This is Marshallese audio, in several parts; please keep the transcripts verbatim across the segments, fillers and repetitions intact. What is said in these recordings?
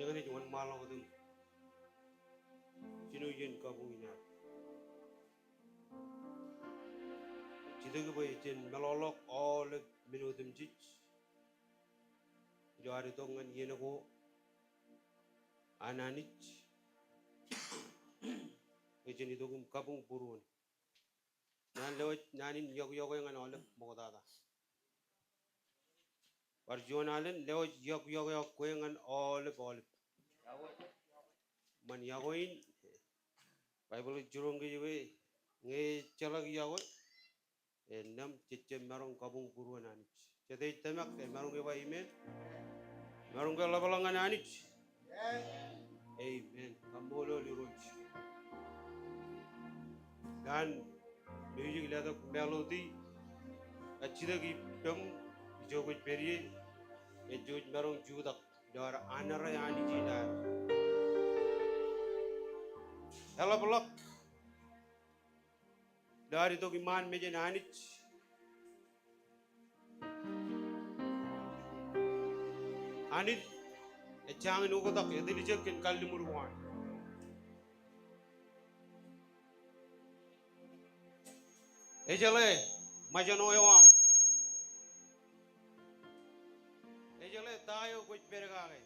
Eñin ej wōnṃaanḷọk wōt im jino iien kabuñ in ad. Jitōk bwe jen meḷọkḷọk aolep men otemjej ilo ad itok ñan iien ko an Anij. Bwe jen itok im kabuñ būruon. Naan lewōj naan in iọkiọkwe ñan aolep ṃoktata. Bar juon alen, lewōj iọkiọkwe eo kwe ñan aolep aolep. Ṃan iọkwe in, Baibōḷ ej jiroñ kōj bwe ñe ejjeḷọk iọkwe, innām jej jab maroñ kabuñ būruon Anij. Jete ej tōmak, emaroñ ke ba amen? Emaroñ ke ḷapḷọk ñan Anij? Amen. Kaṃṃoolol Irooj. Ilo an music letok melody, ej jitōk ippaṃ ijo kwōj pād ie, ej jab maroñ jutak ilo ad honor Anij in ad. Eḷapḷọk ilo ad itok iṃaan mejān Anij. Anij ej jañin oktak, etiljek kōn kalliṃur ko an. Ejeḷā ṃōjṇọ eo aṃ. Ejeḷā ta eo kwōj pād kake.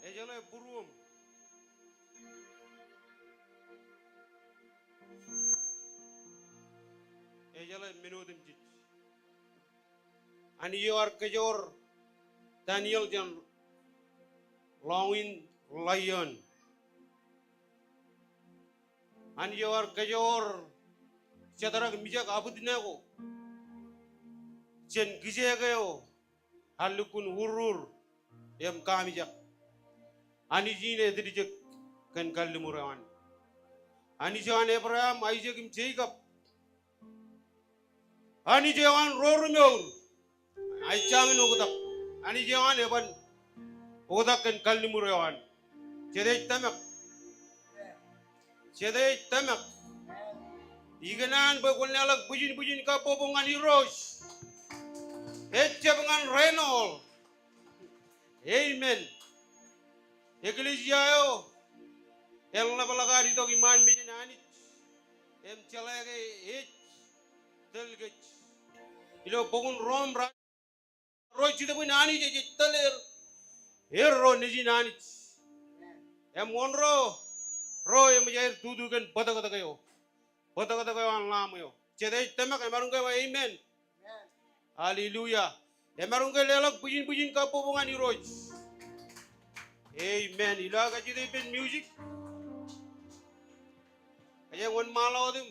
Ejeḷā būruōṃ. Ejeḷā men otemjej. Anij eo ear kōjoor Daniel jān ḷọñin ḷaion. Anij eo ear kōjoor Sedrak, Mijak, Abednego jān kijeek eo ear lukkuun urur im kaamijak. Anij in etiljek kōn kalliṃur eo an. Anij eo an Ebream, Aisak im Jekob. Anij eo an ro remour. Ej jañin oktak. Anij eo an eban oktak kōn kalliṃur eo an. Jete ej tōmak? Jete ej tōmak? Ikōṇaan bwe kwōn leḷọk bwijin bwijin kabbokbok ñan Irooj. Ejjab ñan Renold. Amen. Eklejia eo en ḷapḷọk ad itok iṃaan mejān Anij im jeḷā ke ej tōl kōj. Ilo bok in Rom, ro jetōb in Anij ej tōl er, er ro nejin Anij. Im wōn ro, ro eṃōj aer tutu kōn bōtōktōk eo, bōtōktōk eo an Lamb eo. Jete ej tōmak? Emaroñ ke ba amen? Hallelujah. Emaroñ ke leḷọk bwijin bwijin kabbokbok ñan Irooj? Amen. Ilo aō kajjitōk ippān music, ij wōnṃaanḷọk wōt im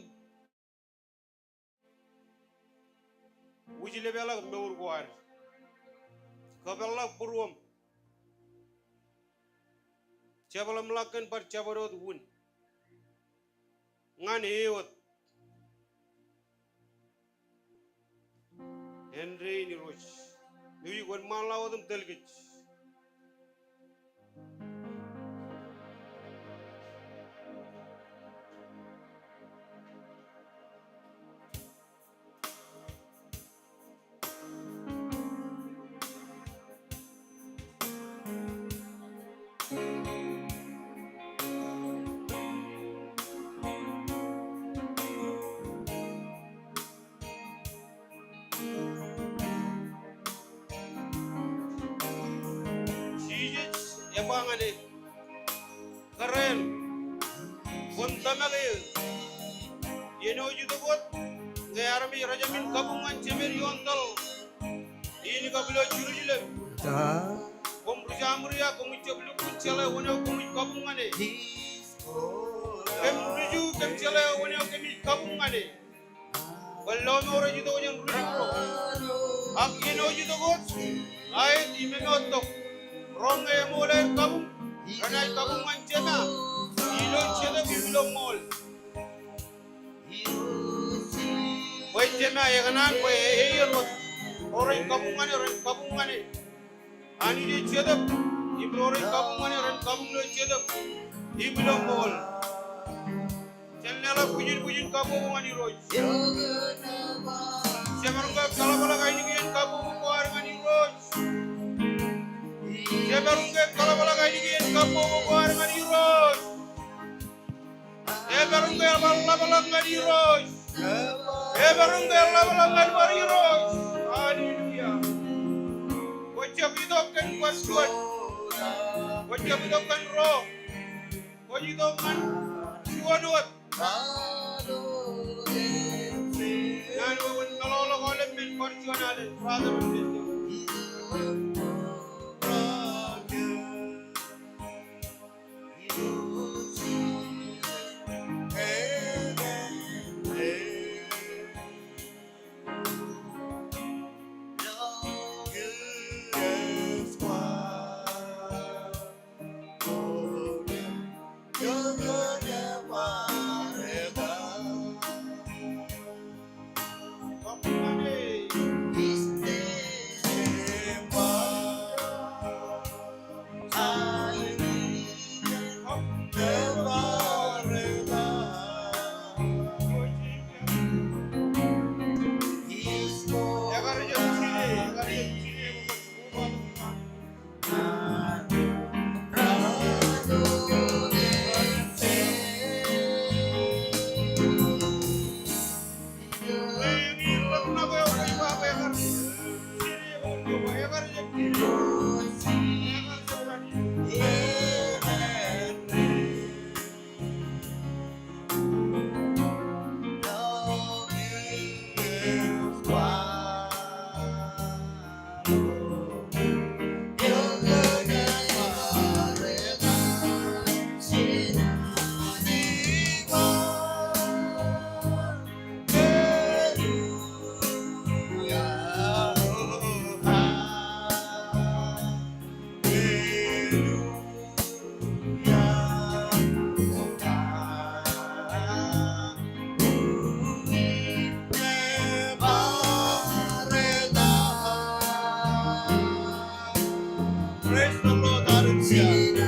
wūjlepḷọk mour ko ad. Kōpeḷḷọk būruōṃ. Jepḷōmḷọk kōn bar jabdewōt wūn ñan e wōt. Āindein Irooj, ij wōnṃaanḷọk wōt im tōl kōj. Jisōs ej ba ñan e, kōrā in, kwōn tōmak eō. Iien eo ej itok wōt, ñe armej rej jamin kabuñ ñan jemed ioon tōl in kab ilo Jerusalem, koṃ ri Samaria, koṃij jab lukkuun jeḷā wōn eo koṃij kabuñ ñan e. Kōm ri Ju, kōm jeḷā wōn eo kōmij kabuñ ñan e. Bwe lọmọọr ej itok jān ri Ju ro. Ak iien eo ej itok wōt, aet im eṃoottok, ro ñe eṃool aer kabuñ, renaaj kabuñ ñan Jema ilo jetōb im ilo ṃool. Bwe Jema ekōṇaan bwe e, e iien wōt, ro rej kabuñ ñan e ren kabuñ ñan e. Anij ej jetōb, im ro rej kabuñ ñan e ren kabuñ ilo jetōb im ilo ṃool. Jen leḷọk bwijin bwijin kabbokbok ñan Irooj. Jemaroñ ke kaḷapḷọk ainikien kabbokbok ko ad ñan Irooj. Jemaroñ ke kaḷapḷọk ainikien kabbokbok ko ad ñan Irooj. Jemaroñ ke bar ḷapḷọk ñan Irooj. Jemaroñ ke ḷapḷọk ñan bar Irooj. Hallelujah. Kwō jab itok kōn bar juon. Kwō jab itok kōn ro. Kwōj itok ñan juon wōt. Naan eo kwōn meḷọkḷọk aolep men bar juon alen, brother and sister. Praise the Lord, hallelujah.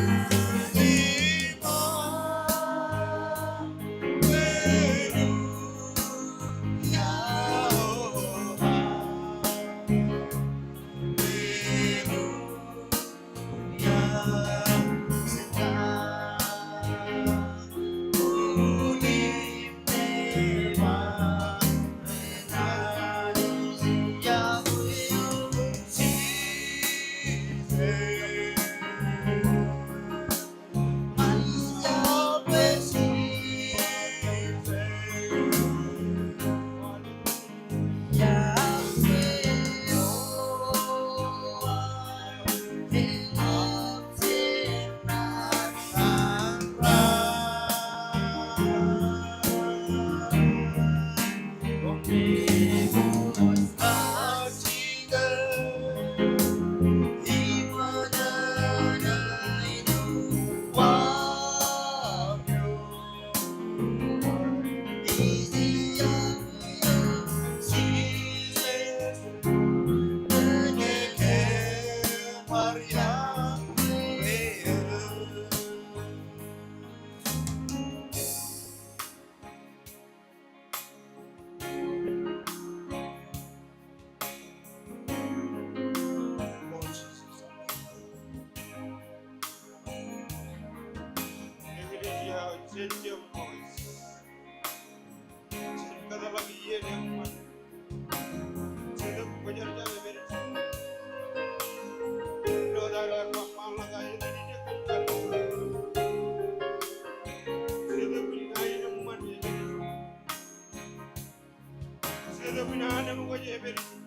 Jetōb in an eṃōj eperijin.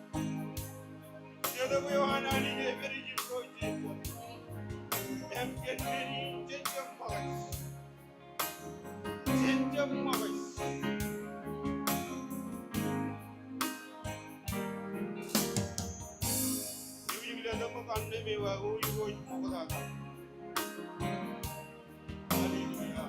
Jetōb eo an Anij eperijin ro jebōd. Im kōn men in jen jab ṃōkaj. Jen jab ṃōkaj. Ij letok ṃōk an Anij eo aō Irooj ṃoktata. Hallelujah.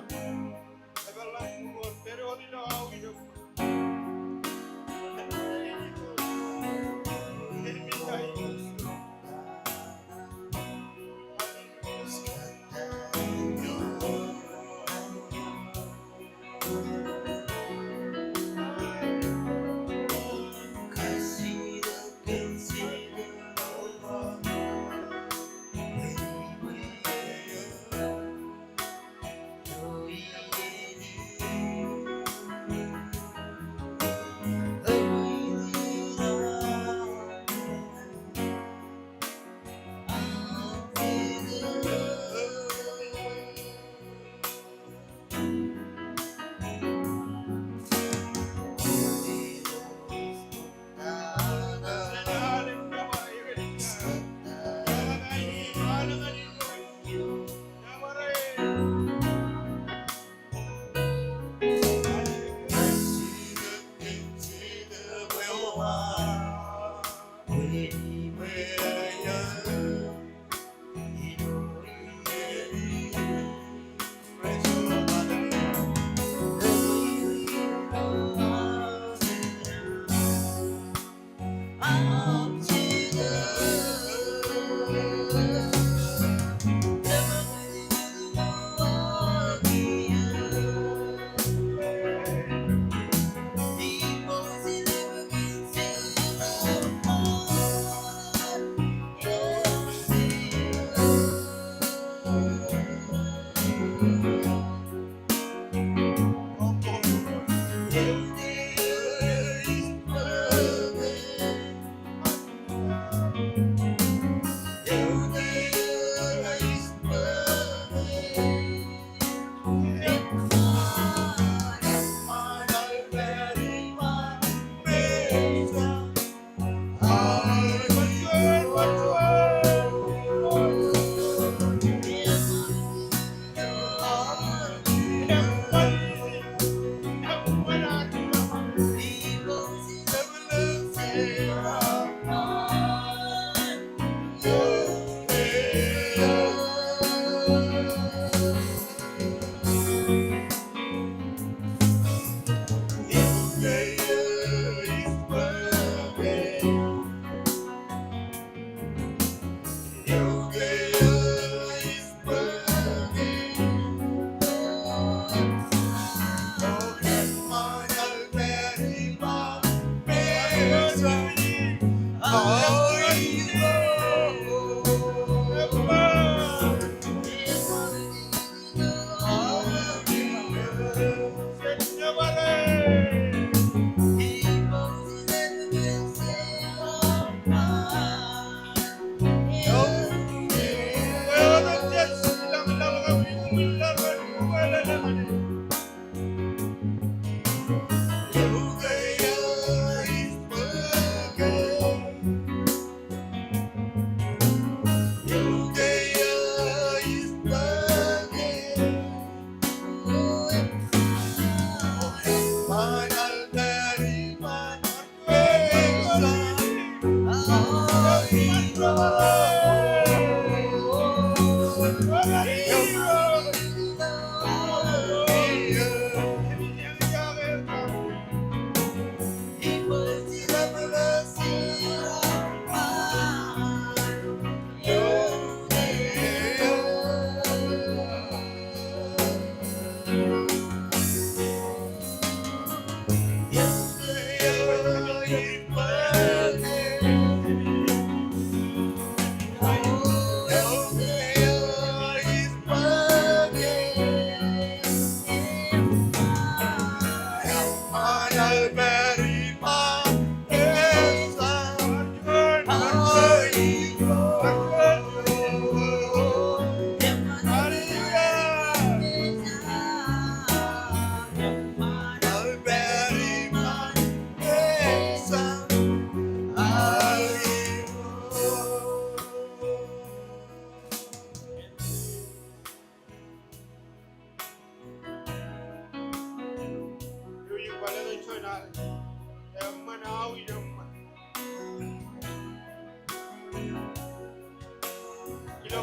Ilo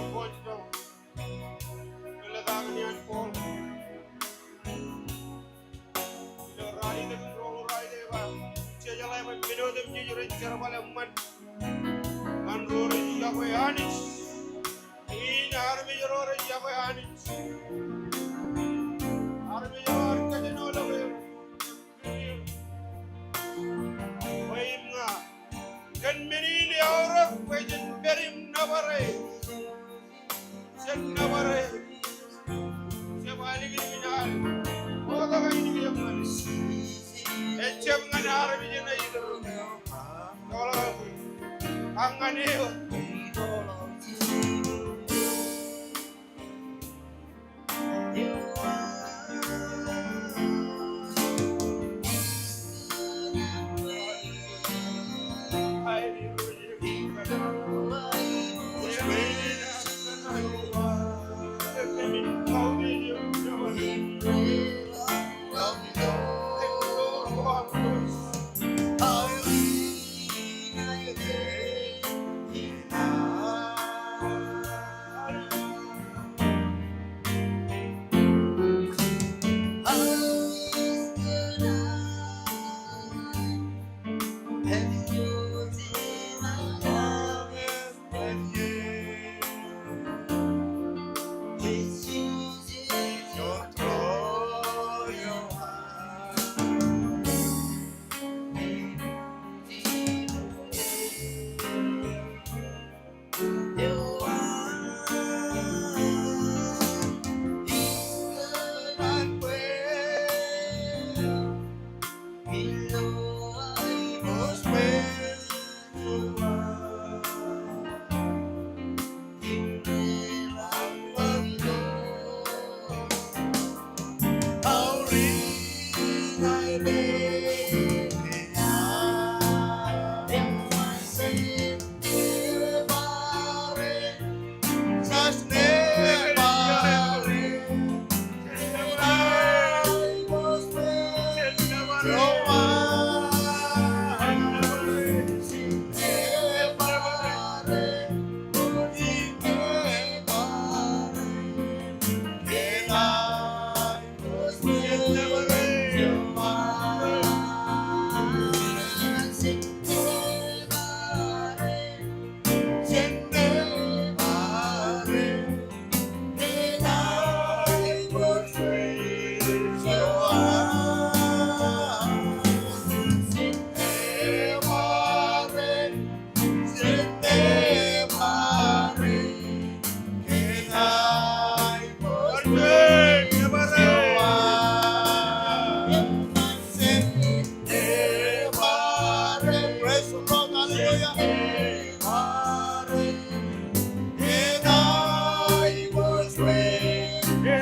ralitōk in ro ro ralitōk eo aō, jejeḷā bwe men otemjej ren jerbal eṃṃan ñan ro rej yokwe Anij. Im armej ro rej yokwe Anij, armej ro ar kōjenolọk er. Bwe im ña kōn men in eaorōk bwe jen pād im nōbar e. Jen nōbar e. Jab alikin in al. Bōktok ainikijeṃṃan. Ejjab ñan armej in ej itok. Ak ñan eō. Praise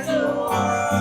the Lord, hallelujah.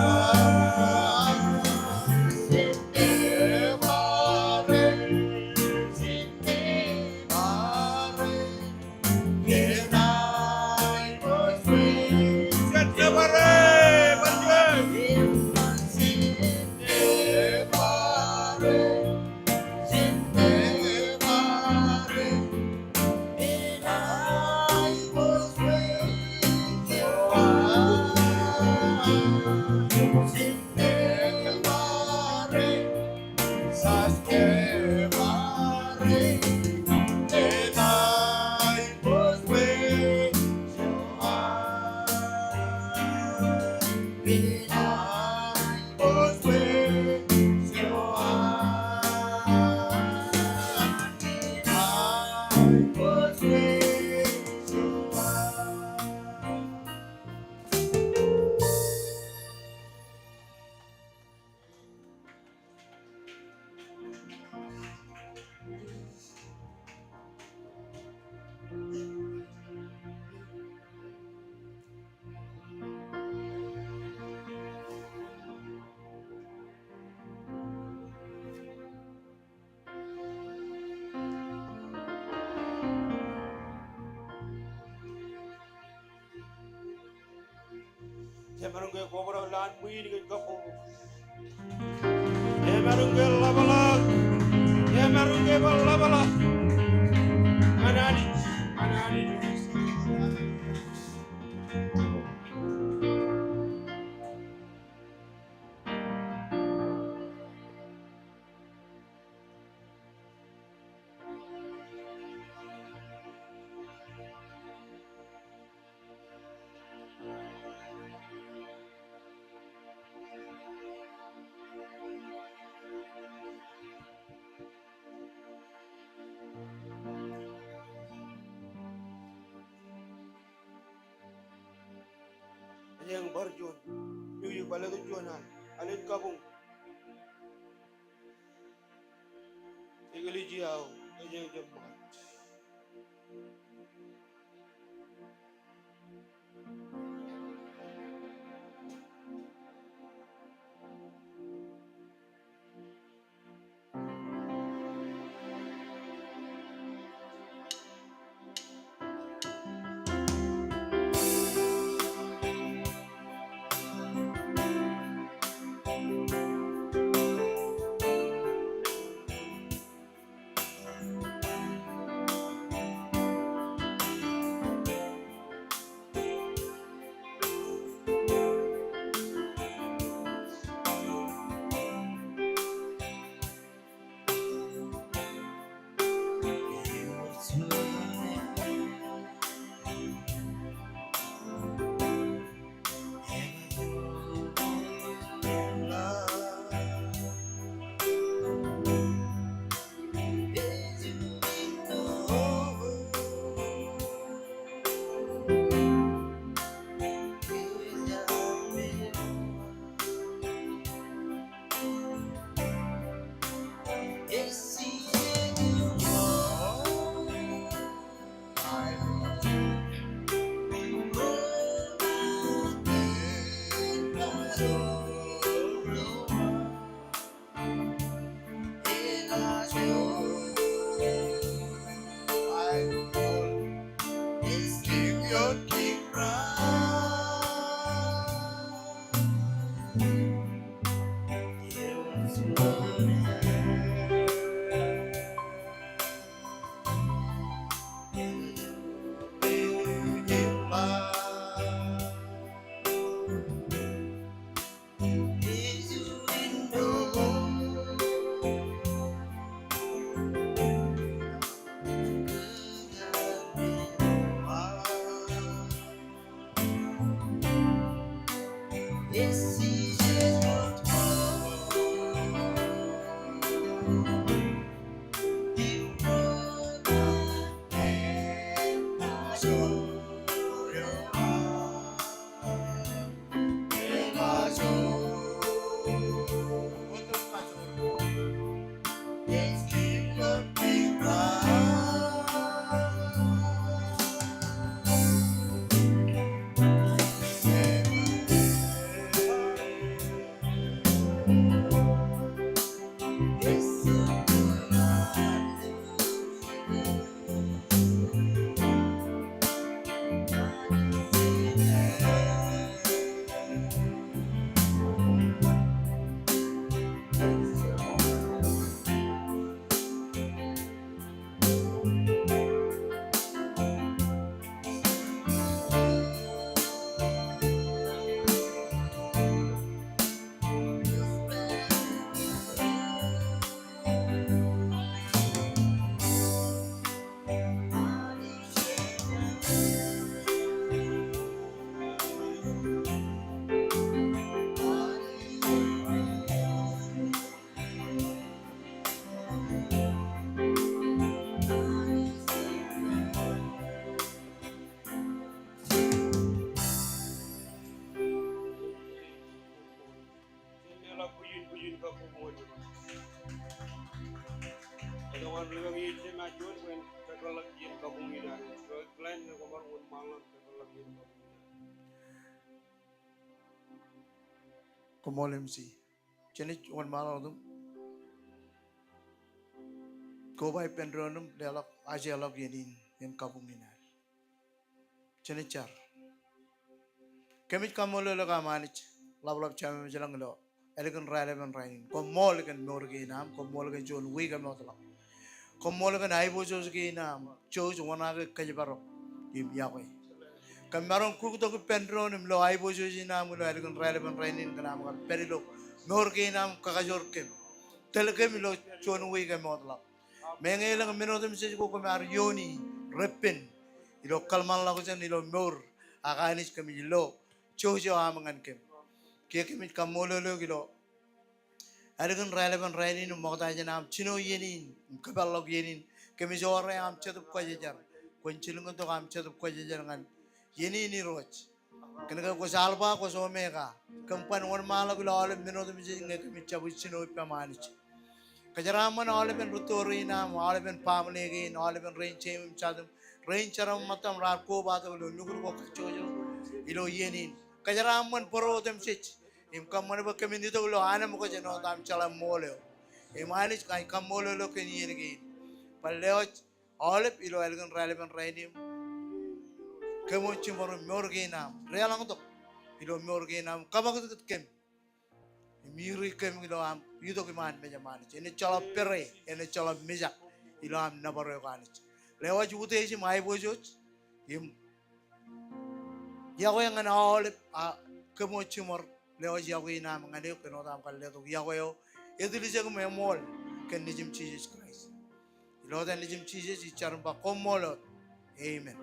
Jemaroñ ke kobrak lowaan ṃwiin kōn kabbokbok. Jemaroñ ke ḷapḷọk. Jemaroñ ke bar ḷapḷọk ñan Anij, ñan Anij. Ej bar juon, ej bar juon an, alen kabuñ. Eklejia eo, ej jab ṃōk. Koṃṃool M C. Jen ej wōnṃaanḷọk tok. Koba ippān doon im leḷọk ajeḷọk iien in, iien kabuñ in ad. Jen ej jar. Kōmij kaṃṃoolol eok aṃ Anij, ḷapḷap Jemem ilañ ilo ālikin raelepen rainin. Koṃṃool kōn mour kein am, koṃṃool kōn juon wiik emootḷọk. Koṃṃool kōn aiboojoj kein am, jouj wōṇaake kōjparok im iọkwe. Kōm maroñ kuktok ippān doon im lo aiboojoj in am ilo ālikin raelepen rainin kōn aṃ kar pād ilo mour kein am kakajoor kōm. Tōl kōm ilo juon wiik emootḷọk. Meñe elōñ men otemjej ko kōm ar iioni reppen ilo kōḷmānḷọkjeṇ ilo mour, ak Anij kōmij lo jouj eo aṃ ñan kōm. Kiiō kōmij kaṃṃoolol eok ilo ālikin raelepen rainin im ṃokta jān aṃ jino iien in im kōpeḷḷọk iien in, kōmij ewōr aṃ Jetōb Kwōjarjar. Kwōn jilkintok aṃ Jetōb Kwōjarjar ñan iien in Irooj. Kōnke kwōj Alpa, kwōj Omega. Kōm ban wōnṃaanḷọk ilo aolep men otemjej ñe kōmij jab jino ippaṃ Anij. Kōjeraaṃṃan aolepen rūtto rein aṃ, aolepen baaṃle kein, aolepen rein jeim im jatim, rein jeraaṃṃan ṃōttan raar kobatok ilo lukkuun ko kajjojo ilo iien in. Kōjeraaṃṃan bōro otemjej im kōṃṃan bwe kōmin itok ilo anemkwōj āinwōt aṃ jeḷā ṃool eo. Im Anij, kōmij kaṃṃoolol eok kōn iien kein. Bar lewōj aolep ilo ālikin raelepen rainin. Kōṃṃan jiṃor im mour kein am deḷọñtok ilo mour kein am, kaṃakūtkūt kōm im ri kōm ilo aṃ itok iṃaan mejaṃ Anij. Enaaj jeḷā pere, enaaj jeḷā mijak ilo aṃ nōbar eok Anij. Lewōj utiej im aiboojoj im iọkwe ñan aolep, a, kōṃṃan jiṃor. Lewōj iọkwe in am ñan eok āinwōt aṃ kar letok iọkwe eo etiljek im eṃool kōn Nejiṃ Jisōs Kraist. Ilo etan Nejiṃ Jisōs ij jar im ba koṃṃool wōt. Amen.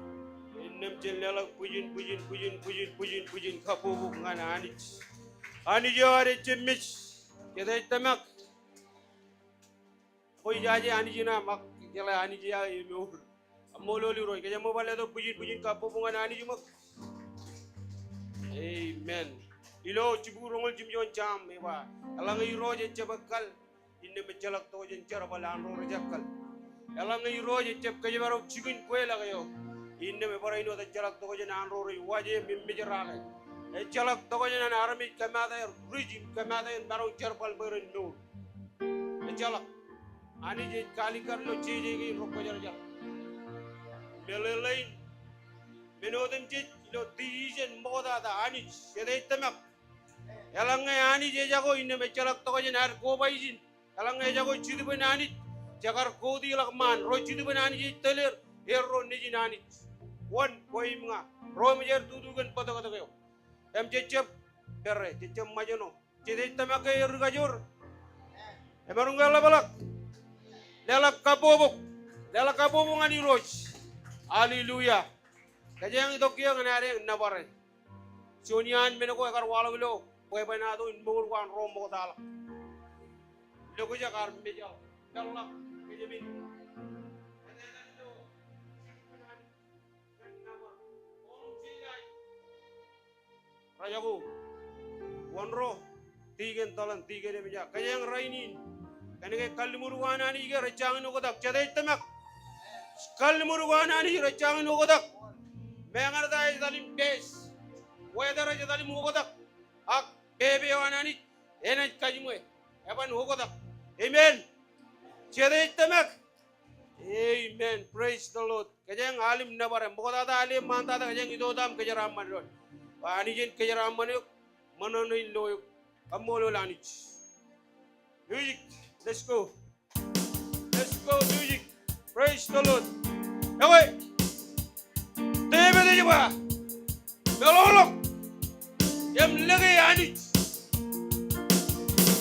Innām jen leḷọk bwijin, bwijin, bwijin, bwijin, bwijin, bwijin kabbokbok ñan Anij. Anij eo ad ejjab mej, jet ej tōmak. Kwōj jaje Anij in aṃ ak jeḷā Anij eo aṃ emour. Kaṃṃoolol Irooj. Kōjeañ ṃōk bar letok bwijin, bwijin kabbokbok ñan Anij ṃōk. Amen. Ilo jibukwi roñoul jimjuon Sam ej ba, eḷaññe Irooj ejjab ekkal, innām ejjeḷọk tokjān jerbal an ro rej ekkal. Eḷaññe Irooj ejjab kōjparok jikin kweilọk eo, innām ebar āinwōt ejjeḷọk tokjān an ro rej waje im mejeraake. Ejjeḷọk tokjān an armej kōmaat aer ruj im kōmaat aer maroñ jerbal bwe ren mour. Ejjeḷọk. Anij ej kalikkar ilo jeje kein ro kwōjarjar. Meḷeḷein, men otemjej ilo decision ṃoktata Anij, jet ej tōmak. Eḷaññe Anij ejako innām ejjeḷọk tokjān ad koba ijin. Eḷaññe ejako Jetōb in Anij, jekar koutiḷọk ṃaan. Ro Jetōb in Anij ej tōl er, er ro Nejin Anij. Wōn, kwe im ña, ro emōj aer tutu kōn bōtōktōk eo. Im jejjab pere, jejjab ṃōjṇọ. Jet ej tōmak ke erikajoor. Emaroñ ke ḷapḷọk. Leḷọk kabbokbok. Leḷọk kabbokbok ñan Irooj. Hallelujah. Kōjeañ itok kiiō ñan ad eñ nōbare. Juon iaan men ko ekar waḷọk ilo bwebwenato in mour ko an ro ṃoktaḷọk. Lokjak ar mejaḷ, peḷḷọk kōjepin. Rajako, wōn ro, tikōn Tōḷan, tikōn Emja, kōjeañ rainin. Kōnke kalliṃur ko an Anij ke rej jañin oktak, jete ej tōmak? Kalliṃur ko an Anij rej jañin oktak. Meñe eṇ ta ej etal im pes. Weather ej etal im oktak. Ak pepe eo an Anij enaaj kajiṃwe. Eban oktak. Amen. Jete ej tōmak? Amen. Praise the Lord. Kōjeañ al im nōbar e. Ṃoktata al e ṃaantata kōjeañ itoitan kōjeraaṃṃan doon. Ba Anij en kōjeraaṃṃan eok, ṃōṇōṇō in lo eok. Kaṃṃoolol Anij. Music. Let's go. Let's go, music. Praise the Lord. Ekwe. Devid ej ba, meḷọkḷọk im lōke Anij.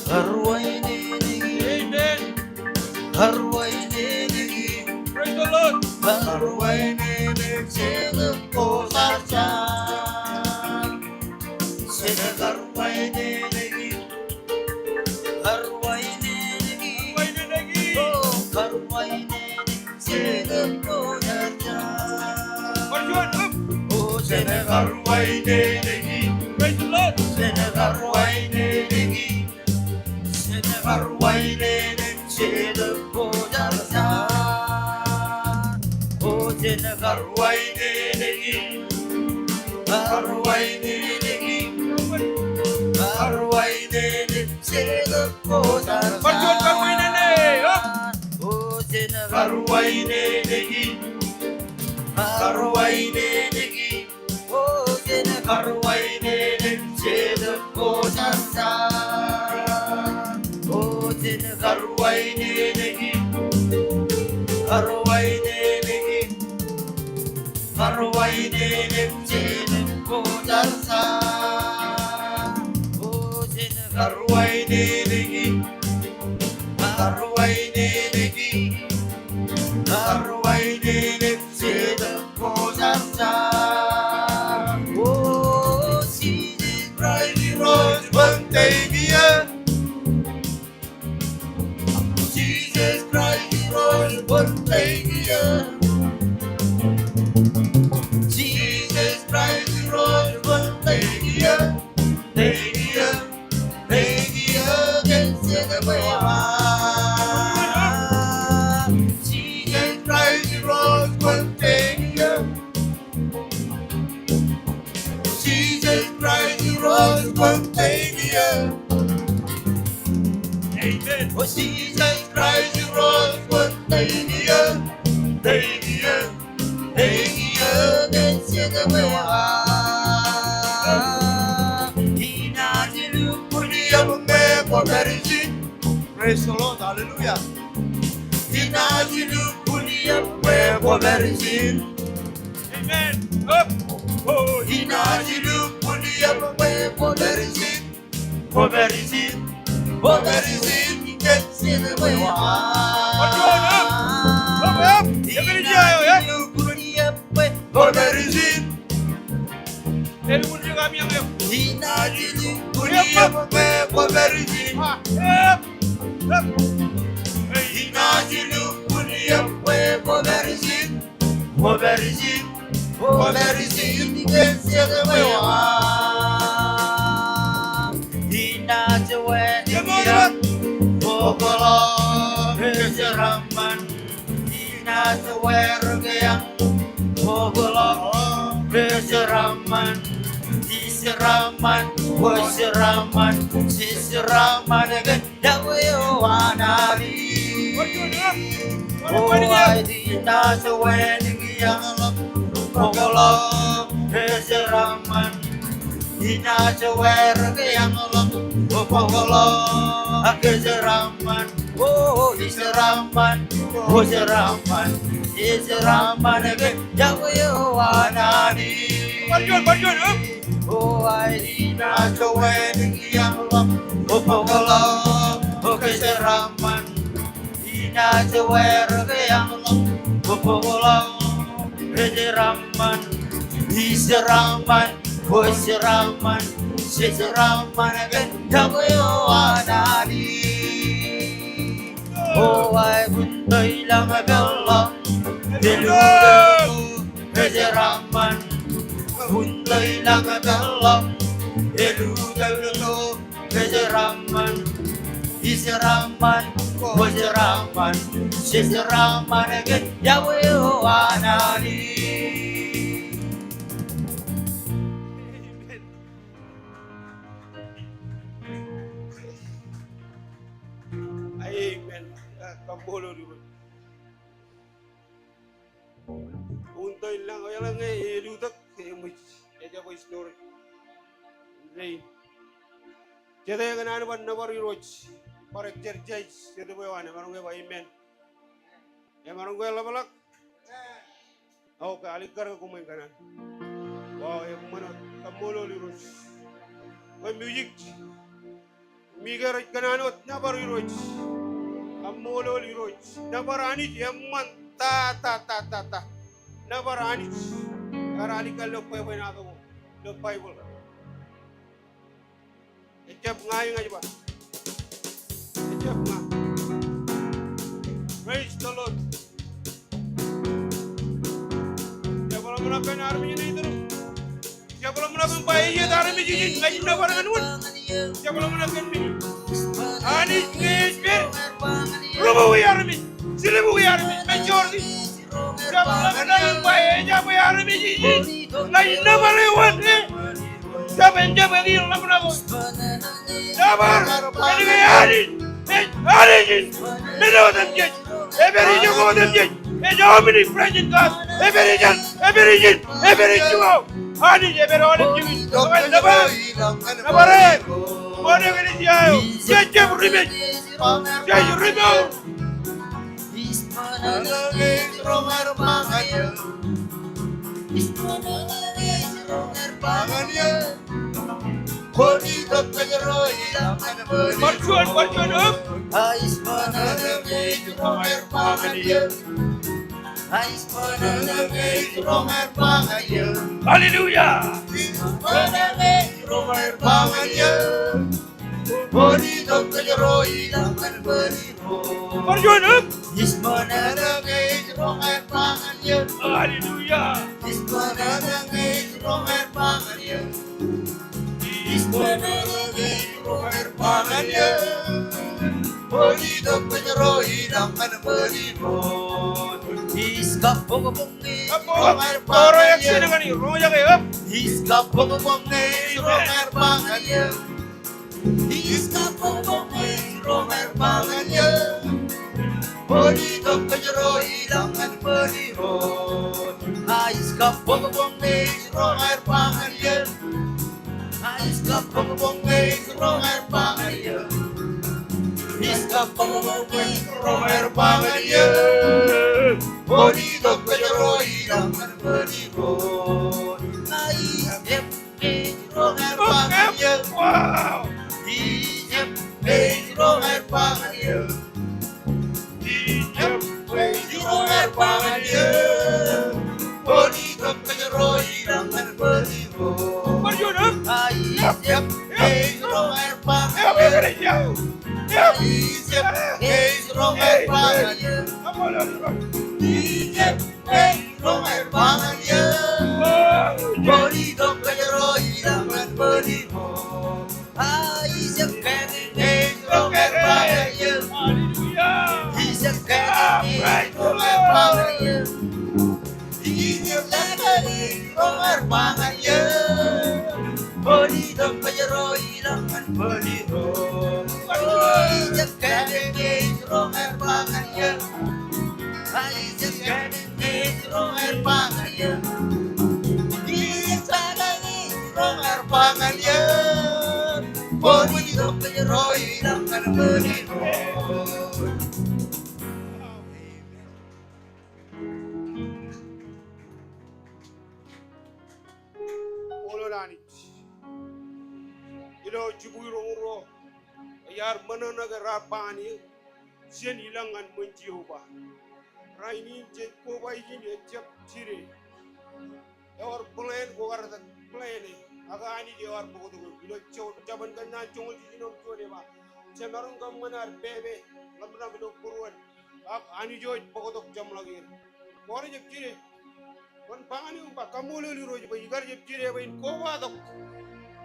Amen. Praise the Lord. Praise the Lord. Bar juon, bar juon, ine, ine, o. Amen. Praise the Lord. Hallelujah. Amen. Up. Oh, Bar juon, bar juon, up. Jej ri ṃan kōn jab eo an Anij. O aikuj tōl ilañ peḷḷọk. Eludo eludo, jej ri ṃan. Kwōn tōl ilañ peḷḷọk. Eludo eludo, jej ri ṃan. Ij ri ṃan, kwōj ri ṃan. Jej ri ṃan kōn jab eo an Anij. Amen. Amen. Kaṃṃoolol Irooj. Kwōn tōl ilañ, eḷaññe elutōk eṃōj, ejjab story. Rein. Jete kōn an bar nōbar Irooj, bar exercise, jete bwe eo an, emaroñ ke ba amen. Emaroñ ke ḷapḷọk. Okay, alikkar ke koṃwin kōṇaan. Wow, eṃṃan wōt, kaṃṃoolol Irooj. Bwe music. Im ij kōṇaan wōt nōbar Irooj. Kaṃṃoolol Irooj. Nōbar Anij eṃṃan ta, ta, ta, ta, ta. Nōbar Anij. Kar alikkar ilo bwebwenato ko, ilo Baibōḷ. Ejjab ña eñin ij ba. Ejjab ña. Praise the Lord. Jab ḷōmṇak kōn armej in ej itōn. Jab ḷōmṇak kōn ba ej iiet armej in ña ij nōbar ñan wōn. Jab ḷōmṇak kōn men in. Anij ñe ej pād. Ruo bukwi armej. Jilu bukwi armej. Majority. Jab ḷōmṇak kōn ba ejjab armej in ña ij nōbar eo an, eh. Jab en jab eñin ḷōmṇak wōt. Nōbar, kōnke Anij, ej Anij in men otemjej. Ej pād ijoko otemjej. Ej omnipresent God. Ej pād ijeṇ, ej pād ijin, ej pād ijoko. Anij ej pād aolep jibwid. Nōbar, nōbar e. Ṃoṇe kōn ej iiō. Jej jab ri mej. Jej ri mej. Ij ṃōṇōṇō ñe ij roñ aer ba ñan eō. Ij ṃōṇōṇō ñe ij roñ aer ba ñan eō. Bōd itok kōjro ilañ ñan bōd irooj. Bar juon, bar juon, eo. Ij ṃōṇōṇō ñe ij roñ aer ba ñan eō. Ij ṃōṇōṇō ñe ij roñ aer ba ñan eō. Hallelujah. Ij ṃōṇōṇō ñe ij roñ aer ba ñan eō. Bōd itok kōjro ilañ ñan bōd irooj. Bar juon, eo. Ij ṃōṇōṇō ñe ij roñ aer ba ñan eō. Hallelujah. Ij ṃōṇōṇō ñe ij roñ aer ba ñan eō. Ij ṃōṇōṇō ñe ij roñ aer ba ñan eō. Bōd itok kōjro ilañ ñan bōd irooj. Ij kabbokbok ñe ij roñ aer ba ñan eō. Ij kabbokbok ñe ij roñ aer ba ñan eō. Ij kabbokbok ñe ij roñ aer ba ñan eō. Bōd itok kōjro ilañ ñan bōd irooj. Ij kabbokbok ñe ij roñ aer ba ñan eō. Ij kabbokbok ñe ij roñ aer ba ñan eō. Ij kabbokbok ñe ij roñ aer ba ñan eō. Bōd itok kōjro ilañ ñan bōd irooj. Ij jab ñe ij roñ aer ba ñan eō. Wow. Ij jab ñe ij roñ aer ba ñan eō. Ij jab ñe ij roñ aer ba ñan eō. Bōd itok kōjro ilañ ñan bōd irooj. Ij jab ñe ij roñ aer ba ñan eō. Ij jab ñe ij roñ aer ba ñan eō. Ij jab ñe ij roñ aer ba ñan eō. Bōd itok kōjro ilañ ñan bōd irooj. Ij jab ñe ij roñ aer ba ñan eō. Ij jab ñe ij roñ aer ba ñan eō. Ij jab ñe ij roñ aer ba ñan eō. Bōd itok kōjro ilañ ñan bōd irooj. Ij jab ñe ij roñ aer ba ñan eō. Ij jab ñe ij roñ aer ba ñan eō. Ij jab ñe ij roñ aer ba ñan eō. Bōd itok kōjro ilañ ñan bōd irooj. Ilo jibukwi roñoul ruo, iar ṃōṇōṇō ke raar ba ñan eō jān ilañ ñan ṃōn Jeova. Rainin jej koba ijin ejjab jide. Ewōr plan ko kar jet plan e. Ak Anij eo ear bōktok eok. Ilo Jabōn Kōnnaan joñoul jiljino im juon ej ba, jemaroñ kōṃṃan ad pepe ḷōmṇak ilo būruon, ak Anij eo ej bōktok jeṃḷọk er. Kōrā jab jide. Kwōn ba ñan eok im ba kaṃṃoolol Irooj bwe ikar jab jide bwe in kobatok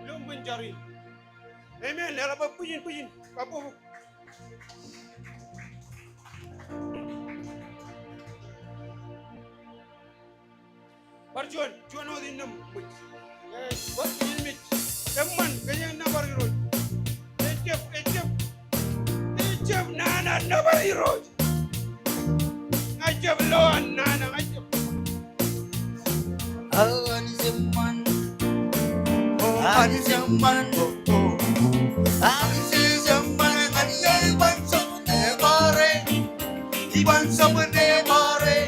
ilo ṃōn jar in. Amen. Eḷap bwijin, bwijin. Kabbokbok. Bar juon, juon wōt innām ṃōj. Ej, wōt in ṃōj. Eṃṃan, kōjeañ nōbar Irooj. Ejjab, ejjab. Ejjab nana nōbar Irooj. Ña ij jab lo an nana, ña ij jab. Anij eṃṃan. O Anij eṃṃan. O, o. Anij eṃṃan, ñan iban jab nōbar e. Iban jab nōbar e.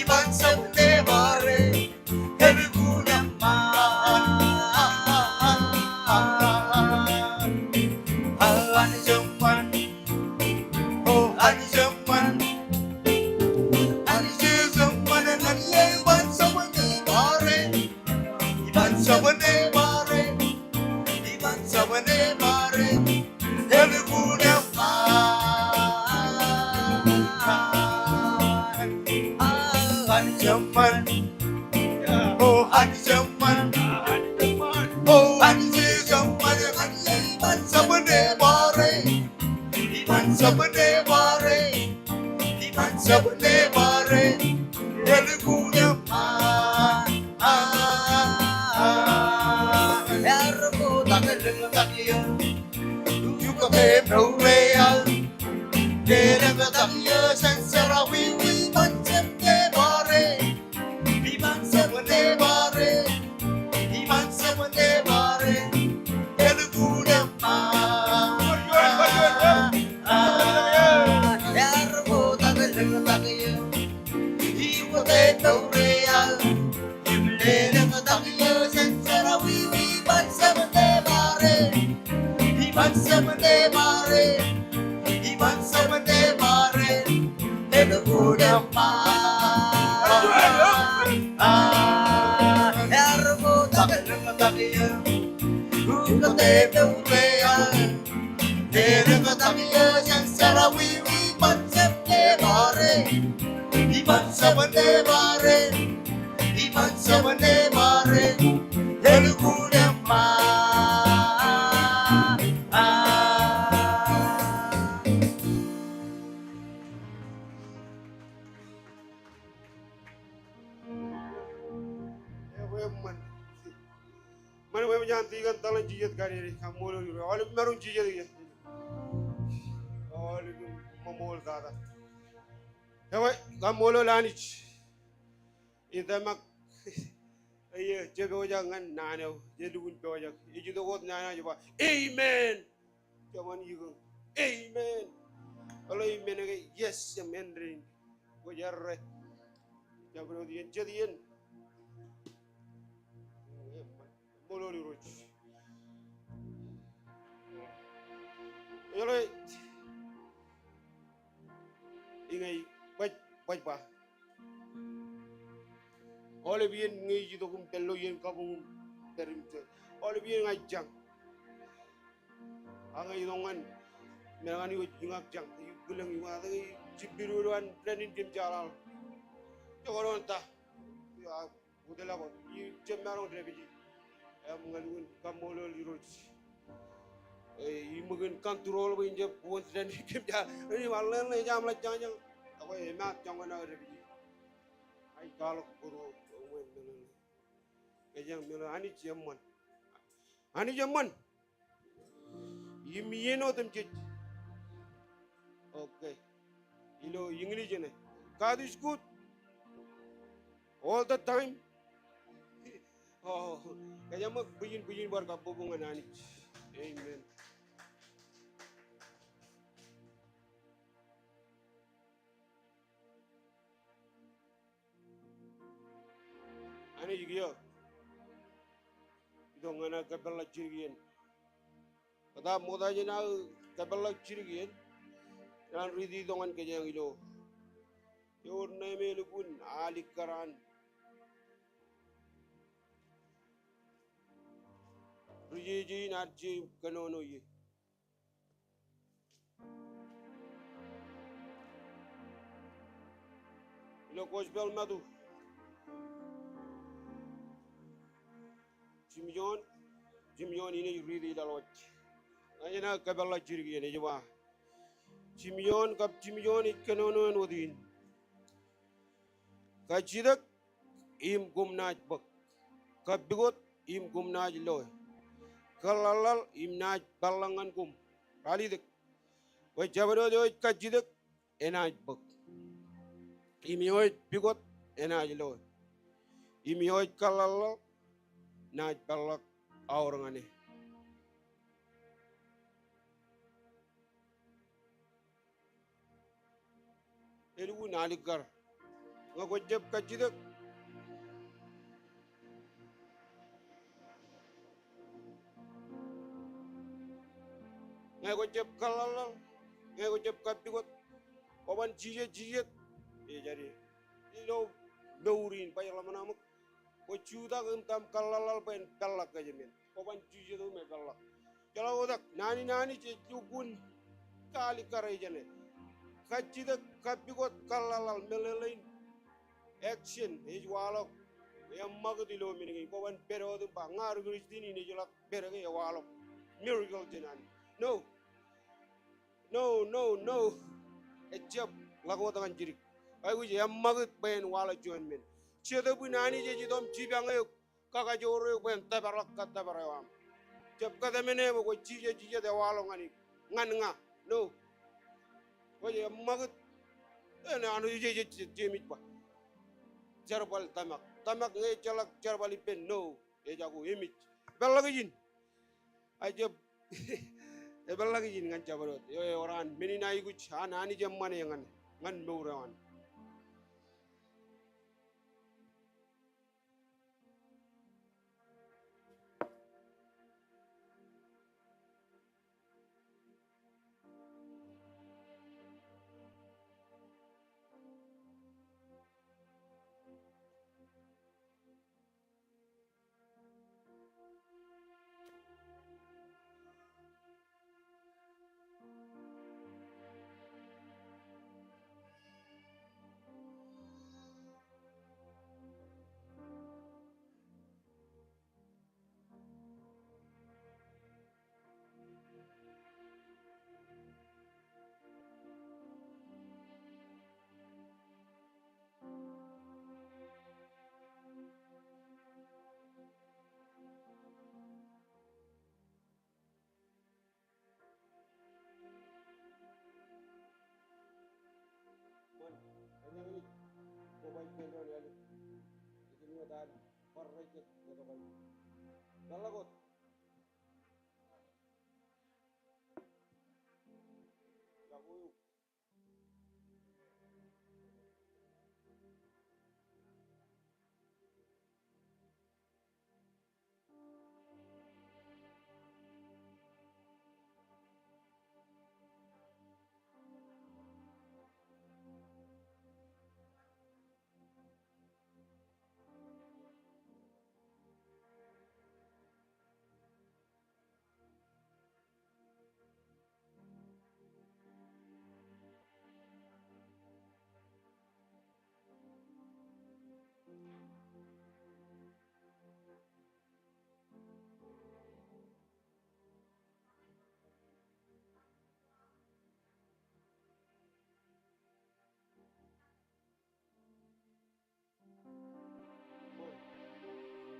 Iban jab nōbar e. Elukkuun eṃṃan. Anij eṃṃan. O Anij eṃṃan. Anij eṃṃan, ñan iban jab nōbar e. Iban jab nōbar e. Iban jab nōbar e. Elukkuun eṃṃan. Anij eṃṃan. O Anij eṃṃan. O Anij eṃṃan, ñan iban jab nōbar e. Iban jab nōbar e. Iban jab nōbar e. Elukkuun eṃṃan. Ear kotak lōñtak eō. Ukōt e mour eo aō. Lōñtak eō jān jerọwiwi, iban jab nōbar e. Iban jab nōbar e. Iban jab nōbar e. Elukkuun eṃṃan. Ear kotak lōñtak eō. Ukōt e mour eo aō. Im lōñtak eō jān jerọwiwi, iban jab nōbar e. Iban jab nōbar e. Iban jab nōbar e. Elukkuun eṃṃan. Ear kotak lōñtak eō. Ukōt e mour eo aō. Lōñtak eō jān jerọwiwi, iban jab nōbar e. Iban jab nōbar e. Iban jab nōbar e. Elukkuun eṃṃan. Ewi eṃṃan. Ṃan bwe eṃōj an tikōn tōḷ in jijet kar ere, kaṃṃoolol Irooj. Aolep maroñ jijet iien. Aolep ṃōṃool tata. Ewi, kaṃṃoolol Anij. Ij tōmak. Ej, ej pojak ñan naan eo, ej lukkuun pojak. Ej itok wōt naan eo, ej ba, amen. Jemaroñ ikōñ. Amen. Ilo amen ke, yes, amen rein. Kwōj errā. Jabdewōt iien, jet iien. Kaṃṃoolol Irooj. Ilo, iññā, baj, baj ba. Aolep iien ñe ij itok im pād ilo iien kabuñ im pād im jet. Aolep iien ña ij jañ. Ak ñe itok ñan men ñan iwōj iñak jañ. Ikilōñ iwōj, ak ñe ij jipped ilo an dān in kōm jeḷāḷọk. Jekdọọn ta. Ak wōtlọk, ij jab maroñ dāpiji. Im ña lukkuun kaṃṃoolol Irooj. E, iṃōk in control bwe in jab wōn dān in kōm jeḷāḷọk. Im alen ej aṃ ḷọk jañjañ. Ak emaat joñan aō dāpiji. Ij kwaḷọk būruō, eṃṃan, eṃṃan. Kōjeañ meḷeḷe, Anij eṃṃan. Anij eṃṃan. Im iien otemjej. Okay. Ilo English eṇ e. God is good. All the time. O, kōjeañ ṃōk bwijin, bwijin bar kabbokbok ñan Anij. Amen. Anij kiiō. Itok ñan aō kōpeḷḷọk jidik iien. Kōtaan ṃokta jān aō kōpeḷḷọk jidik iien. Ren riiti itok ñan kōjeañ ilo. Ewōr ṇe me elukkuun alikkar an. Ri jeje in ear jab kōnono ie. Ilo Gospel Matu, Jimjuon, Jimjuon in ej riiti ilo ḷọk. Ña ij kōpeḷḷọk jidik iien ej ba, Jimjuon kab Jimjuon ej kōnono āinwōt in. Kajjitōk im koṃ naaj bōk. Kappukot im koṃ naaj loe. Kōḷḷaḷḷaḷ im naaj peḷḷọk ñan koṃ. Ralitōk. Bwe jabdewōt eo ej kajjitōk enaaj bōk. Im eo ej pukot enaaj loe. Im eo ej kōḷḷaḷḷaḷ naaj peḷḷọk aor ñan e. Elukkuun alikkar. Ñe kwōjab kajjitōk, ñe kwōjab kōḷḷaḷḷaḷ, ñe kwōjab kappukot, kwōban jijet jijet, ejade. Ilo mour in, baj ḷōmṇak ṃōk. Kwōj jutak im tōmak kōḷḷaḷḷaḷ bwe en peḷḷọk kōjām in. Kwōban jijet im epeḷḷọk. Jeḷā oktak, naan in Anij ej lukkuun alikkar ej āne. Kajjitōk, kappukot, kōḷḷaḷḷaḷ, meḷeḷein, action, ej waḷọk eṃṃakūt ilo men kein. Kwōban pād wōt im ba, ña ri Kristian in ej ḷak pād ke ewaḷọk miracle jān Anij. No. No, no, no. Ejjab ḷak wōt ñan jidik. Aikuj eṃṃakūt bwe en waḷọk juon men. Jetōb in Anij ej itok im jipañ eok, kakajoor eok bwe en tōparḷọk kōttōpar eo aṃ. Jab kōtmāne bwe kwōj jijet jijet ewaḷọk ñan eok, ñan ña. No. Kwōj eṃṃakūt. Eṇ an ej, ej, ej, ej, ej, ej, ej ba, jerbal tōmak. Tōmak ñe ejjeḷọk jerbal ippān, no. Ejako emej. Peḷḷọk ijin. Ejjab, epeḷḷọk ijin ñan jabdewōt eo ewōr an men in aikuj an Anij eṃṃan e ñan, ñan mour eo an. Ṃan, eñin, kobaik pen doon ālik. Ijin wōt an bar rejjek etokain. Peḷḷọk wōt. Jako eok.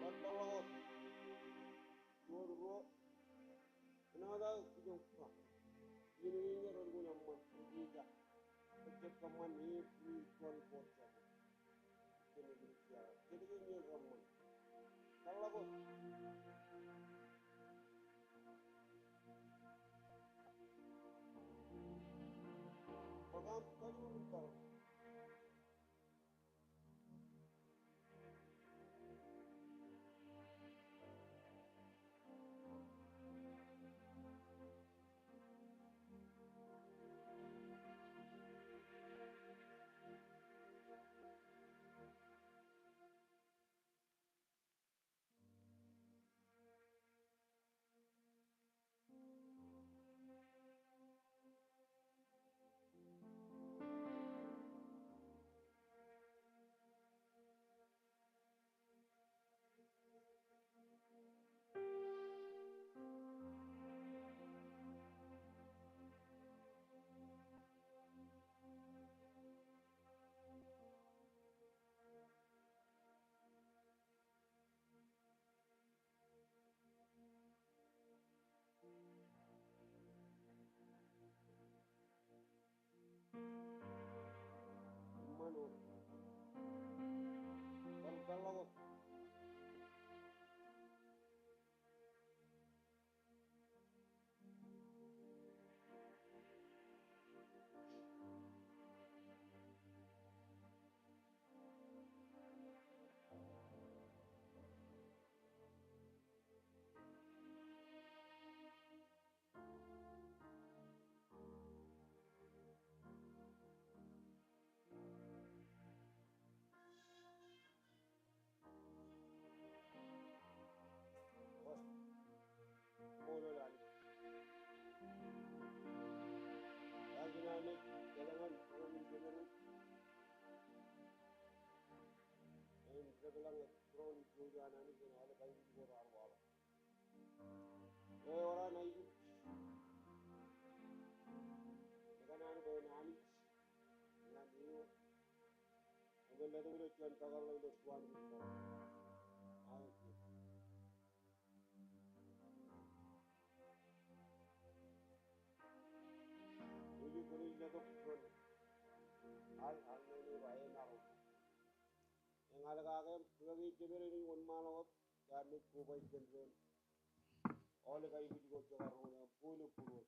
Bar peḷḷọk wōt. Ruo, ruo. Kōnata kijoñ ba, iien in eo relukkuun eṃṃan, ija. Ejjab kōṃṃan every twenty-four seven. Kōnke jen iien reṃṃan. Peḷḷọk wōt. Bōk aṃ kajoor im peḷḷọk. Eḷaññe būruon ijo an Anij en aolep aikuj ko raar waḷọk. Ewōr an aikuj. Ekōṇaan bwe en Anij ñan eō. Eṃṃan letok ilo juon kakōḷḷe ilo juon ri. Amen. Ij kwōnaaj letok juon al, al ṇe ej ba eṃaroñ. Eñal kake im, ri kaki jemān eo ej wōnṃaanḷọk wōt, ij naaj koba ippān doon. Aolep aikuj ko jekar roñ im, bōlen būruon.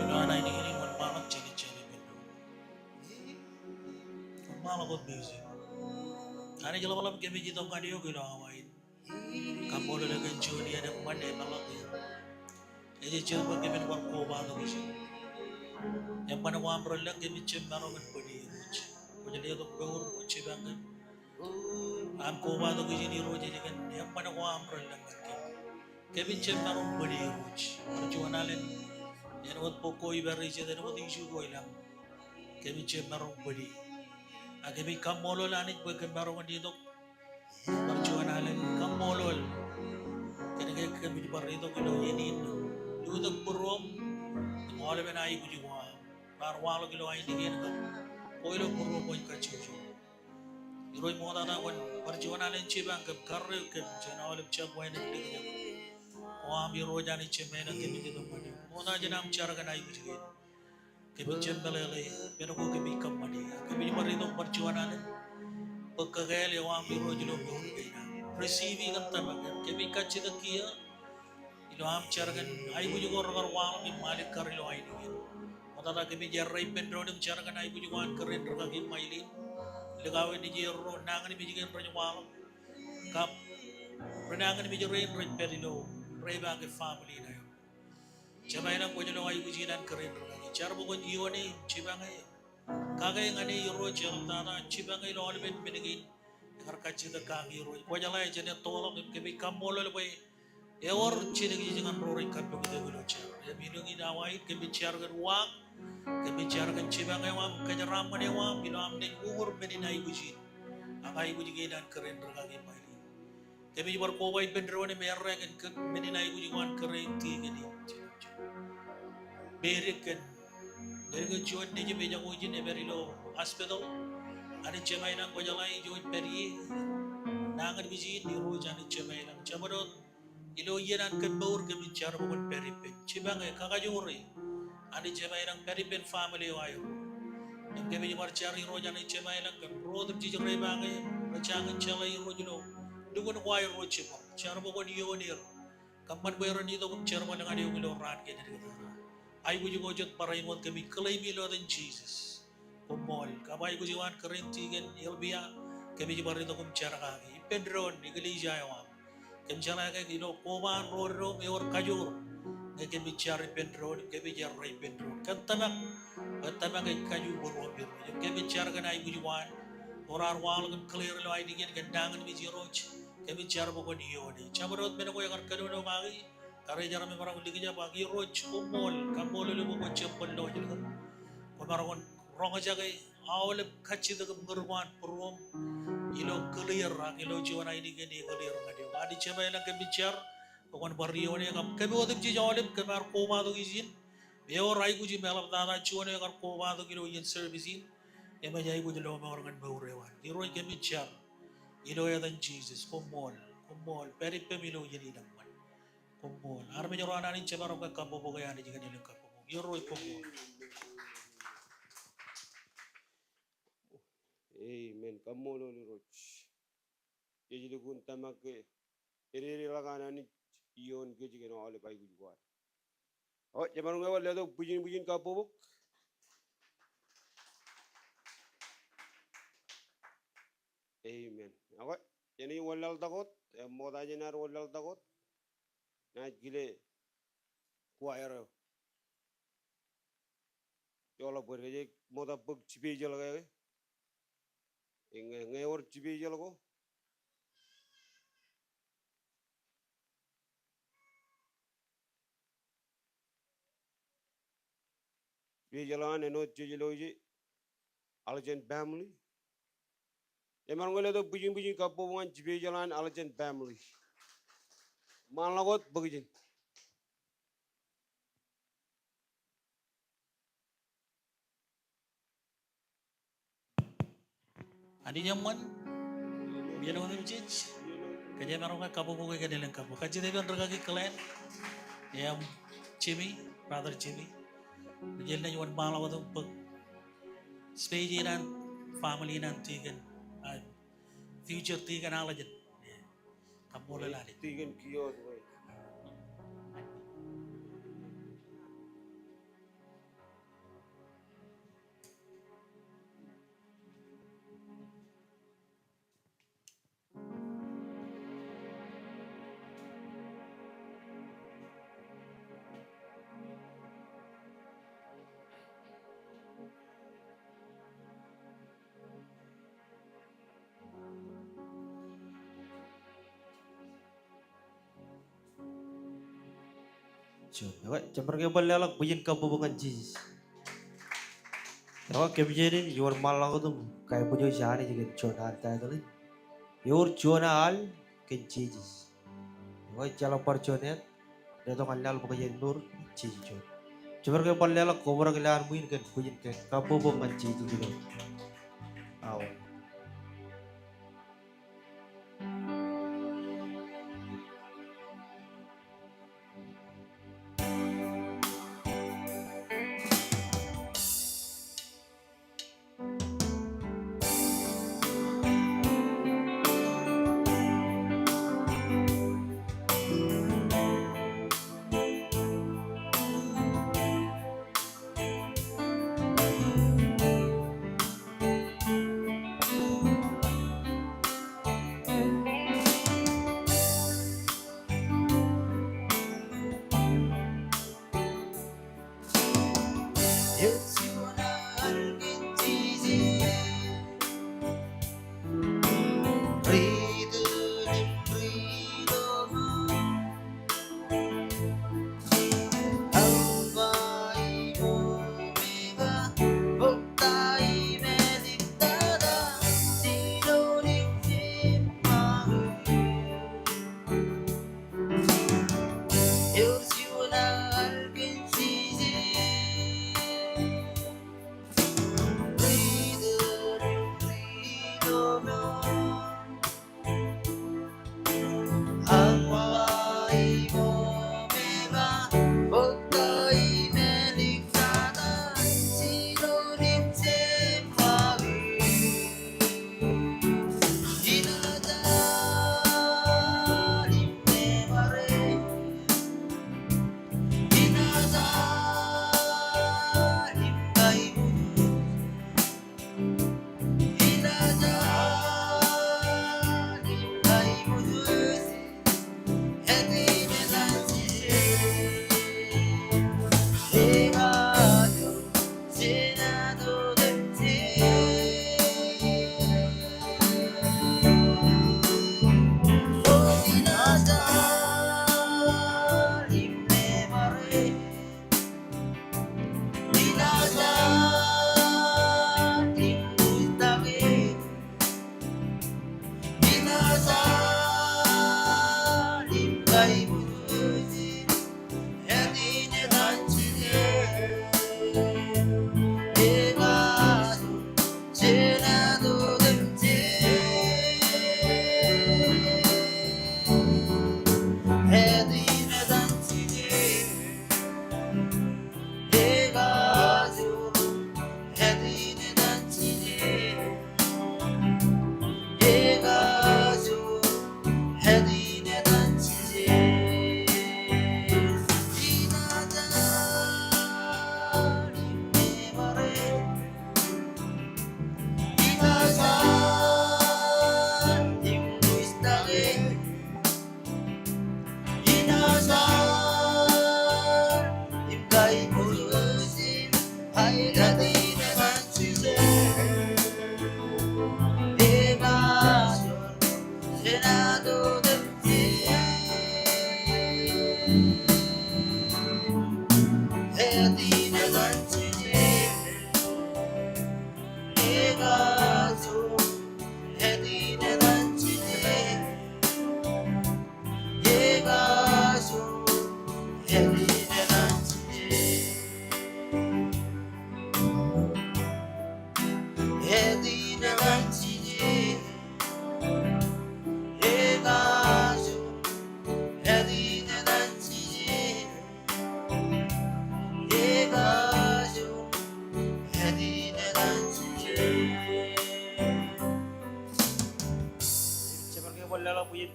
Ilo an ainikinik wōnṃaanḷọk jān ippān doon. Wōnṃaanḷọk wōt music. Anij ḷapḷap kōmij itok ñan eok ilo awa in. Kaṃṃoolol eok kōn juon iien eṃṃan emeḷọk er. Ejejjet bwe kōmin bar kobatok ijin. Eṃṃan ko aṃ relōñ kōmij jab maroñ in bōd Irooj. Kwōj letok mour, kwōj jipañ kōm. Aṃ kobatok ijin Irooj ej kōn eṃṃan ko aṃ relōñ kōn kōm. Kōmij jab maroñ bōd Irooj. Bar juon alen āinwōt bok ko ipar ej jet, āinwōt issue ko ilañ. Kōmij jab maroñ bōd. Ak kōmij kaṃṃoolol Anij bwe kōm maroñ in itok. Bar juon alen kaṃṃoolol. Kōnke kōmij bar itok ilo iien in. Lutōk būruōṃ im aolepen aikuj ko aṃ raar waḷọk ilo ainikien kōm. Bwe ilo būruōṃ kwōj kajjojo. Irooj ṃoktata kwōn bar juon alen jipañ kōm, karreo kōm jān aolep jab wānōk likjab. Ko aṃ Irooj Anij Jemān ilañ kōmij itok ñan eok. Ṃokta jān aṃ jar kōn aikuj kein. Kōmij jab meḷeḷe men ko kōmij kōṃṃane. Kōmij bar itok bar juon alen bwe kakāāl eo aṃ Irooj ilo mour kein. Receive e kōn tōmak. Kōmij kajjitōk kiiō ilo aṃ jar kōn aikuj ko rekar waḷọk im alikkar ilo ainikien. Ṃoktata kōmij errā ippān doon im jar kōn aikuj ko an kōrā in rikaki Mailin. Likao in, nejier ro, nañinmej kein rej waḷọk. Kab ren nañinmej rein rej pād ilo repaake family in aer. Jemān ilañ, kwōj lo aikuj in an kōrā in rikaki. Jar bwe kwōn iioone im jipañe. Kake ñan e Irooj eḷaptata, jipañe ilo aolepen men kein. Ekar kajjitōk kaki Irooj. Kwōjeḷā jān ettoḷọk im kōmij kaṃṃoolol bwe ewōr jinōkjeej ñan ro rej kappok itok ilo jar. Im ilōñ in awa in kōmij jar kōn waak. Kōmij jar kōn jipañ eo aṃ, kōjeraaṃṃan eo aṃ ilo am naaj uñūr men in aikuj in. Ak aikuj kein an kōrā in rikaki Mailin. Kōmij bar koba ippān doon im errā kōn men in aikuj ko an kōrā in tikōn in. Medik kōn, medik kōn juon nejūṃ ejako ijin epād ilo hospital. Anij Jemān ilañ, kwōjeḷā ijo ej pād ie. Nañinmej in Irooj Anij Jemān ilañ. Jabdewōt ilo iien an kōm mour kōmij jar bwe kwōn pād ippān. Jipañe, kakajoor e. Anij Jemān ilañ, pād ippān family eo aer. Im kōmij bar jar Irooj Anij Jemān ilañ kōn ro otemjej repaake rej jañin jeḷā Irooj ilo lukkuun ko aer ro jibboñ. Jar bwe kwōn iioon er. Kōṃṃan bwe ren itok im jerbal ñan eok ilo raan kein ej kōtata. Aikuj ko jet barāinwōt kōmij claim e ilo etan Jisōs. Koṃṃool. Kab aikuj ko an kōrā in tikōn Elbia, kōmij bar itok im jar kaki. Ippān doon eklejia eo aṃ. Kōm jeḷā ke ilo koba an ro doṃ ewōr kajoor. Ñe kōmij jar ippān doon, kōmij errā ippān doon. Kōn tōmak, kōn tōmak ej kaju būruōṃ Irooj. Kōmij jar kōn aikuj ko an, ko raar waḷọk im clear ilo ainikien kōn nañinmej Irooj. Kōmij jar bwe kwōn iioone. Jabdewōt men ko ekar kōnono kaki, kar ej jar im maroñ likjab ak Irooj koṃṃool, kaṃṃoolol eok bwe kwō jab bar lọjilñoul. Kwōmaroñ in roñjake aolep kajjitōk im ñūr ko an būruōṃ ilo clear ak ilo juon ainikien clear ñan eok. Anij Jemem ilañ kōmij jar bwe kwōn bar ioone kab kōm otemjej aolep kōm ar kobatok ijin. Ewōr aikuj im eḷaptata juon eo ekar kobatok ilo iien service in. Im ej aikuj lọmọọr ñan mour eo an. Irooj kōmij jar ilo etan Jisōs. Koṃṃool, koṃṃool. Pād ippem ilo iien in eṃṃan. Koṃṃool. Armej ro an Anij jemaroñ ke kabbokbok e Anij kōn elōñ kabbokbok. Irooj koṃṃool. Amen. Kaṃṃoolol Irooj. Jej lukkuun tōmak ke ededeḷọk an Anij ioon kōj kōn aolep aikuj ko ad. O, jemaroñ ke bar letok bwijin bwijin kabbokbok. Amen. Ak jenaaj wanlaḷtak wōt, e, ṃokta jān ad wanlaḷtak wōt. Naaj kile choir eo. Joḷọk bōd, kōjeañ ṃokta bōk special ke. Ñe, ñe ewōr special ko. Special an āinwōt jej lo ije Aljen family. Jemaroñ ke letok bwijin bwijin kabbokbok ñan special an Aljen family. Ṃaanḷọk wōt bōk ijin. Anij eṃṃan, im āinwōt otemjej, kōjeañ maroñ ke kabbokbok e kōn elōñ kabbokbok. Kajjitōk ippān rikaki Glenn, im Jimmy, brother Jimmy. Im jen naaj wōnṃaanḷọk wōt im bōk special an family in an tikōn, a, future tikōn Aljen. Kaṃṃoolol Anij. Tikōn Kiot, wōj. Juon. Ekwe, jemaroñ ke bar leḷọk bwijin kabbokbok ñan Jisōs. Ekwe, kōmijān in iwōnṃaanḷọk wōt im kaibwijoj Anij kōn juon al title in. Ewōr juon al kōn Jisōs. Ekwe, ejjeḷọk bar juon āt, letok an laḷ bwe kōjeañ mour, Jisōs juon. Jemaroñ ke bar leḷọk kobrak ilowaan ṃwiin kōn bwijin ke kabbokbok ñan Jisōs ilo awa in.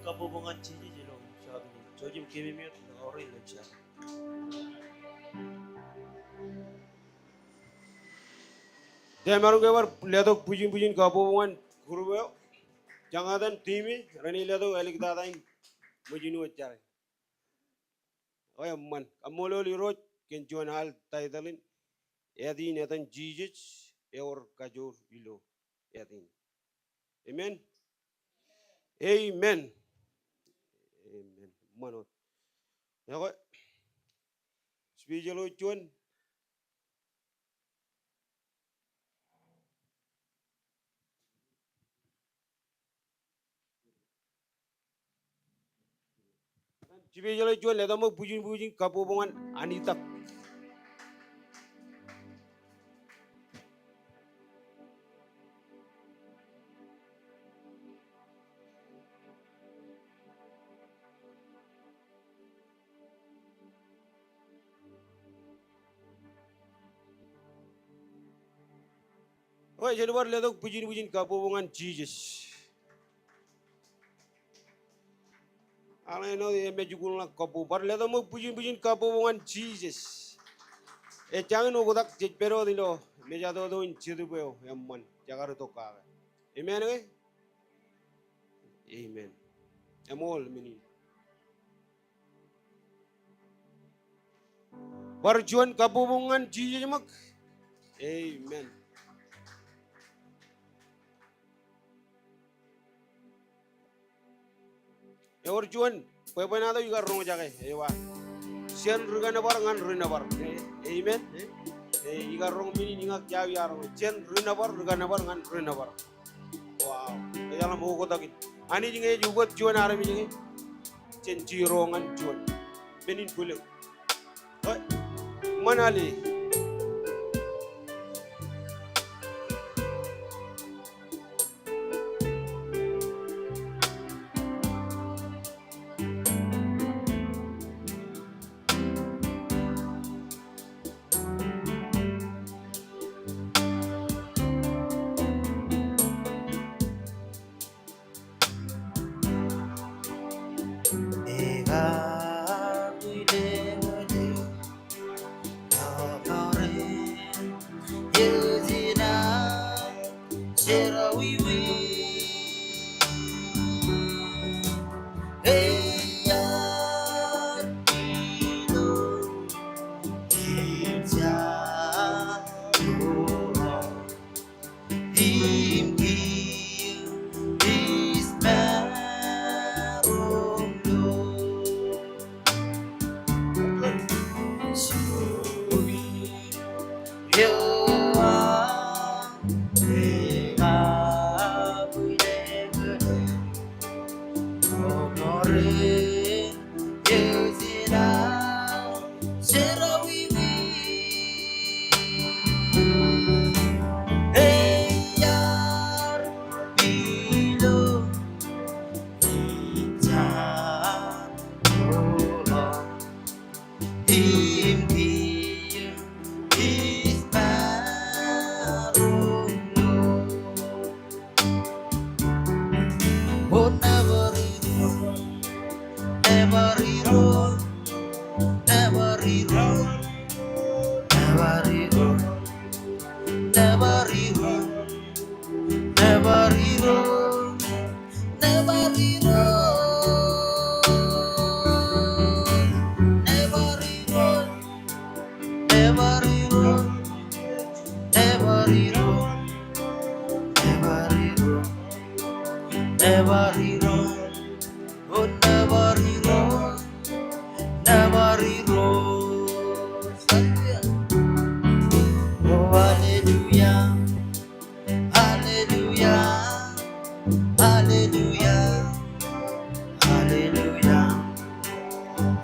Kabbokbok ñan Jisōs ilo jotenin. Jouj im keememej ilo aorōk ilo jotenin. Jemaroñ ke bar letok bwijin bwijin kabbokbok ñan group eo. Joñan team e, renaaj letok āliktata in ṃōjin wōt jare. O eṃṃan, kaṃṃoolol Irooj kōn juon al title in, Āt in etan Jisōs ewōr kajoor ilo āt in. Amen. Amen. Amen. Eṃṃan wōt. Ekwe, special eo juon. Special eo juon, letok ṃōk bwijin bwijin kabbokbok ñan Anita. Ekwe, jen bar letok bwijin bwijin kabbokbok ñan Jisōs. Aḷ āinwōt emej ukulōñḷọk kabbokbok. Bar letok ṃōk bwijin bwijin kabbokbok ñan Jisōs. Ejjañin oktak jej pād wōt ilo mejatoto in Jetōb eo eṃṃan. Jekar itok kake. Amen ke? Amen. Eṃool men in. Bar juon kabbokbok ñan Jisōs ṃōk. Amen. Ewōr juon bwebwenato ikar roñjake, ej ba, jān ri kanōbar ñan ri nōbar. E, amen. E, ikar roñ men in, iñak jab iar roñ. Jān ri nōbar, ri kanōbar ñan ri nōbar. Wow. Ejeḷā ṃōk oktak in. Anij ñe ej ukōt juon armej ñe, jen zero ñan juon. Men in bwilōñ. Ṃanali.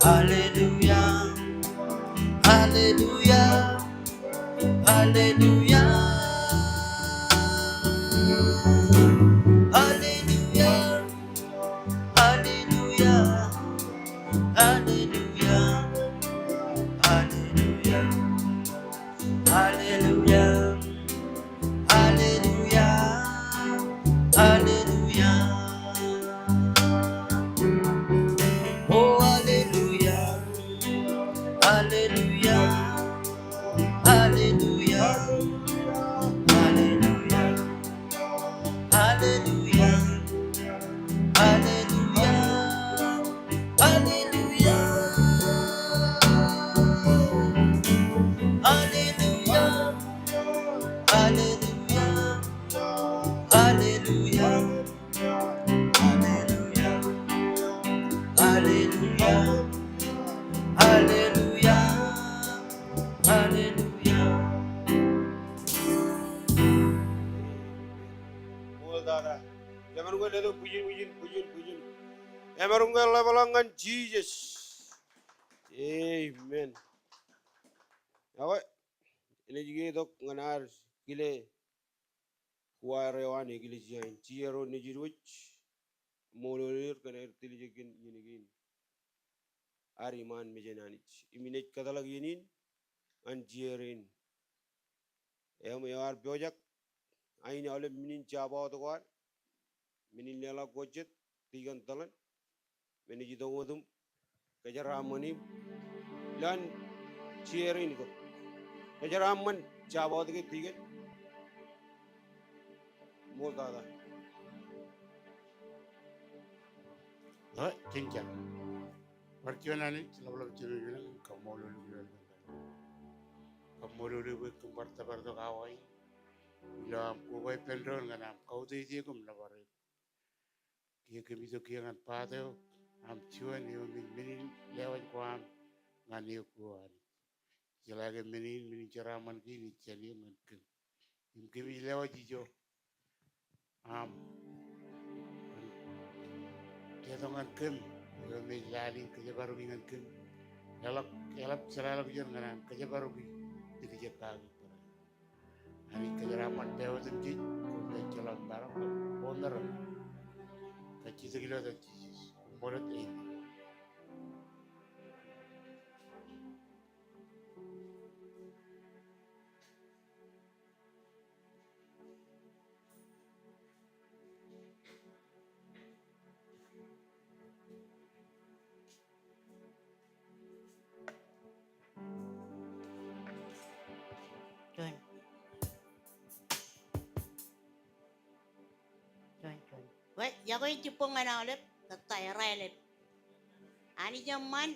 Hallelujah. Hallelujah. Hallelujah. Hallelujah. tata. Emaroñ ke letok bwijin, bwijin, bwijin, bwijin. Emaroñ ke ḷapḷọk ñan Jisōs. Amen. Ekwe, enaaj ke itok ñan ad kile kuwar eo an eklejia in, chair eo nejid wōj, ṃool er kōn aer tiljek in iien kein. Ad iṃaan mejān Anij. Im inaaj kōtḷọk iien in ñan chair in. Im eo ad pojak, ain aolep men in jabawōt ko ad, men in leḷọk ko jet, Tikōn Tōḷan, men in itok wōt im kōjeraaṃṃan im ilowaan chair in ko. Kōjeraaṃṃan jabawōt ke Tikōn. Ṃool tata. Eo, jen jar. Bar juon Anij, ḷapḷap jān eo, kaṃṃoolol eok ilo aō letok. Kaṃṃoolol eok bwe kōm bar tōpar tok awa in ilo aṃ koba ippān doon ñan aṃ kautiej eok im nōbar eok. Kiiō kōm itok kiiō ñan part eo aṃ juon eo im men in lewōj ko aṃ ñan eok O Anij. Ijeḷā ke men in, men in jeraaṃṃan kein ej jān eok ñan kōm. Im kōmij lewōj ijo aṃ keto ñan kōm eo im ej lale in kōjparok ñan kōm. Eḷap, eḷap jeḷāḷọkjeṇ ñan aṃ kōjparok tiljek kake. Anij kōjeraaṃṃan pād wōt im jej, koṃ ejjeḷọk maroñ, koṃ maroñ. Kajjitōk ilo etan Jisōs. Koṃṃool wōt, amen. Juon. Juon, juon. Bwe, iọkwe in jibboñ ñan aolep, kōttar aolep. Anij eṃṃan,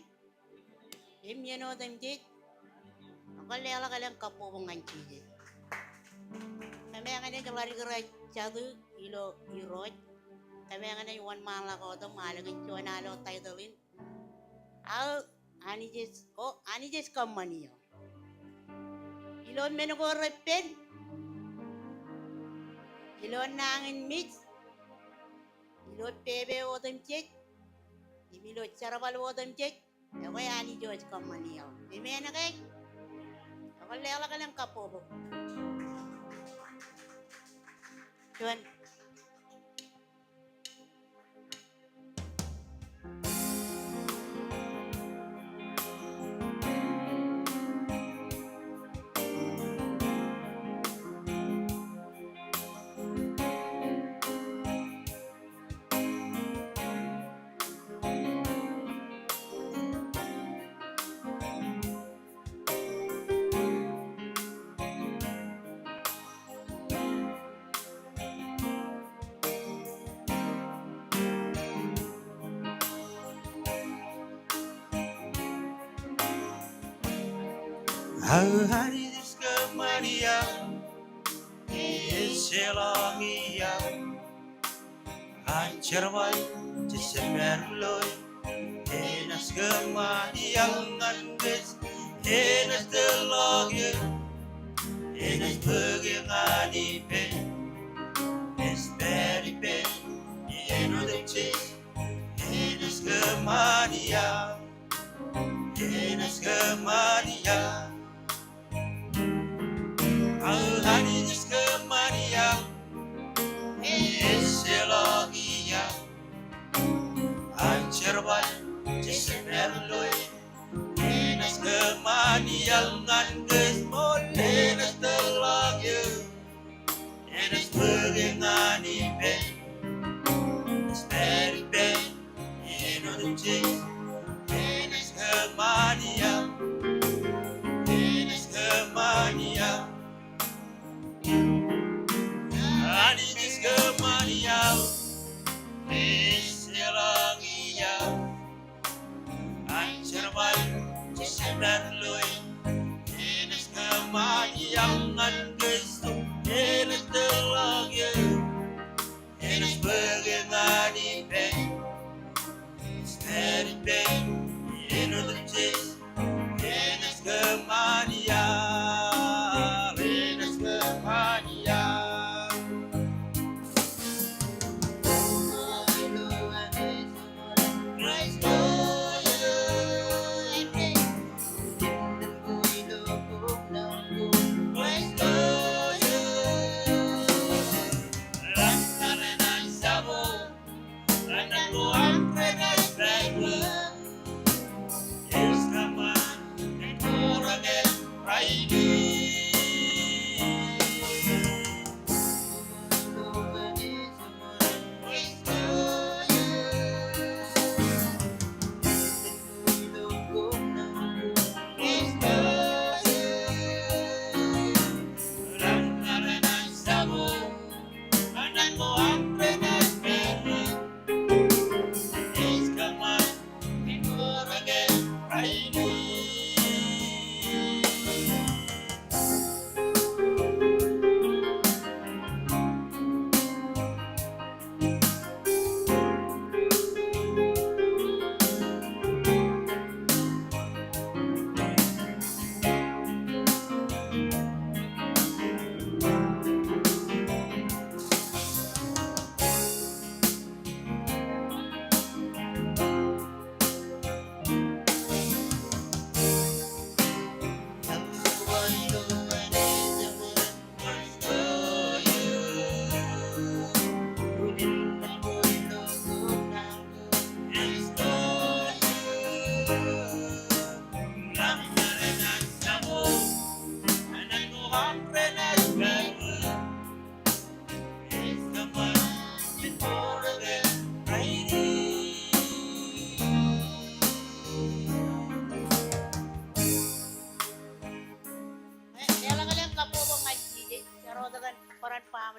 im iien otemjej, ak kwōn leḷọk elōñ kabbokbok ñan Jisōs. Kōmeañ enaaj ḷaddik ro jatū ilo Irooj. Kōmeañ enaaj wōnṃaanḷọk otem, alōñ in juon alo title in. Aō, Anij ej, o, Anij ej kōṃṃan eō. Ilo men ko repen, ilo nañinmej, ilo pepe otemjej, im ilo jerbal otemjej, ekwe Anij eo ej kōṃṃan eō. Amen ke? Ekwe leḷọk elōñ kabbokbok. Juon. Aō Anij ej kōṃṃan eō, ej jeḷọk eō. An jerbal jej jab maroñ loe, enaaj kōṃṃan eō ñan kōj, enaaj tōrḷọk eō, enaaj bōk eō ñan ippān, ej pād ippān, iien otemjej, enaaj kōṃṃan eō, enaaj kōṃṃan eō. Aō Anij ej kōṃṃan eō, ej jeḷọk eō. An jerbal jej jab maroñ loe, enaaj kōṃṃan eō ñan kōj, ṃool, enaaj tōrḷọk eō. Enaaj bōk eō ñan ippān, ej pād ippān, iien otemjej, enaaj kōṃṃan eō, enaaj kōṃṃan eō. Anij ej kōṃṃan eō, ej jeḷọk eō. An jerbal jej jab maroñ loe, enaaj kōṃṃan eō ñan Kristo, enaaj tōrḷọk eō,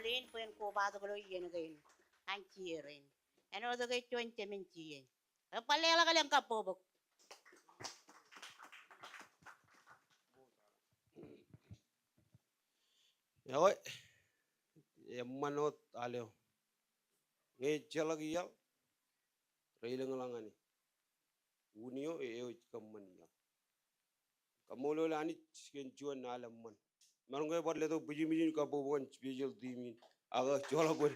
Ḷein bwe en kobatok ilo iien kein an jier in. Āinwōt ke juon jemān jier. Bar leḷọk elōñ kabbokbok. Ekwe, eṃṃan wōt al eo. Ñe ejjeḷọk iaḷ, rej lōñḷọk ñan e. Unin eo ej kōṃṃan iaḷ. Kaṃṃoolol Anij kōn juon al eṃṃan. Maroñ ke bar letok bwijin bwijin kabbokbok ñan special team in. Ak joḷọk bwe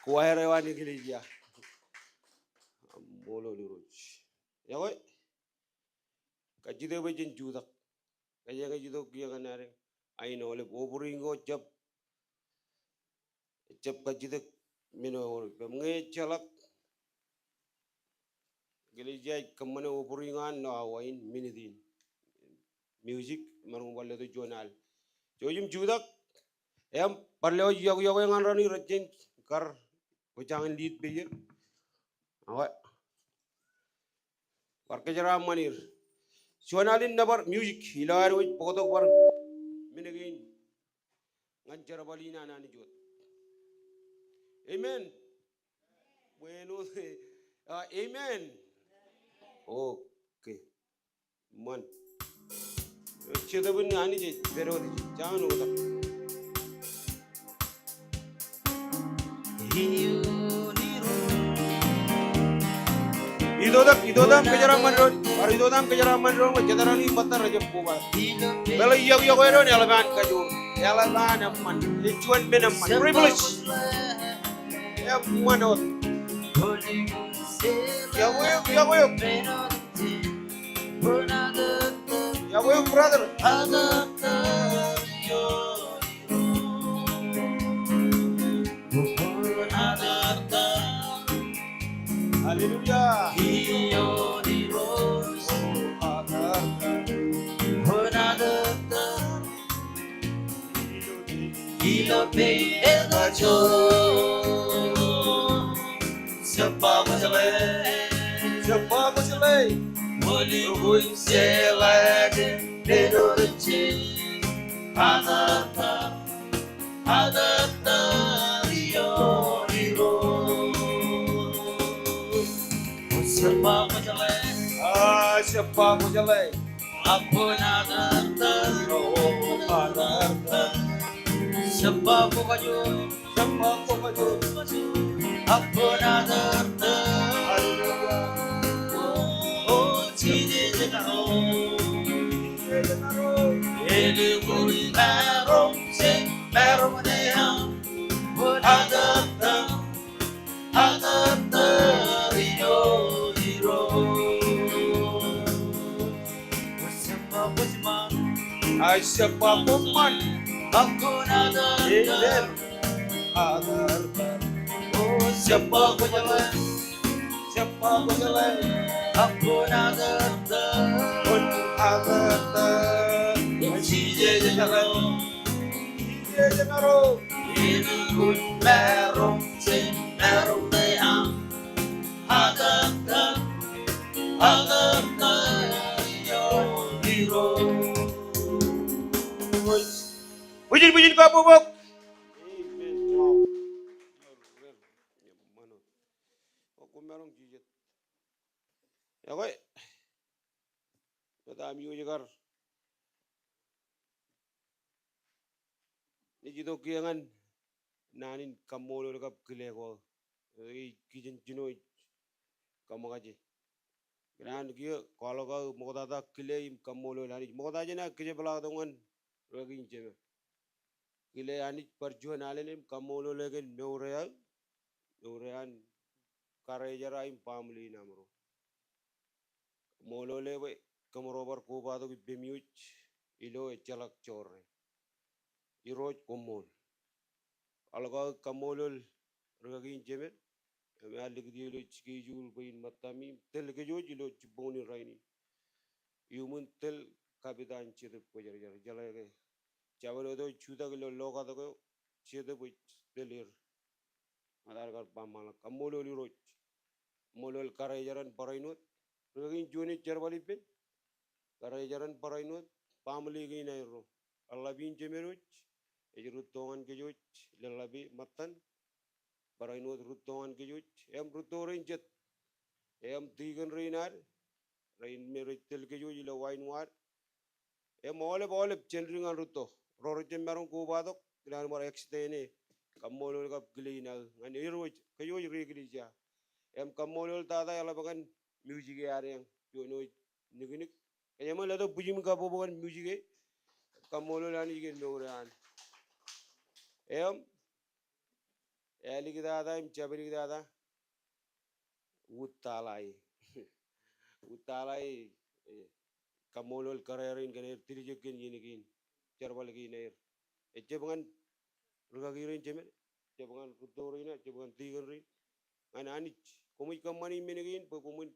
choir eo an eklejia. Kaṃṃoolol Irooj. Ekwe, kajjitōk bwe jen jutak. Kōjeañ ej itok kiiō ñan adeañ. Ain aolep offering ko jab, jab kajjitōk men eo ewōr. Im ñe ejjeḷọk, eklejia ej kōṃṃane offering eo an ilo awa in, minit in. Music, maroñ bar letok juon al. Jouj im jutak. Im bar lewōj iọkwe iọkwe ñan raṇ eo rej jañin kar, kwōjañin lead bwe er. Ekwe. Bar kōjeraaṃṃan er. Juon al in nōbar music, ilo ad wōj bōktok bar men kein ñan jerbal in an Anij wōt. Amen. Bwe en wōt, ah, amen. Okay. Eṃṃan. Jetōb in Anij ej pād wōt, jañin oktak. Itoitak, itoitak im kōjeraaṃṃan doon. Bar itoitak im kōjeraaṃṃan doon, jet raṇ in ṃōtta rej jab koba. Bōlen iọkwe iọkwe doon, eḷap an kajoor. Eḷap an eṃṃan. Ej juon men eṃṃan. Privilege. Eṃṃan wōt. Iọkwe, iọkwe. Iọkwe, brother. Hallelujah. Ilo peiṃ ekajoor. Jebba kwōjeḷā. Jebba kwōjeḷā. Ṃool lukkuun jeḷā ke pād wōt ijin. Atata, atata ioon Irooj. Jebba kwōjeḷā. Ah, jebba kwōjeḷā. Ak kwōn atata, atata. Jebba kwō kajoor, jebba kwō kajoor. Ak kwōn atata. Hallelujah. O, o, Jisōs eo ṇaro. Jisōs eo ṇaro. Elukkuun maroñ jān maroñ ṇe aṃ. Kwōn atata. Atata ioon Irooj. Ak jebba kwō ṃan. Amen. Atata. O, jebba kwōjeḷā. Jebba kwōjeḷā. Ak kwōn atata. Kwōn atata. Jisōs eo ṇaro. Jisōs eo ṇaro. Elukkuun maroñ jān maroñ ṇe aṃ. Atata, atata ioon Irooj. Bwijin, bwijin kabbokbok. Amen. Wow. Kwō maroñ jijet. Ekwe. Ṃokta im iwōj kar. Ij itok kiiō ñan naan in kaṃṃoolol kab kile ko. Ej kijenjino ej kaṃōkaje. Kōn an kiiō kwaḷọk aō ṃoktata kile im kaṃṃoolol Anij. Ṃokta jān aō kōjepḷaaktok ñan rūkaki in jemān. Kile Anij bar juon alen im kaṃṃoolol e kōn mour eo aō, mour eo an karijer aō im baaṃle in aṃro. Kaṃṃoolol e bwe kōmro bar kobatok ippemi wōj ilo ejjeḷọk jorrāān. Irooj koṃṃool. Kwaḷọk aō kaṃṃoolol rūkaki in jemān. Im ear likūt eō ilo schedule bwe in ṃōttami im tōl kōj wōj ilo jibboñin rainin. Iuṃwin tōl kapit an Jetōb Kwōjarjar. Jeḷā ke jabdewōt eo jutak ilo lokatok eo, Jetōb ej tōl er. Ṃōttan kar ba ṃōṇōṇō. Kaṃṃoolol Irooj. Kaṃṃoolol karijer in barāinwōt. Rūkaki in juon ej jerbal ippān. Karijer in barāinwōt. Baaṃle kein aerro. Eḷap in jemān wōj. ej rūtto ñan kōj wōj, lōḷḷap e ṃōttan, barāinwōt rūtto ñan kōj wōj, im rūtto rein jet, im tikōn rein ad, rein me rej tōl kōj wōj ilo wāween ad, im aolep, aolep jān dik ñan rūtto. Ro rej jab maroñ kobatok, ikōṇaan bar extend e kaṃṃoolol kab kile in aō ñan er wōj, kōj wōj ri eklejia. Im kaṃṃoolol tata eḷap ñan music e ad eñ, juon wōj niknik. Kōjeañ ṃōk letok bwijin kabbokbok ñan music e, kaṃṃoolol Anij kōn mour eo an. Im āliktata im jabdewōttata, Wut Tala e. Wut Tala e, e, kaṃṃoolol kōrā rein kōn aer tiljek kōn iien kein, jerbal kein aer. Ejjab ñan rūkaki rein jemed, jab ñan rūtto rein, jab ñan tikōn rein. Ñan Anij, koṃij kōṃṃani men kein bwe koṃwin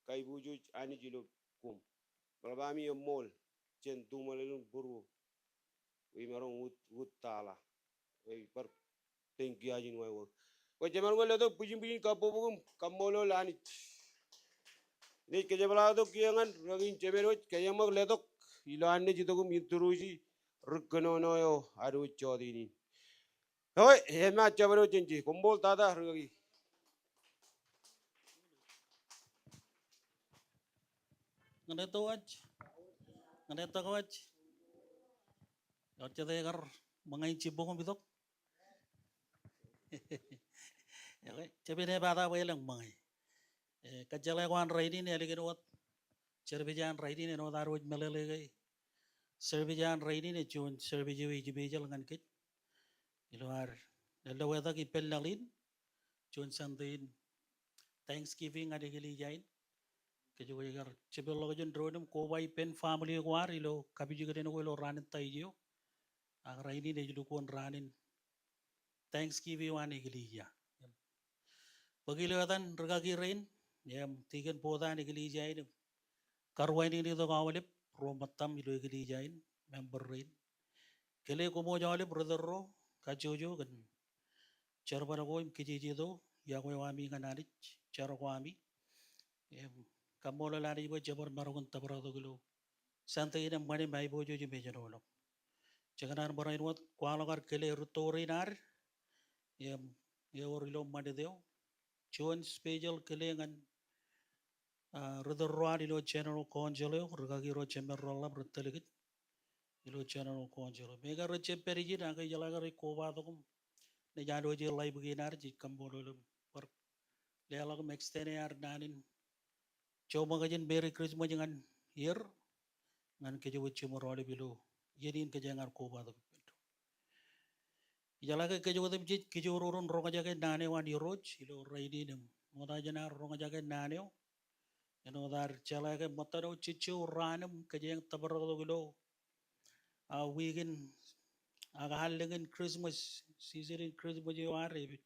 kaiboojoj Anij ilo koṃ. Bar ba ami eṃṃool jān tuṃaḷ in būruō. Wi maroñ wut, wut tala. Wi bar thank you ajin wāween. Kwōj jab maroñ ke letok bwijin bwijin kabbokbok im kaṃṃoolol Anij. Ij kajepḷaaktok kiiō ñan rūkaki in jemed wōj, kōjeañ ṃōk letok ilo an naaj itok im introduce ri kōnono eo ad wōj jota in. Eo, emaat jabdewōt jān je, koṃṃool tata rūkaki. Ñan eto waj. Ñan eto waj. Eo, jete kar ṃōñā in jibboñ im itok. Eo, jab in epata bwe elōñ ṃōñā. E, kōjjeḷā ko an rainin, ālikin wōt service an rainin, āinwōt ad wōj meḷeḷe ke service an rainin ej juon service eo ej special ñan kōj. Ilo ad lōḷḷọk wōt ippān laḷ in, juon Sunday in Thanksgiving ñan eklejia in. Kōj wōj kar jepelḷọk jān doon im koba ippān family ko ad ilo kapijuknen ko ilo raan in Taijeo. Ak rainin ej lukkuun raan in Thanksgiving eo an eklejia. Bōk ilo etan rūkaki rein, im tikōn board an eklejia in, im karuwainene tok aolep ro ṃōttam ilo eklejia in, member rein. Kile koṃwōj aolep ri tōl ro, kajjojo kōn jerbal ko im kijejeto yokwe eo ami ñan Anij, jar ko ami. Im kaṃṃoolol Anij bwe jebar maroñ in tōprak tok ilo Sunday in eṃṃan im aiboojoj im ejenoḷọk. Jekōṇaan barāinwōt kwaḷọk ad kile rūtto rein ad, im ewōr ilo ṃanit eo. Juon special kile ñan, a, ri tōl ro ad ilo General Council eo, rūkaki ro jemed reḷḷap ri tōl kōj ilo General Council eo. Meñe ke rej jab pād ijin ak ijeḷā ke rej kobatok im naaj alwōje live kein ad, jej kaṃṃoolol im bar leḷọk im extend e ad naan in joṃōkaj in Merry Christmas ñan er, ñan kōj wōj jiṃor aolep ilo iien in kōjeañ ar kobatok ippān doon. Ijeḷā ke kōj otemjej kijooror in roñjake naan eo an Irooj ilo rainin im ṃokta jān ad roñjake naan eo, āinwōt ad jeḷā ke ṃōttan eo jejjo raan im kōjeañ tōprak tok ilo, a, wiik in, ak allōñ in Christmas, season in Christmas eo ad, e,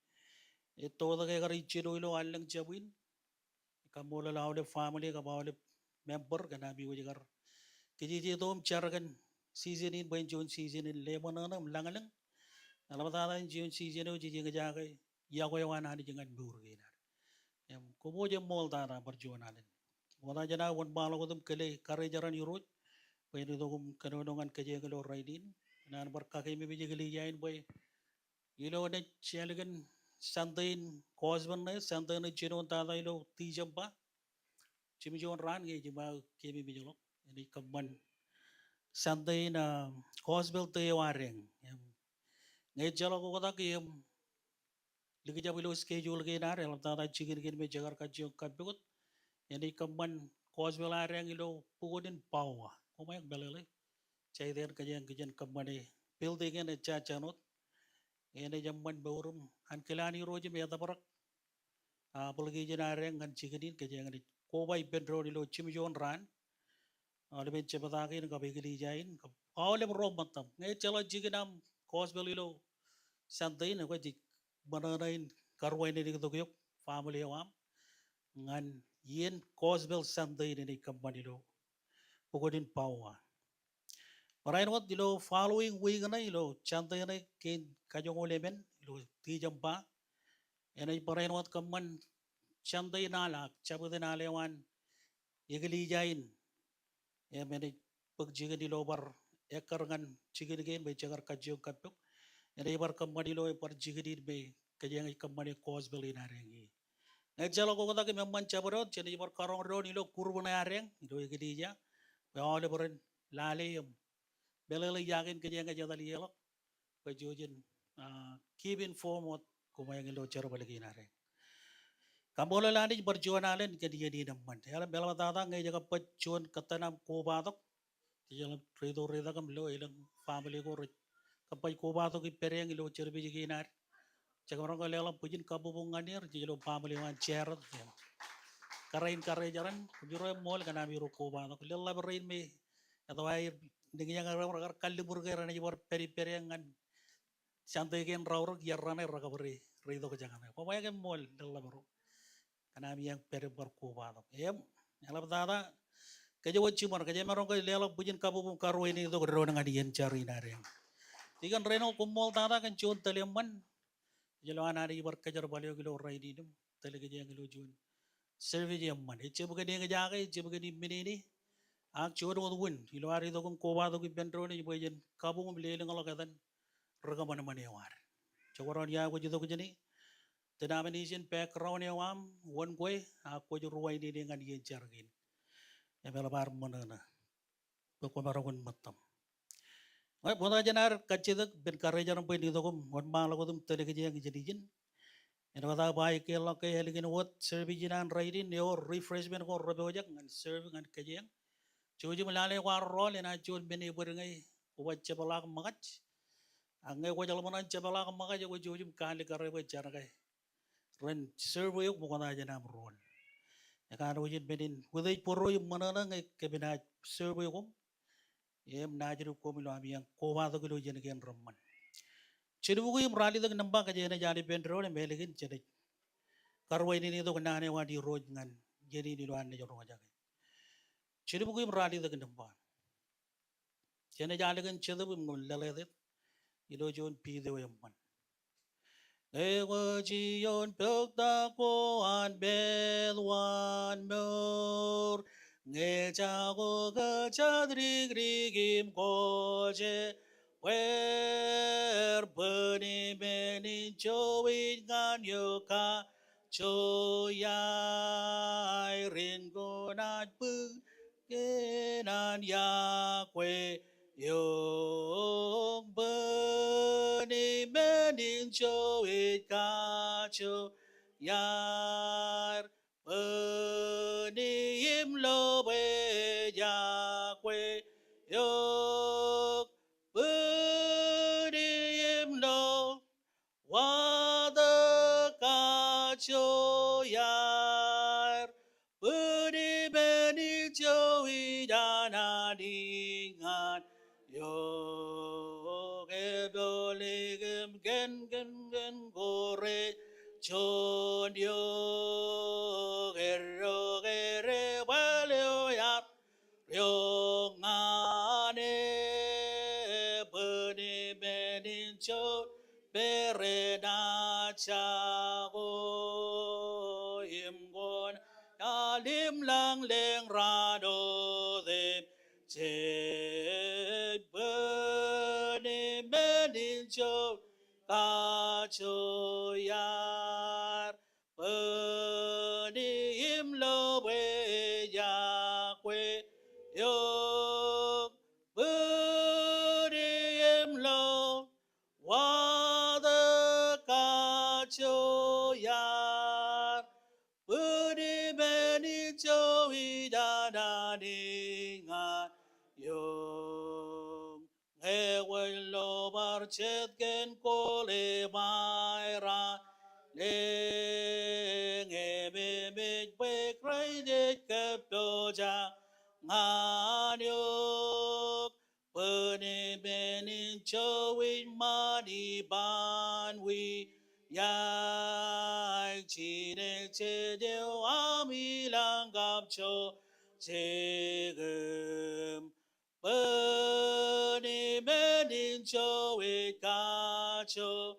ettoto ke ekar ijjino ilo allōñ jabwin. Kaṃṃoolol aolep family kab aolep member kōn ami wōj kar kijejeto im jar kōn season in bwe en juon season in leṃōṇōṇō im lañlōñ. Eḷaptata en juon season eo jej eñjake yokwe eo an Anij ñan mour kein ad. Im koṃwōj eṃṃool tata bar juon alen. Ṃokta jān aō wōnṃaanḷọk wōt im kile karijeran Irooj bwe en itok im kōnono ñan kōjeañ ilo rainin. Ikōṇaan bar kakeememej eklejia in bwe ilo naaj ālikin Sunday in gospel ṇe, Sunday ṇe jinoin tata ilo December. Jimjuon raan ñe ij ba keememejḷọk. Enaaj kōṃṃan Sunday in, a, gospel te eo ad eñ. Im ñe ejjeḷọk oktak im likjab ilo schedule kein ad, eḷaptata jikin kein me jekar kajjioñ kappukot, enaaj kōṃṃan gospel ad eñ ilo bukot in Pawa. Koṃeañ meḷeḷe. Jej aikuj kōjeañ kijen kōṃṃane building in ejja jān wōt. Enaaj eṃṃan mour im ankilaan Irooj im etōprak, a, application ad eñ ñan jikin in, kōjeañ naaj koba ippān doon ilo jimjuon raan. Aolepen jebta kein kab eklejia in kab aolep ro ṃōttam. Ñe ejjeḷọk jikin aṃ gospel ilo Sunday in, ekwe jej ṃōṇōṇō in karuwainene tok eok family eo aṃ ñan iien gospel Sunday in enaaj kōṃṃan ilo bukot in Pawa. Barāinwōt ilo following week ṇe, ilo Sunday ṇe kein kajoñoul emān ilo December, enaaj barāinwōt kōṃṃan Sunday in al ak Jabōt in al eo an eklejia in. Im enaaj bōk jikin ilo bar ekkar ñan jikin kein bwe ejekar kajjioñ kappok. Enaaj bar kōṃṃan ilo bar jikin in me kōjeañ ej kōṃṃane gospel in adeañ ie. Ñe ejjeḷọk oktak im eṃṃan jabdewōt, jenaaj bar karoñ doon ilo group ṇe adeañ ilo eklejia bwe aolep ren lale im meḷeḷe ia kein kōjeañ ej etal ie ḷọk bwe jej, ah, keep informed wōt koṃeañ ilo jerbal kein adeañ. Kaṃṃoolol Anij bar juon alen kōn iien in eṃṃan. Eḷap, eḷaptata ñe ej kab baj juon kōttan aṃ kobatok, jej ḷap reitok reitok im lo elōñ family ko rej kab baj kobatok ippādeañ ilo service kein ad. Jekdọọn ke leḷọk bwijin kabbokbok ñan er, jej lo family eo an Jared im kōrā in kōrā jeran, kwōj ro eṃṃool kōn ami ro kobatok. Leḷḷap rein me etto aer, eñin aer, rekar kalliṃur ke renaaj bar pād ippādeañ ñan Sunday kein raorōk, iar raṇe rekab reitok jekdọọn. Koṃeañ eṃṃool, leḷḷap ro kōn ami ej pād im bar kobatok. Im eḷaptata, kōj wōt jiṃor, kōj emaroñ ke leḷọk bwijin kabbokbok im karuwainenetok doon ñan iien jar in adeañ. Deacon Reno, koṃṃool tata kōn juon tōl eṃṃan. Ej lo an Anij bar kōjerbal eok ilo rainin im tōl kōjeañ ilo juon service eṃṃan. Ejab kōn eñjake, ejab kōn imminene. Ak juon wōt wūn ilo ad itok im kobatok ippān doon ej bwe jen kabuñ im lelōñḷọk etan ri kōṃanṃan eo ad. Jekdọọn ia kwōj itok jāne, denomination background eo aṃ, wōn kwe, ak kwōj ruwainene ñan iien jar kein. Im eḷap ad ṃōṇōṇō bwe kwōmaroñ in ṃōttam. Ñe ṃokta jān ad kajjitōk, ippān karejeran bwe en itok im wōnṃaanḷọk wōt im tōl kōjeañ jān ijin. Āinwōt aō ba ikkeḷọk ke ālikin wōt service in an rainin, ewōr refreshment ko repojak ñan serve ñan kōjeañ. Jouj im lale kwaar rọọl, enaaj juon men ebōd ñe kwōj jepḷaak ṃōkaj. Ak ñe kwōj ḷōmṇak in jepḷaak ṃōkaj, kwōj jouj im kaalikkare bwe jar ke ren serve eok ṃokta jān aṃ rọọl. Ekanooj in men in utiej bōro im ṃōṇōṇō ñe kōm naaj serve koṃ im naajdik koṃ ilo ami ej kobatok ilo iien kein reṃṃan. Jenbukwi im ralitōk nōṃba, kōj enaaj al ippān doon im ālikin jenaaj karuwainenetok naan eo an Irooj ñan iien in ilo an naaj roñjake. Jenbukwi im ralitōk nōṃba. Jenaaj al kōn jetōb im ñan leḷeḷe ilo juon video eṃṃan. Ñe kwōj iioon poktak ko an pād wōnṃour, ñe jako kōjatdikdik im kwōj ebbeer, bōni men in jouj ñan eok kajoor iaer, in kuṇaaj bōk kōn an iakwe eok. Bōni men in jouj kajoor iaer, bōni im lo bwe iakwe eok. Bōni im lo watōk kajoor iaer. Bōni men in jouj an Anij ñan eok. Epoḷ im kōn kōn kōn ko rej juon eok, eddo ke rej bōl eo iar iọk ñan e. Bōni men in jouj pād renaaj jako im kwōnaaj al im lañ lōñ raan otemjej. Bōni men in jouj kajoor iaer. Bōni im lo bwe iakwe eok. Bōni im lo watōk kajoor iaer. Bōni men in jouj an Anij ñan eok. Ñe kwōj lo bar jet kōn kōḷ emaeraṇ, ñe ememej bwe Kraist ej kōppojak ñan eok. Bōni men in jouj ṃani ban wiaik, jined jeje eo ami lañ kab jouj jikiṃ. Bōni men in jouj kajoor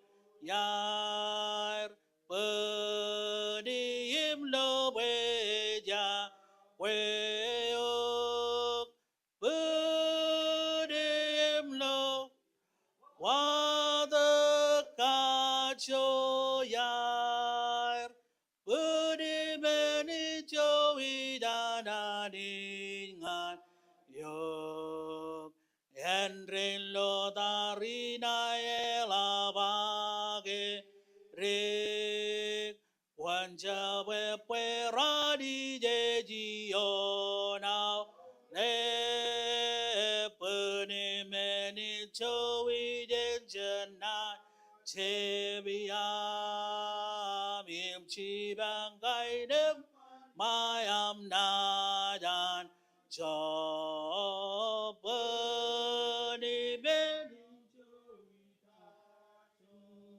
iaer. Bōni im lo bwe iakwe eok. yaer. Bōd men ijo ij an Anij ñan eok. Āindein ḷotar in aeḷap ak erik. Kwōn jab ebbeer Anij ej ioon aolep. Bōd men ijo ij en jān an jab iaam im jipañ kain eṃṃan ṃae aṃ naaj an job. Bōd men ijo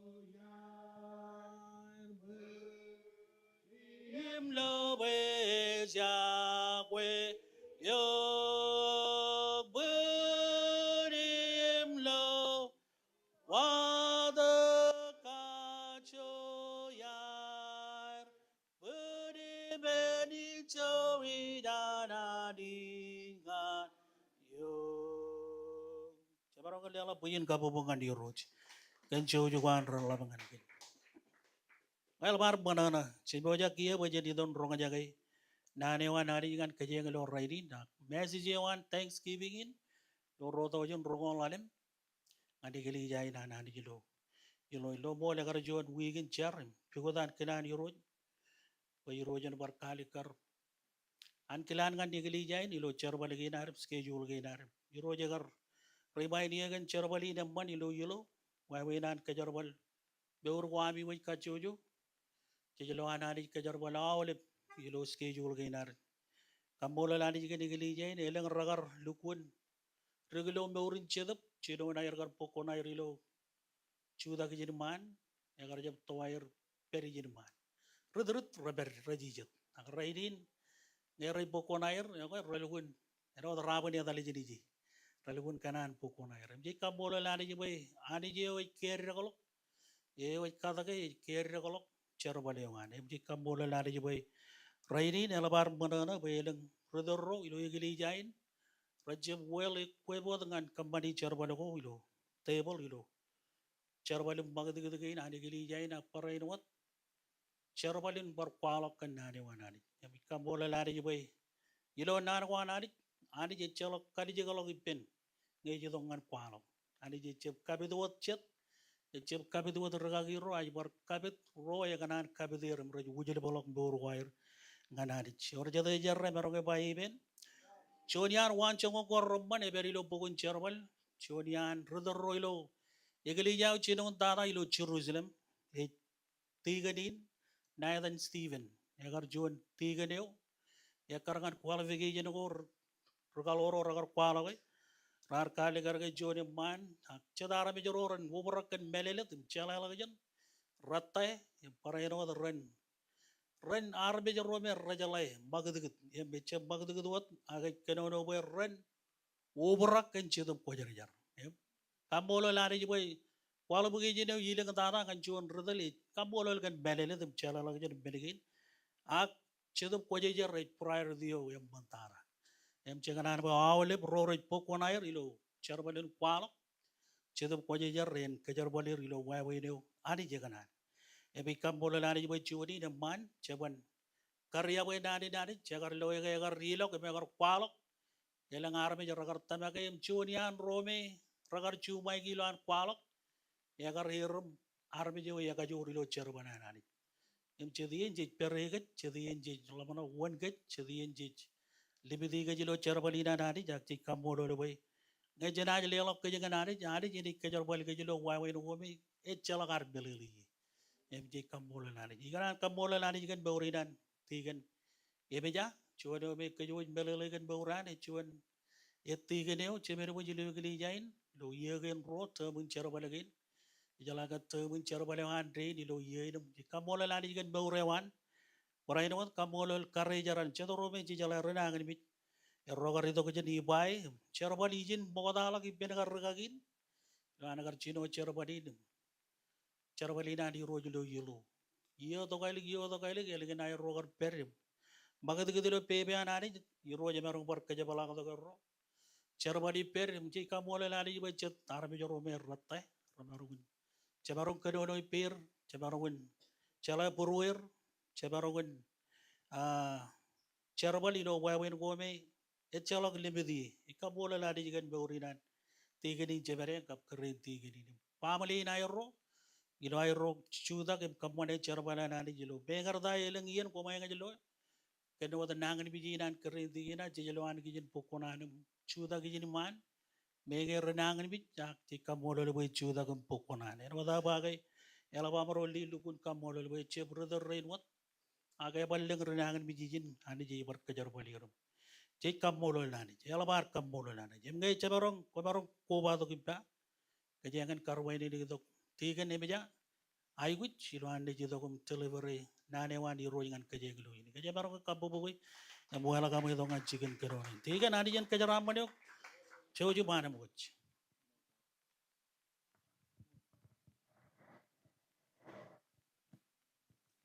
ij an im lo bwe ejako eok. Bōd im lo watōk kajoor. Bōd men ijo ij an Anij ñan eok. Jemaroñ ke leḷọk bwijin kabbokbok ñan Irooj kōn jouj ko an reḷḷap ñan kōj. Eḷap ad ṃōṇōṇō, jej pojak kiiō bwe jen itok roñjake naan eo an Anij ñan kōj ilo rainin, ak message eo an Thanksgiving in ilo ruo tọujin roñoul ḷalem ñan eklejia in an Anij ilo, ilo, ilo ṃool. Ekar juon wiik in jar im pukot an kōṇaan Irooj bwe Irooj en bar kalikkar ankilaan ñan eklejia in ilo jerbal kein ad im schedule kein ad. Irooj ekar remind eō kōn jerbal in eṃṃan ilo, ilo wāween an kōjerbal mour ko ami wōj kajjojo. Jej lo an Anij kōjerbal aolep ilo schedule kein ad. Kaṃṃoolol Anij kōn eklejia in, elōñ rekar lukkuun dik ilo mour in Jetōb, jinoin aer kar bōk kuṇaer ilo jutak ijin ṃaan, ekar jab to aer pād ijin ṃaan. Ritrit repād, rej ijet. Ak rainin ñe rej bōk kuṇaer, ekwe relukkuun, āinwōt raban etal ijin ije, relukkuun kōṇaan bōk kuṇaer. Im jej kaṃṃoolol Anij bwe Anij eo ej kādeḷọk, eo ej katake, ej kādeḷọk jerbal eo an. Im jej kaṃṃoolol Anij bwe rainin eḷap ad ṃōṇōṇō bwe elōñ ri tōl ro ilo eklejia in rej jab well equipped ñan kōṃṃani jerbal ko ilo table ilo jerbal im ṃakūtkūt kein an eklejia in. Ak barāinwōt jerbal in bar kwaḷọk kōn naan eo an Anij. Im ij kaṃṃoolol Anij bwe ilo naan ko an Anij, Anij ejjeḷọk kalijekḷọk ippān ñe ej itok ñan kwaḷọk. Anij ejjab kapit wōt jet, ejjab kapit wōt rikaki ro, ej bar kapit ro ekōṇaan kapit er im rej wūjlepḷọk mour ko aer ñan Anij. Ewōr jet ej errā, maroñ ke ba amen. Juon iaan waanjoñak ko reṃṃan ej pād ilo bok in Jerbal. Juon iaan ri tōl ro ilo eklejia eo jinoin tata ilo Jerusalem ej tikōn in, Nathan Stephen. Ekar juon tikōn eo ekkar ñan qualification ko ri-, rikaḷ ro rekar kwaḷọke. Raar kalikkar ke juon eṃṃaan, ak jet armej ro ren obrak kōn mālōtlōt im jeḷāḷọkjeṇ, rōtte, im barāinwōt ren, ren armej ro me rejeḷā ṃakūtkūt. Im ejjab ṃakūtkūt wōt, ak ej kōnono bwe ren obrak kōn Jetōb Kwōjarjar. Im kaṃṃoolol Anij bwe qualification eo ilōñ tata ñan juon ri tōl ej kaṃṃoolol kōn mālōtlōt im jeḷāḷọkjeṇ im men kein. Ak Jetōb Kwōjarjar ej priority eo eṃṃan tata. Im jekōṇaan bwe aolep ro rej bōk kuṇaer ilo jerbal in kwaḷọk, Jetōb Kwōjarjar en kōjerbal er ilo wāween eo Anij ekōṇaan. Im ij kaṃṃoolol Anij bwe juon in eṃṃaan, jeban kariab e naan in Anij, jekar lo ke ekar ilọk im ekar kwaḷọk, elōñ armej rekar tōmak e, im juon iaan ro me rekar juṃae ilo an kwaḷọk, ekar erom armej eo ekajoor ilo jerbal an Anij. Im jet iien jej pād kōj, jet iien jej ḷōmṇak wōn kōj, jet iien jej limit kōj ilo jerbal in an Anij, ak jej kaṃṃoolol bwe ñe jenaaj leḷọk kōj ñan Anij, Anij enaaj kōjerbal kōj ilo wāween ko me ejjeḷọk ad meḷeḷe ie. Im jej kaṃṃoolol Anij. Ikōṇaan kaṃṃoolol Anij kōn mour in an tikōn Ebeja, juon eo me kōj wōj meḷeḷe kōn mour an, ej juon, ej tikōn eo jemed wōj ilo eklejia in ilo iiō kein ruo, term in jerbal kein. Ijeḷā ke term in jerbal eo an dein ilo iiō in. Im jej kaṃṃoolol Anij kōn mour eo an. Barāinwōt kaṃṃoolol karijer an jet ro me jejeḷā ri nañinmej. Erro kar itok jān Ebeye, jerbal ijin ṃoktaḷọk ippān kar rikaki in ilo an kar jino jerbal in. Jerbal in an Irooj ilo iiō. Iiō tokālik, iiō tokālik, ālikin aerro kar pād im ṃakūtkūt ilo pepe an Anij, Irooj emaroñ bar kōjepḷaaktok erro. Jerbal ippād im jej kaṃṃoolol Anij bwe jet armej ro me rōtte, remaroñ, jemaroñ kōnono ippāer, Jemaroñ in jeḷā būrueir, jemaroñ in, ah, jerbal ilo wāween ko me ejjeḷọk limit ie. Ij kaṃṃoolol Anij kōn mour in an tikōn in jemād kab kōrā in tikōn in im baaṃle in aerro ilo aerro jutak im kōṃṃane jerbal an Anij ilo meñe ta elōñ iien koṃ eñjake ilo kōn wōt nañinmej in an kōrā in tikōn in, jej lo an kijin bōk kuṇaan im jutak ijin iṃaan meñe rej nañinmej, ak jej kaṃṃoolol bwe ej jutak im bōk kuṇaan. Āinwōt aō ba ke eḷap aṃ ro lelukkuun kaṃṃoolol bwe ejab ritōl rein wōt, ak ebar lōñ ri nañinmej ijin, Anij ej bar kōjerbal er im jej kaṃṃoolol Anij. Eḷap ad kaṃṃoolol Anij. Im ñe jemaroñ, kwōmaroñ kobatok ippa, kōjeañ in karuwainene itok tikōn eṃōj aikuj ilo an naaj itok im deliver e naan eo an Irooj ñan kōjeañ ilo iien. Kōjeañ maroñ ke kabbokbok e im welcome e itok ñan jikin kōnono in. Tikōn, Anij en kōjeraaṃṃan eok. Jouj im anemkwōj.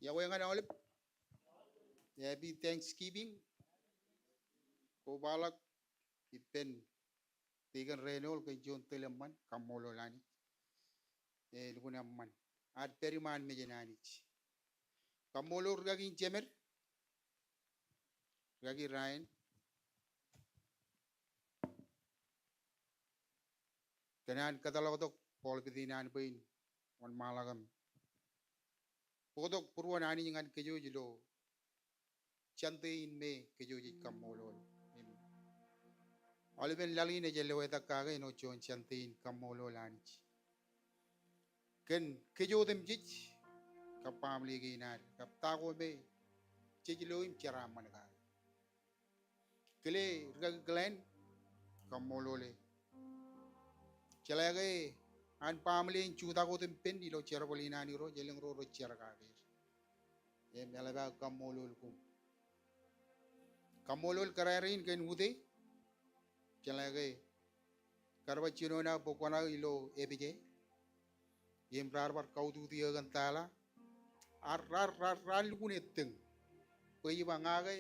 Iọkwe ñan aolep. Happy Thanksgiving. Kobaḷọk ippān tikōn Renold kōn juon tōl eṃṃan, kaṃṃoolol Anij. E, lukkuun eṃṃan. Ad pād iṃaan mejān Anij. Kaṃṃoolol rikaki in jemed. Rikaki Ryan. Kōn an kōtḷọk tok pulpit in an bwe in wōnṃaanḷọk im bōktok būruon Anij ñan kōj ilo Sunday in me kōj jej kaṃṃoolol. Im aolepen laḷ in ej lewōj tok kake āinwōt juon Sunday in kaṃṃoolol Anij kōn kōj otemjej kab baaṃle kein ad kab ta ko me jej lo im jeraaṃṃan kake. Kile rikaki Glenn, kaṃṃoolol e. Jeḷā ke an baaṃle in jutak wōt im pen ilo jerbal in an Irooj, elōñ ro rej jar kake er. Im eḷap aō kaṃṃoolol koṃ. Kaṃṃoolol kōrā rein kōn utiej. Jeḷā ke kar bar jino aō bōk kuṇaō ilo epije im raar bar kautiej eō kōn tala. Ar, raar, raar, raar lukkuun ettōñ bwe ij ba ña ke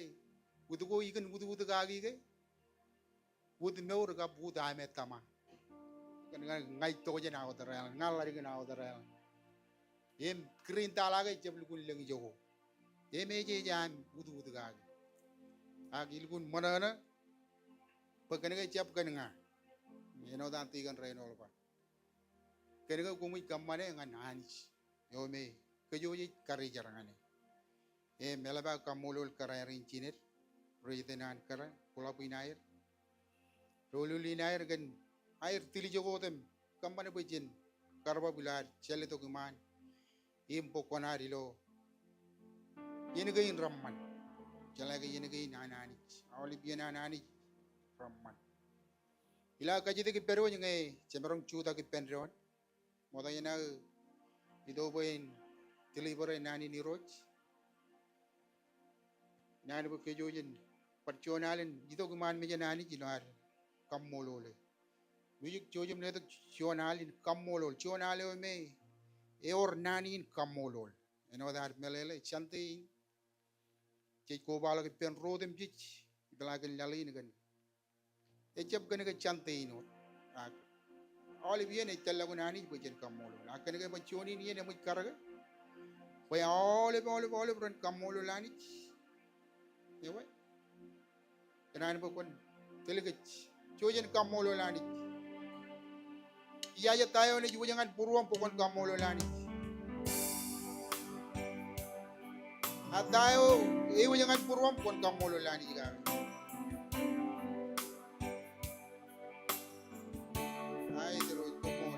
wūt ko ikōn wūtwūt kaki ke wūt mour kab wūt ametōma. Kōn ña, ña ij tokjān aō tōre ḷọk, ña ḷaddik in aō tōre ḷọk. Im kūr in tala ke ejjab lukkuun lōñ ijoko. Im ej, ej aṃ wūtwūt kaki. Ak ilukkuun ṃōṇōṇō bwe kōn ke ejjab kōn ña. Āinwōt an tikōn Renold ba, kōn ke koṃij kōṃṃane ñan Anij eo me kōj jej karijer ñan e. Im eḷap aō kaṃṃoolol kōrā rein jined, ro itōn an kōrā, club in aer, doulul in aer kōn aer tiljek wōt im kōṃṃan bwe jen kar bab ilo ad jāle tok iṃaan im bōk kuṇaad ilo iien kein reṃṃan. Jeḷā ke iien kein an Anij, aolep iien an Anij reṃṃan. Ilo aō kajjitōk ippād wōj ñe jemaroñ jutak ippān doon, ṃokta iien aō itok bwe en deliver e naan in Irooj. Naan bwe kōj jen bar juon al in itok iṃaan mejān Anij ilo ad kaṃṃoolol e. Music, jouj im letok juon al in kaṃṃoolol. Juon al eo me ewōr naan in kaṃṃoolol. Āinwōt ad meḷeḷe, Sunday in jej kobaḷọk ippān ro otemjej, ipḷaak in laḷ in kōn ejjab kōn ke Sunday in wōt. Ak aolep iien ej tōllọk in Anij bwe jen kaṃṃoolol. Ak kōn ke bar juon in iien eṃōj karōke bwe aolep, aolep, aolep ren kaṃṃoolol Anij. Ewe. Kōn an bwe kwōn tōl kōj. Jouj jen kaṃṃoolol Anij. Ijaje ta eo enaaj wōj ñan būruōṃ bwe kwōn kaṃṃoolol Anij? A ta eo ewōj ñan būruōṃ bwe kwōn kaṃṃoolol Anij kake? Aet Irooj, koṃṃool.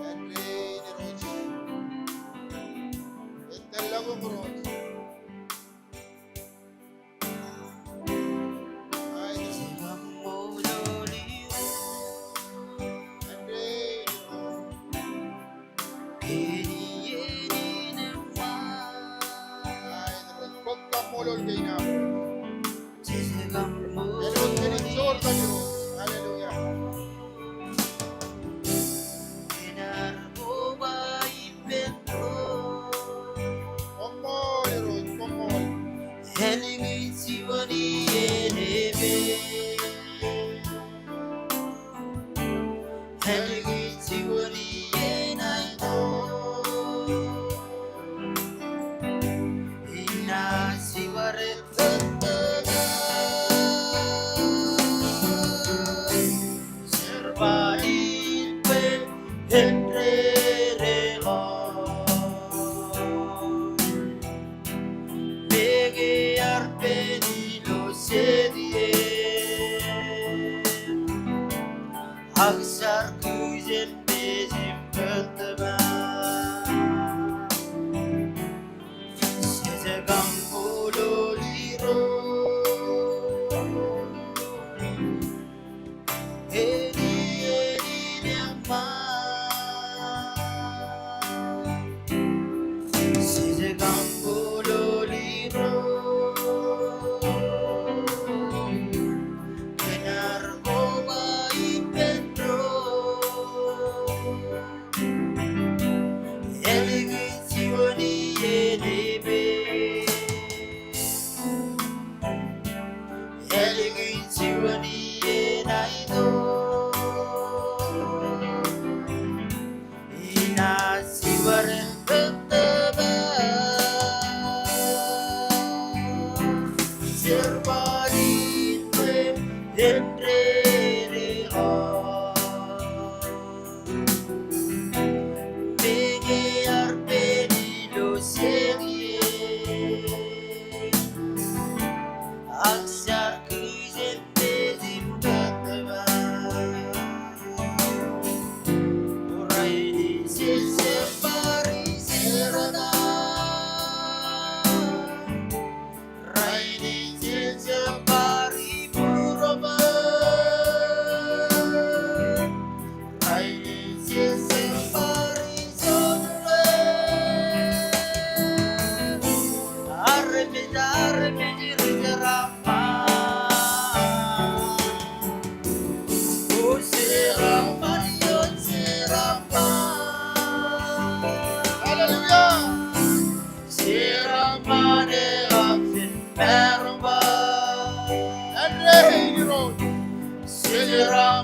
Āindein Irooj. Ej tōllọk eok Irooj. Aet Irooj. Āindein Irooj. Aet Irooj. Bōk kaṃṃoolol kein aṃ. Hallelujah. Koṃṃool.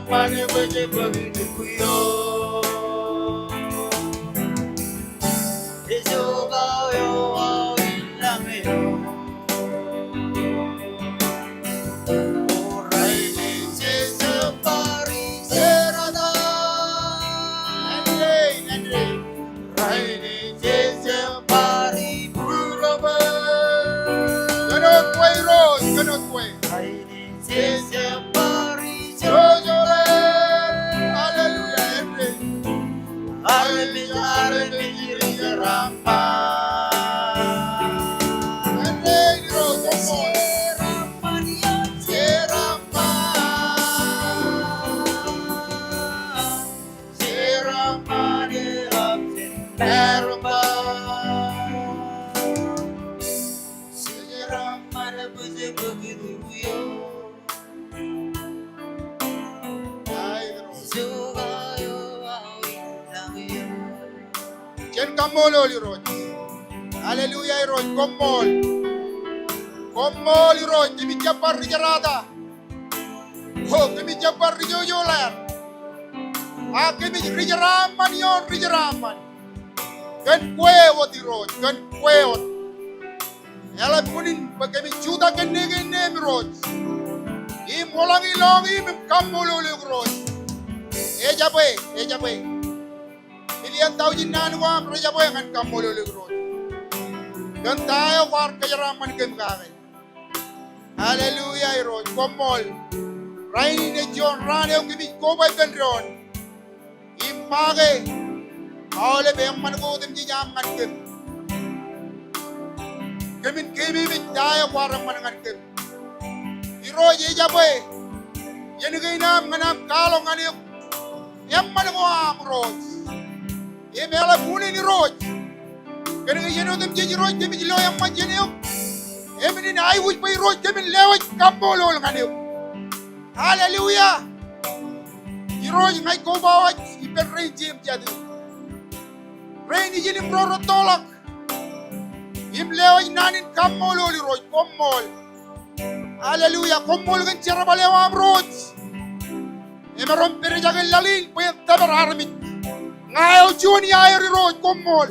Ṃan bōjbōk itok ioon. Ijoke eo aō in lañ eō. O rainin jej jab bar ijerata. Āindein, āindein. Rainin jej jab bar ibūrōba. Kōnono kwe Irooj, kōnono kwe. Rainin jej jab bar ijojoḷā. Hallelujah, āindein. Armej, armej ri jeraaṃṃan. Āindein Irooj, koṃṃool. Jeraaṃṃan eo, jeraaṃṃan. Jeraaṃṃan. Jeraaṃṃan eo, jeraaṃṃan. Jeraaṃṃan bōjbōk itok ioon. Jen kaṃṃoolol Irooj. Hallelujah Irooj, koṃṃool. Koṃṃool Irooj, kōmij jab bar ri jerata. O, kōmij jab bar ri jojoḷāān. A kōmij ri jeraaṃṃan ioon ri jeraaṃṃan. Kōn kwe wōt Irooj, kōn kwe wōt. Eḷap unin bwe kōmij jutak kōn nekein neem Irooj. Im wōḷañi lọñiim im kaṃṃoolol eok Irooj. Ejabwe, ejabwe. Million thousand naan ko aṃ rej jabwe ñan kaṃṃoolol eok Irooj. Kōn ta eo kwaar kōjeraaṃṃan kōm kake. Hallelujah Irooj, koṃṃool. Rainin ej juon raan eo kōmij koba ippān doon. Im make aolep eṃṃan ko otemjej aṃ ñan kōm. Kōmin keememej ta eo kwaar eṃṃan ñan kōm. Irooj ejabwe iien kein aṃ ñan aṃ kwaḷọk ñan eok eṃṃan ko aṃ Irooj. Im eḷap unin Irooj. Kōnke iien otemjej Irooj kōmij lo eṃṃan jān eok. Im in aiwōj bwe Irooj kōmin lewōj kaṃṃoolol ñan eok. Hallelujah. Irooj ña ij koba wōj ippān rein jeiū im jatū. Rein ijin im ro rūttoḷọk. Im lewōj naan in kaṃṃoolol Irooj, koṃṃool. Hallelujah, koṃṃool kōn jerbal eo aṃ Irooj. Emaroñ pād ijake laḷ in bwe en tōpar armej. Ña eo juon iaer Irooj, koṃṃool.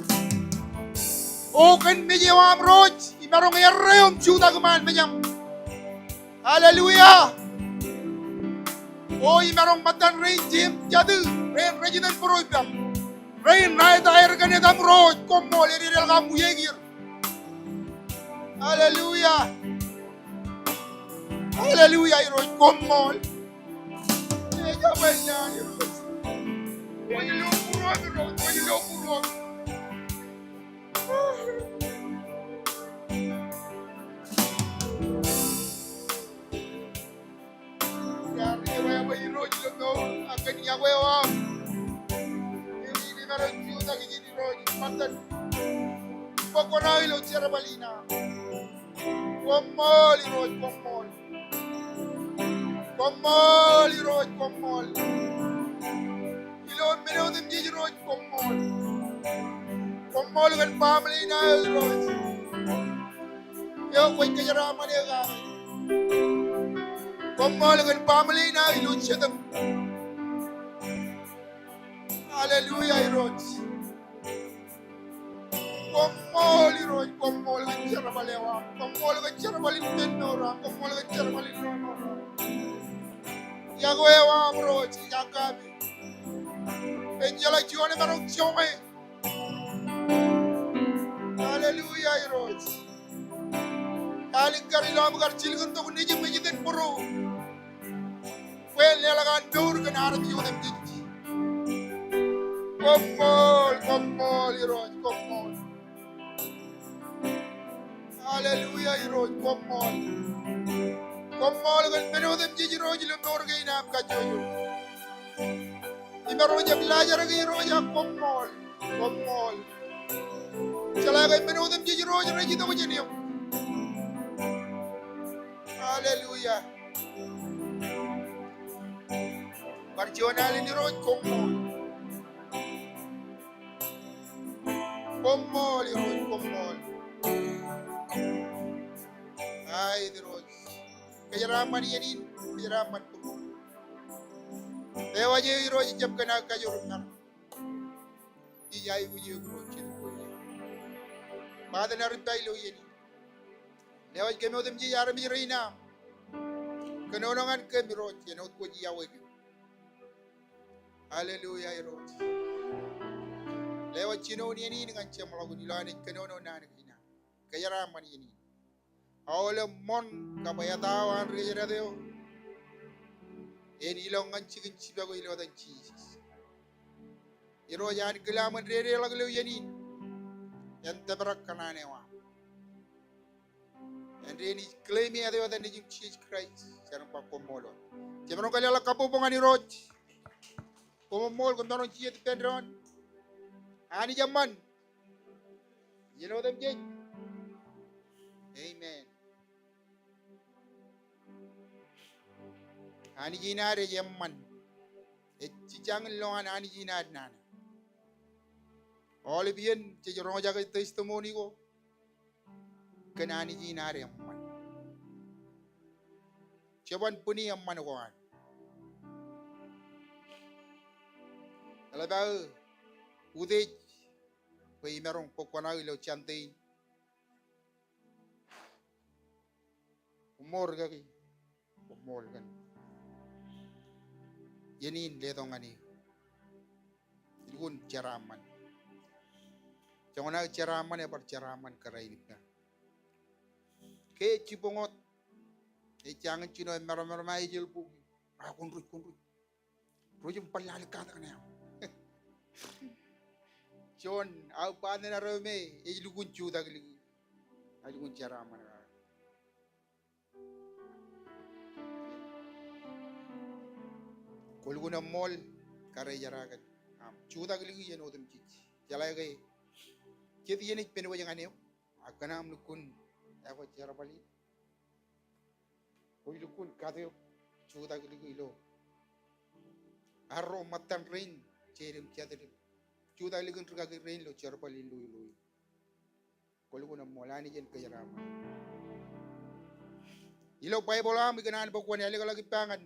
O kōn mej eo aṃ Irooj, imaroñ erreo im jutak iṃaan mejaṃ. Hallelujah. O imaroñ ṃōttan rein jeiū im jatū, rein rej iten būruippaṃ. Rein rej etaer kōn etaṃ Irooj, koṃṃool, ededeḷọk aṃ wiaik er. Hallelujah. Hallelujah Irooj, koṃṃool. Ejabwe naan Irooj. Kwōj lo būruōm Irooj, kwōj lo būruōm. Iar iwāwā Irooj ilo mour ak kōn yokwe eo aṃ. Im in imaroñ jutak ijin Irooj ṃōttan bōk kōṇaan ilo jerbal in aṃ. Koṃṃool Irooj, koṃṃool. Koṃṃool Irooj, koṃṃool. Ilo men otemjej Irooj, koṃṃool. Koṃṃool kōn baaṃle in aō Irooj. Eo kwōj kōjeraaṃṃan eō kake. Koṃṃool kōn baaṃle in aō ilo Jetōb. Hallelujah Irooj. Koṃṃool Irooj, koṃṃool kōn jerbal eo aṃ. Koṃṃool kōn jerbal in ippān mour aṃ. Koṃṃool kōn jerbal in mour aṃ. Yokwe eo aṃ Irooj, ij kake. Ejjeḷọk juon emaroñ joñe. Hallelujah Irooj. Ālikkar ilo aṃ kar jilkintok Nejūṃ ej iten būruō. Bwe en leḷọk an mour kōn armej otemjej. Koṃṃool, koṃṃool Irooj, koṃṃool. Hallelujah Irooj, koṃṃool. Koṃṃool kōn men otemjej Irooj ilo mour kein aṃ kajjojo. Imaroñ jab laajrak Irooj ak koṃṃool, koṃṃool. Jeḷā ke men otemjej Irooj rej itok jān eok. Hallelujah. Bar juon alen Irooj, koṃṃool. Koṃṃool Irooj, koṃṃool. Aet Irooj. Kōjeraaṃṃan iien in, kōjeraaṃṃan bōk. Lewōj eō Irooj ijab kōn aō kajoor im maroñ. Ij aikuj eok Irooj, jet ko eō. Ba iten ri-pā ilo iien in. Lewōj kōm otemjej armej rein aṃ. Kōnono ñan kōm Irooj, āinwōt kwōj iọkwe kōm. Hallelujah Irooj. Lewōj jinoin iien in ñan jeṃḷọkin ilo an ej kōnono naan kein aṃ. Kōjeraaṃṃan iien in. Aolep ṃoṇ kab etao an ri-kōjdat eo en ilọk ñan jikin jibak eo ilo etan Jisōs. Irooj, ankilaṃōn dedeḷọk ilo iien in en tōprak kōṇaan eo aṃ. Āindein ij claim e āt eo etan Nejiṃ Jisōs Kraist, jen ba koṃṃool. Jemaroñ ke leḷọk kabbokbok ñan Irooj. Koṃṃool, koṃ maroñ jijet ippān doon. Anij eṃṃan. Jen otemjej. Amen. Anij in ad ej eṃṃan. Ej jijañin lowaan Anij in ad nana. Aolep iien jej roñjake testimony ko kōn Anij in ad eṃṃan. Jeban bwini eṃṃan ko an. Eḷap aō utiej bwe imaroñ bōk kuṇaō ilo Sunday in. Koṃṃool rikaki, koṃṃool kōn iien in letok ñan eō. Ilukkuun jeraaṃṃan. Joñan aō jeraaṃṃan ebar jeraaṃṃan kōrā in ippān. Ke jibboñ wōt, ej jañin jino emaroñ, maroñ, maroñ ejjeḷọk bok. A, kwōn ruj, kwōn ruj. Ruj im bar lale katak ṇe aṃ. Juon aō partner eo me ej lukkuun jutak likū. Ej lukkuun jeraaṃṃan kōrā. Kwōlukkuun eṃṃool kōrā eo jeraaṃṃan. Aṃ jutak likū iien otemjej. Jeḷā ke jet iien ej pen wōj ñan eok. Ak kōn aṃ lukkuun āinwōt jerbal in. Kwōj lukkuun kate eok jutak likū ilo arro ṃōttan rein, jeiū im jatid im jutak likū in rikaki rein ilo jerbal in ilo, ilo. Kwōlukkuun eṃṃool, Anij en kōjeraaṃṃan. Ilo Baibōḷ aṃ ikōṇaan bwe kwōn ālōkḷọk ippa ñan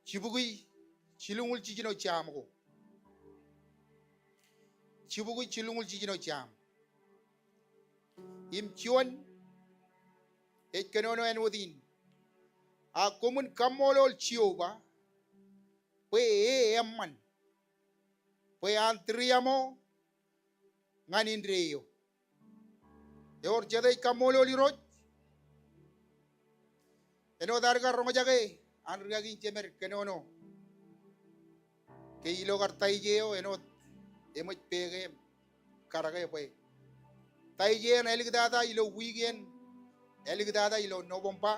jibukwi jilñuul jiljino jaam ko. Jibukwi jilñuul jiljino jaam. Im juon ej kōnono āinwōt in. A koṃwin kaṃṃoolol Jeova bwe e eṃṃan. Bwe an tūriaṃo ñan indeeo. Ewōr jet ej kaṃṃoolol Irooj? Āinwōt ad kar roñjake an rikaki in jemed kōnono ke ilo kar Taijeḷ eo, āinwōt eṃōj peke im karōke bwe Taijeḷ eṇ āliktata ilo wiik eṇ āliktata ilo November.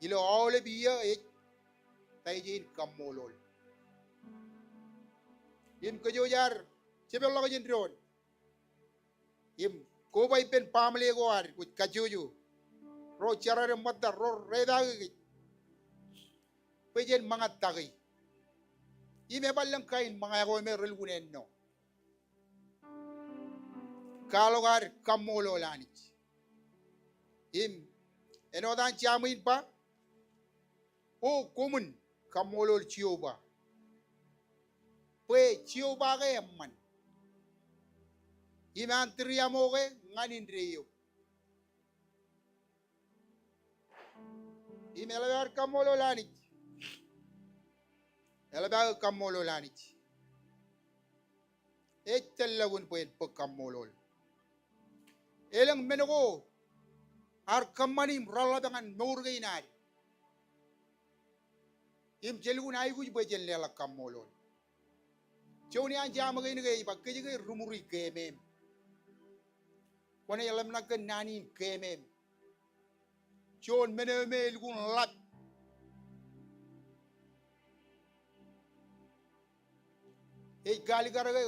Ilo aolep iiō ej Taijeḷ in kaṃṃoolol. Im kōjwōj ad jepeḷḷọk jān doon im koba ippān baaṃle ko ad kwōj kajjojo. Ro jeran im ṃōttad ro repaake kōj bwe jen ṃōñā take. Im ebar lōñ kain ṃōñā ko me relukkuun ennọ. Kwaḷọk ad kaṃṃoolol Anij. Im āinwōt an jaṃ in ba, O koṃwin kaṃṃoolol Jeova. Bwe Jeova ke eṃṃan. Im an tūriaṃo ke ñan indeeo. Im eḷap aō kaṃṃoolol Anij. Eḷap aō kaṃṃoolol Anij. Ej tōllọkin bwe en bōk kaṃṃoolol. Elōñ men ko ear kōṃṃani im reḷḷap ñan mour kein ad. Im jelukkuun aikuj bwe jen leḷọk kaṃṃoolol. Juon iaan jaṃ kein ke ej ba kōj ke ri-muri keemem. Kwōnaaj ḷōmṇak kōn naan in keemem. Juon men eo me elukkuun ḷap. Ej kaalikkar ke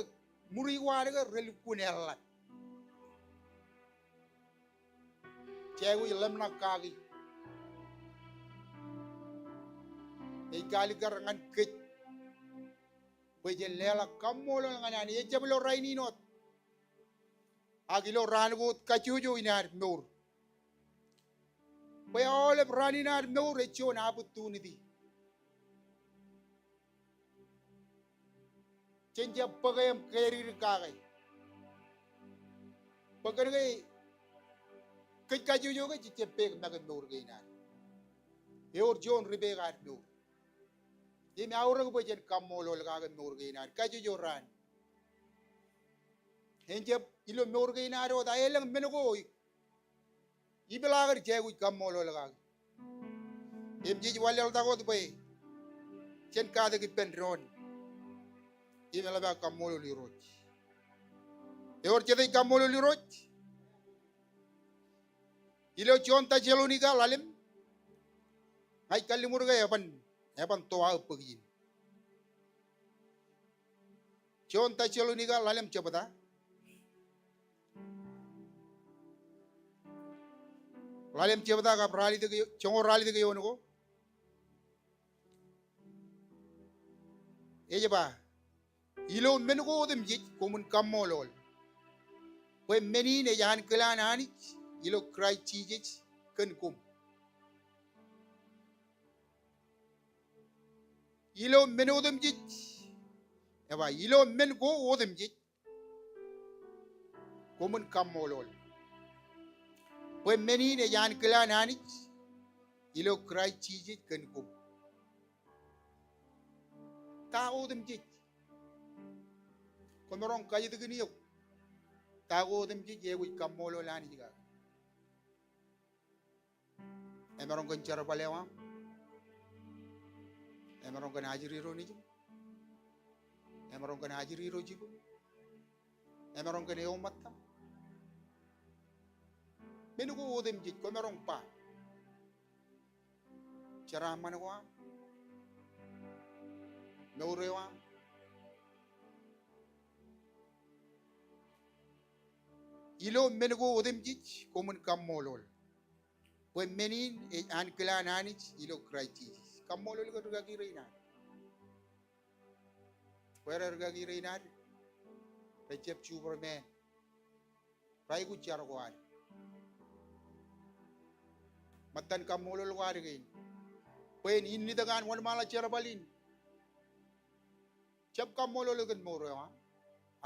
muri ko ad ke relukkuun eḷḷap. Jej aikuj ḷōmṇak kaki. Ej kaalikkar ñan kōj bwe jen leḷọk kaṃṃoolol ñan Anij. Ejjab ilo rainin wōt. Ak ilo raan ko wōt kajjojo in ad mour. Bwe aolep raan in ad mour ej juon opportunity. Jen jab bōk e im karidik kake. Bwe kōn ke kōj kajjojo ke jej jab pek make mour kein ad. Ewōr juon ri pek ad mour. Im aorōk bwe jen kaṃṃoolol kake mour kein ad kajjojo raan. En jab ilo mour kein ad wōt, a elōñ men ko ipeḷaakin jej aikuj kaṃṃoolol kake. Im jej wanlaḷtak wōt bwe jen katak ippān doon im eḷap aō kaṃṃoolol Irooj. Ewōr jet ej kaṃṃoolol Irooj? Ilo Juon Tessalonika ḷalem, ña ij kalliṃur ke eban, eban to aō bōk in. Juon Tessalonika ḷalem jebta. Ḷalem jebta kab ralitōk, joñoul ralitōk eoon ko. Ej ba, ilo men ko otemjej koṃwin kaṃṃoolol. Bwe men in ej ankilaan Anij ilo Kraist Jisōs kōn koṃ. Ilo men otemjej. Ej ba, ilo men ko otemjej koṃwin kaṃṃoolol. Bwe men in ej ankilaan Anij ilo Kraist Jisōs kōn koṃ. Ta otemjej? Kwōmaroñ kajjitōkin eok. Ta ko otemjej ekwōj kaṃṃoolol Anij kake? Emaroñ kōn jerbal eo aṃ. Emaroñ kōn ajri ro nejiṃ. Emaroñ kōn ajri ro jibūṃ. Emaroñ kōn eoṃṃan etaṃ. Men ko otemjej kwōmaroñ ba. Jeraaṃṃan ko aṃ. Mour eo aṃ. Ilo men ko otemjej koṃwin kaṃṃoolol. Bwe men in ej ankilaan Anij ilo Kraist Jisōs. Kaṃṃoolol kōn rikaki rein ad. Bwe rej rikaki rein ad, rej jab Superman. Rej aikuj jar ko ad. Ṃōttan kaṃṃoolol ko ad kein. Bwe en innitōk an wōnṃaanḷọk jerbal in. Jab kaṃṃoolol kōn mour eo aṃ.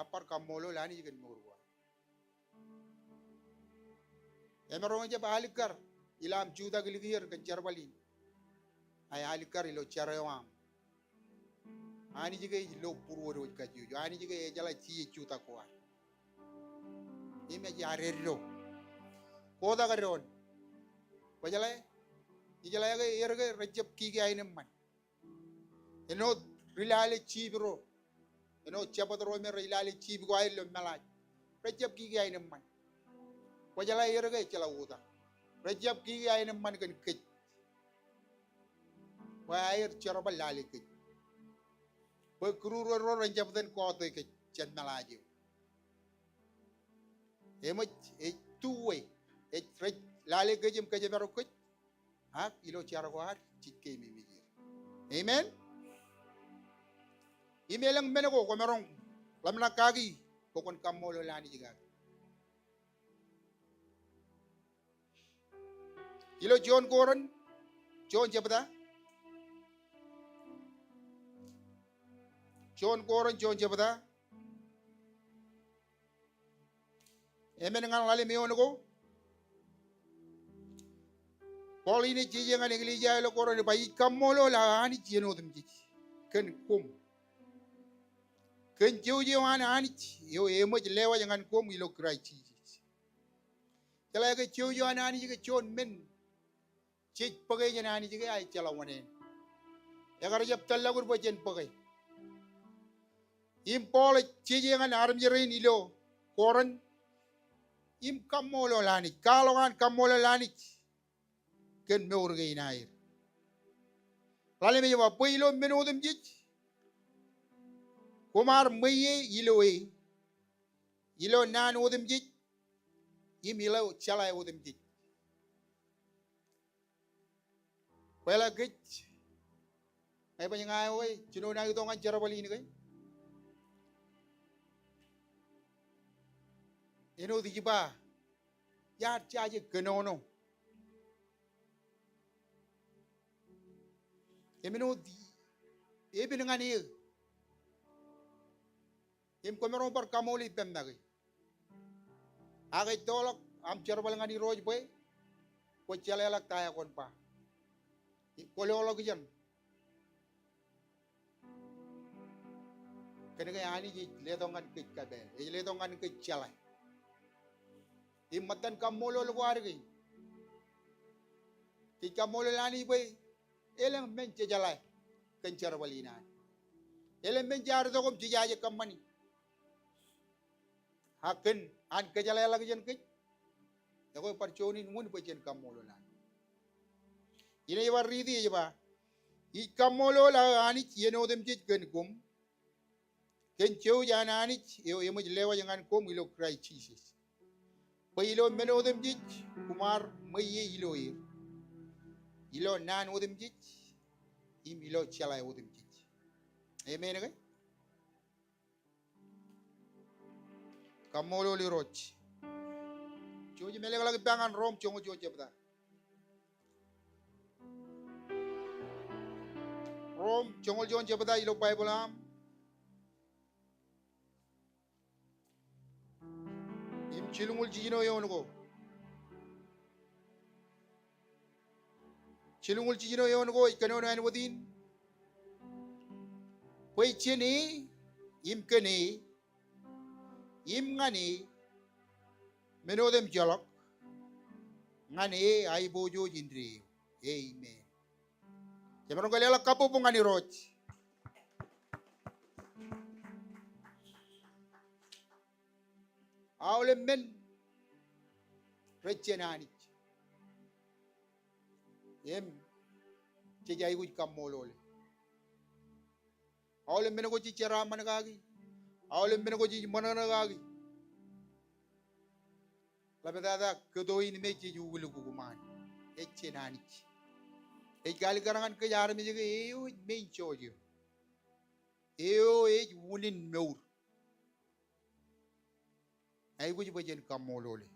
A bar kaṃṃoolol Anij kōn mour ko ad. Emaroñ jab alikkar ilo aṃ jutak likier kōn jerbal in. A alikkar ilo jar eo aṃ. Anij ke ej lo būruod wōj kajjojo. Anij ke ejeḷā ej jutak ko ad. Im ej ad eddo. Kotak doon. Kwōjeḷā, ijeḷā ke er ke rej jab kiki aenōṃṃan. Āinwōt ri lale jip ro. Āinwōt jabōt ro me rej lale jip ko aer ilo meḷaaj. Rej jab kiki aenōṃṃan. Kwōjeḷā er ke ejjeḷọk oktak. Rej jab kiki aenōṃṃan kōn kōj. Bwe aer jerbal lale kōj. Bwe kūruod ro ren jab itōn kọọte kōj jān meḷaaj eo. Eṃōj, ej two way. Ej rej lale kōj im kōjparok kōj. Ak ilo jar ko ad, jej keememej er. Amen. Im elōñ men ko kwōmaroñ ḷōmṇak kaki bwe kwōn kaṃṃoolol Anij kaki. Ilo juon Korint, juon jebta. Juon Korint, juon jebta. Emān ñan ḷalem eoon ko. Paul in ej jeje ñan eklejia eo ilo Korint, ej ba, ij kaṃṃoolol aō Anij iien otemjej kōn koṃ. Kōn jouj eo an Anij eo eṃōj lewōj ñan koṃ ilo Kraist Jisōs. Jeḷā ke jouj eo an Anij ke juon men jej bōke jān Anij ke a ejjeḷọk wōṇāān. Ekar jab tōllọkūd bwe jen bōke. Im Paul ej jeje ñan armej rein ilo Korint im kaṃṃoolol Anij, kwaḷọk an kaṃṃoolol Anij kōn mour kein aer. Ḷalem ej ba bwe ilo men otemjej koṃ ar ṃweiie ilo e, ilo naan otemjej im ilo jeḷā otemjej. Kwōjeḷā kōj, ñe baj ña eo e, jinoin aō itok ñan jerbal in ke? Āinwōt ij ba, iar jaje kōnono. Im āinwōt epen ñan eō. Im kwōmaroñ bar kaṃṃoolol ippem make. Ak ej toḷọk aṃ jerbal ñan Irooj bwe kwōj jeḷāḷọk ta eo kwōn ba. Im kwōloḷọk ijeṇ. Kōnke Anij ej letok ñan kōj kapeel, ej letok ñan kōj jeḷā. Im ṃōttan kaṃṃoolol ko ad kein. Jej kaṃṃoolol Anij bwe elōñ men jejeḷā kōn jerbal in an. Elōñ men jaar itok im jejaje kōṃṃani. Ak kōn an kōjeḷāḷọkjeṇ kōj, ekwe bar juon in wūn bwe jen kaṃṃoolol an. Im ej bar riiti ej ba, ij kaṃṃoolol aō Anij iien otemjej kōn koṃ, kōn jouj an Anij eo eṃōj lewōj ñan koṃ ilo Kraist Jisōs. Bwe ilo men otemjej koṃ ar ṃweiie ilo er, ilo naan otemjej, im ilo jeḷā otemjej. Amen ke? Kaṃṃoolol Irooj. Jouj im elōkḷọk ippa ñan Rom joñoul juon jebta. Rom joñoul juon jebta ilo Baibōḷ aṃ. Im jilñuul jiljino eoon ko. Jilñuul jiljino eoon ko ej kōnono āinwōt in. Bwe jān e, im kōn e, im ñan e, men otemjeḷọk, ñan e aiboojoj indeeo. Amen. Jemaroñ ke leḷọk kabbokbok ñan Irooj. Aolep men rej jān Anij. Im jej aikuj kaṃṃoolol e. Aolep men ko jej jeraaṃṃan kaki. Aolep men ko jej ṃōṇōṇō kaki. Ḷaptata kōto in me jej uwilukuk iṃaan. Ej jān Anij. Ej kaalikkar ñan kōj armej ke eo ej main source eo. Eo ej unin mour. Aikuj bwe jen kaṃṃoolol e.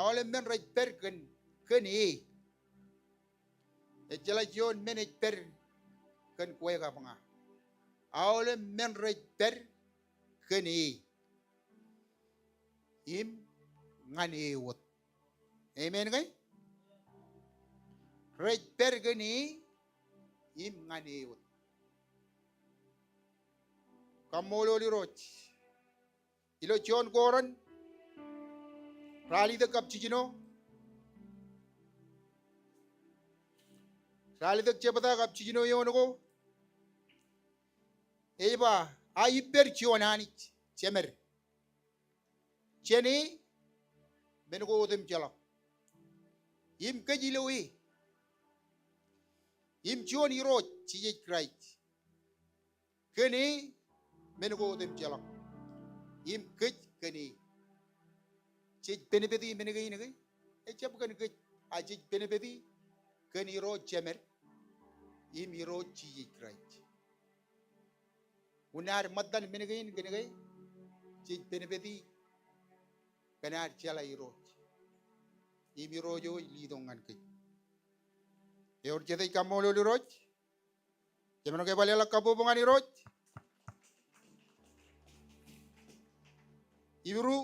Aolep men rej pād kōn, kōn e. Ejjeḷọk juon men ej pād kōn kwe kab ña. Aolep men rej pād kōn e. Im ñan e wōt. Amen ke? Rej pād kōn e im ñan e wōt. Kaṃṃoolol Irooj. Ilo juon Korint, ralitōk kab jiljino. Ralitōk jebta kab jiljino eoon ko. Ej ba, a ippād juon Anij, jemed. Jān e, men ko otemjeḷọk. Im kōj ilo e. Im juon Irooj, Jisōs Kraist. Kōn e, men ko otemjeḷọk. Im kōj kōn e. Jej benefiti men kein ke? Ejjab kōn kōj, a jej benefiti kōn Irooj jemed. Im Irooj Jisōs Kraist. Unin ad ṃōttan men kein kōn ke, jej benefiti kōn ad jeḷā Irooj. Im Irooj eo ej letok ñan kōj. Ewōr jet ej kaṃṃoolol Irooj. Jemaroñ ke bar leḷọk kabbokbok ñan Irooj. Hibru,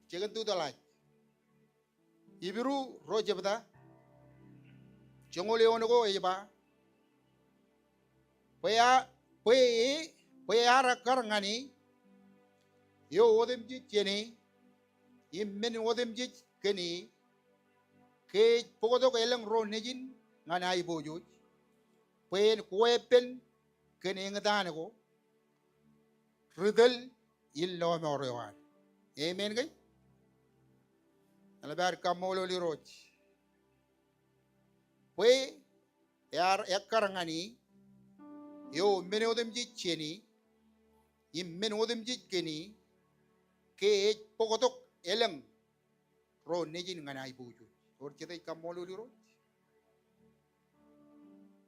jekōn tu tōḷaaj. Hibru ruo jebta, joñoul eoon ko ej ba, bwe a, bwe e, bwe ear ekkar ñan e, eo otemjej jān e, im men otemjej kōn e, ke ej bōktok elōñ ro nejin ñan aiboojoj, bwe en koweeppān kōn eñtaan ko, ri tōl in lọmọọr eo an. Amen ke? Eḷap ad kaṃṃoolol Irooj. Bwe ear ekkar ñan e, eo men otemjej jān e, im men otemjej kōn e, ke ej bōktok elōñ ro nejin ñan aiboojoj. Ewōr jet ej kaṃṃoolol Irooj.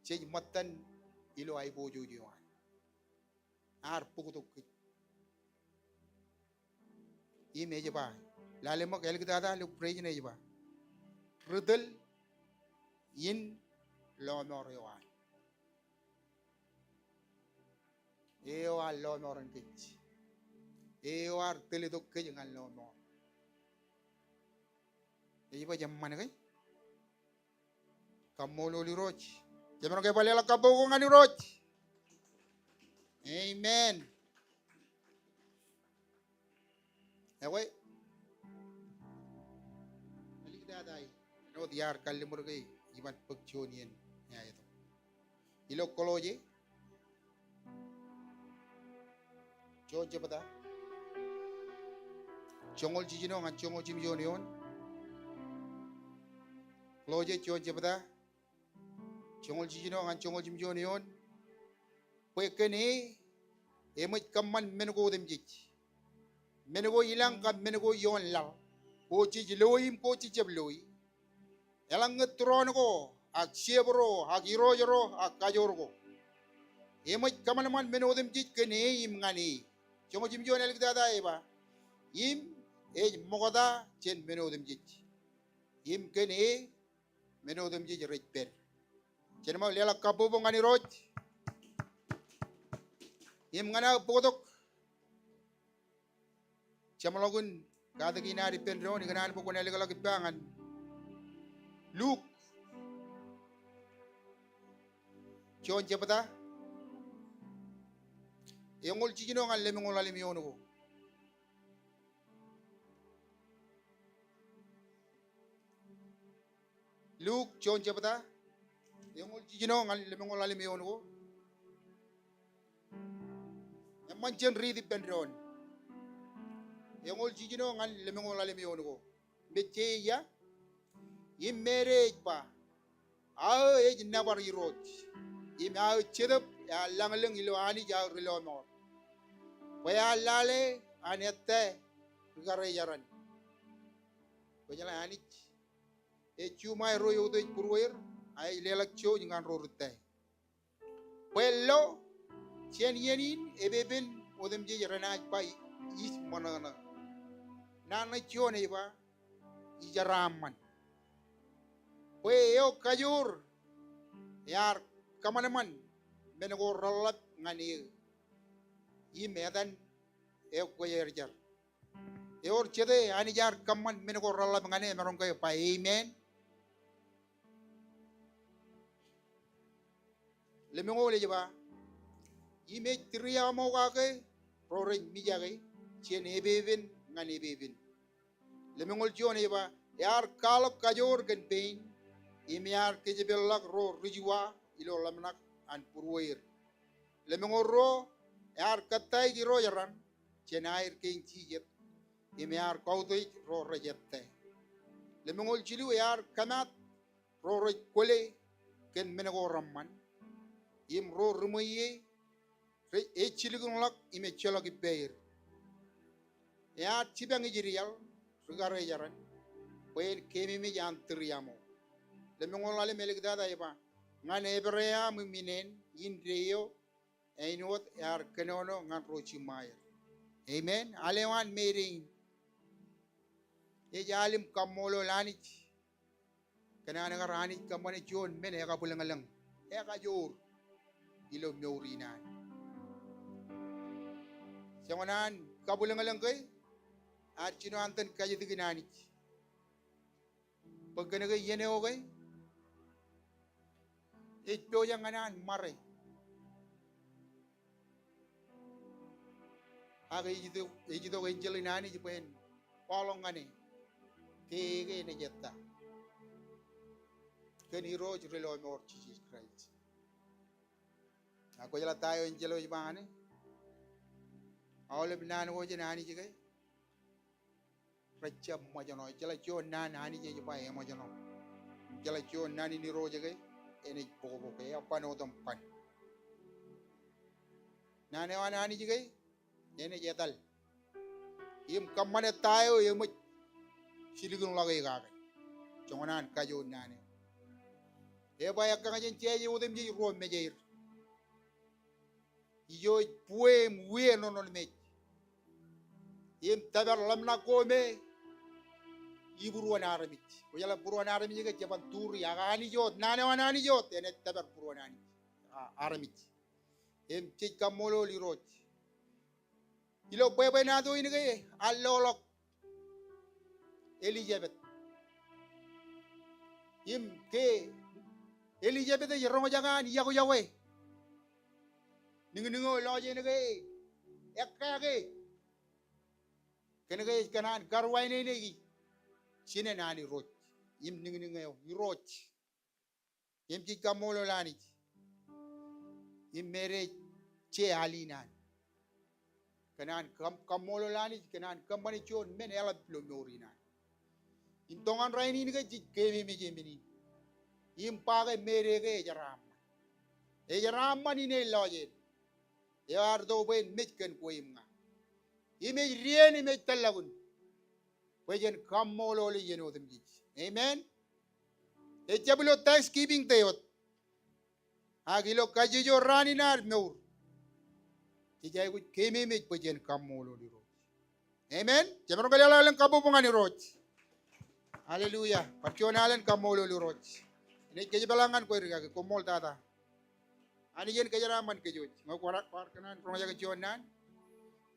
Jej ṃōttan ilo aiboojoj eo an. Ear bōktok kōj. Im ej ba, lale ṃōk āliktata ilo praise ṇe ej ba, ri tōl in lọmọọr eo an. Eo an lọmọọren kōj. Eo ear tōl itok kōj ñan lọmọọr. Ej baj eṃṃan ke? Kaṃṃoolol Irooj. Jeṃro ke bar leḷọk kabbokbok ñan Irooj. Amen. Ekwe, āliktata e, āinwōt iar kalliṃur ke iban bōk juon iien eo etok. Ilo Kolosse, juon jebta, joñoul jiljino ñan joñoul jimjuon eoon. Kolosse juon jebta, joñoul jiljino ñan joñoul jimjuon eoon. Bwe kōn e, eṃōj kōṃṃan men ko otemjej. Men ko ilañ kab men ko ioon laḷ, ko jej loi im ko jejjab loi. Eḷaññe tūroon ko, ak jebro, ak irooj ro, ak kajoor ko, eṃōj kōṃanṃan men otemjej kōn e im ñan e. Joñoul jimjuon āliktata ej ba, im ej ṃokta jān men otemjej. Im kōn e, men otemjej rej pād. Jen ṃōk leḷọk kabbokbok ñan Irooj. Im ñan aō bōktok jeṃḷọkin katak in ad ippān doon, ikōṇaan bwe kwōn ālōkḷọk ippa ñan Luk juon jebta, eñoul jiljino ñan lemñoul ḷalem eoon ko. Luk juon jebta, eñoul jiljino ñan lemñoul ḷalem eoon ko. Eṃṃan jen riit ippān doon. Eñoul jiljino ñan lemñoul ḷalem eoon ko. Mejje ej ia, im Meri ej ba, aō ej nōbar Irooj, im aō Jetōb ear lañlōñ ilo Anij aō ri lọmọọr, bwe ear lale an ettā ri karijeran. Kwōjeḷā Anij ej juṃae ro eutiej būrueir, a ej leḷọk jouj ñan ro ritōl. Bwe lo, jān iien in epepen otemjej renaaj ba ij ṃōṇōṇō. Naan ṇe juon ej ba, ij jeraaṃṃan. Bwe eo kajoor ear kōṃanṃan men ko reḷḷap ñan eō, im etan ekwōjarjar. Ewōr jete Anij ear kōṃṃan men ko reḷḷap ñan e, emaroñ ke ba amen? Lemñoul ej ba, im ej tūriaṃo kake ro rej mijake jān epepen ñan epepen. Lemñoul juon ej ba, ear kwaḷọk kajoor kōn pein, im ear kōjepelḷọk ro ri juwa ilo ḷōmṇak an būrueir. Lemñoul ruo, ear kōttāik irooj raṇ jān aer kein jijet, im ear kautiej ro rej ettā. Lemñoul jilu, ear kōmaat ro rej kwōle kōn men ko reṃṃan, im ro ri ṃweiie rej ejjilkinḷọk im ejjeḷọk ippāer. Ear jipañ ijedial ri karijeran bwe en keememej an tūriaṃo. Lemñoul ḷalem āliktata ej ba, ñan Ebream im ineen, indeeo āinwōt ear kōnono ñan ro jiṃṃaer. Amen. Al eo an Meri in. Ej al im kaṃṃoolol Anij kōn an kar Anij kōṃṃane juon men ekabwilōñlōñ, ekajoor ilo mour in an. Joñan an kabwilōñlōñ ke, ad jino an itōn kajjitōk in Anij. Bwe kōnke iien eo ke, ej pojak ñan an ṃare. Ak ej itok, ej itok enjeḷ in Anij bwe en kwaḷọk ñan e ke, ke enaaj ettā kōn Irooj ri lọmọọr Jisōs Kraist. Ak kwōjeḷā ta eo enjeḷ eo ej ba ñan e? Aolep naan ko jān Anij ke, rejjab ṃōjṇọ. Ejjeḷọk juon naan Anij ej ba eṃōjṇọ. Ejjeḷọk juon naan in Irooj ke enaaj bokbok, eban otem ban. Naan eo an Anij ke enaaj etal im kōṃṃane ta eo eṃōj jilkinḷọk e kake. Joñan an kajoor naan eo, ej ba ekkañ jān jāje otemjej ruo mejeir. Ijo ej buwe im wie ṇoṇoṇmej im tōpar ḷōmṇak ko me ibūruon armej. Kwōjeḷā būruon armej ke jeban turi, ak Anij wōt, naan eo an Anij wōt enaaj tōpar būruon armej. A, armej. Im jej kaṃṃoolol Irooj. Ilo bwebwenato in ke ear loḷọk Elijabeth. Im ke Elijabeth ej roñjake an iọkwe iọkwe. Niñniñ eo lọjien ke ekkā ke kōn ke ej kōṇaan karuwaineneiki jinen an Irooj. Im niñniñ eo Irooj. Im jej kaṃṃoolol Anij. Im mereje al in an. Kōn an kaṃ-, kaṃṃoolol Anij, kōn an kōṃṃane juon men eḷap ilo mour in an. Im tōñan rainin ke jej keememej emān in. Im ba ke mereje ke ejeraṃṃan. Ejeraṃṃan in ej lọjien. Eo ear to bwe en mej kōn kwe im ña. Im ej dien im ej tōllọkin bwe jen kaṃṃoolol e iien otemjej. Amen. Ejjab ilo Thanksgiving Day wōt. Ak ilo kajjojo raan in ad mour, jej aikuj keememej bwe jen kaṃṃoolol Irooj. Amen. Jemaroñ ke leḷọk alen kabbokbok ñan Irooj. Hallelujah. Bar juon alen kaṃṃoolol Irooj. Inaaj kōjepḷaak ñan kwe rikaki, koṃṃool tata. Anij en kōjeraṃṃan kōj. Ñe kwaar, kwaar kōṇaan roñjake juon naan,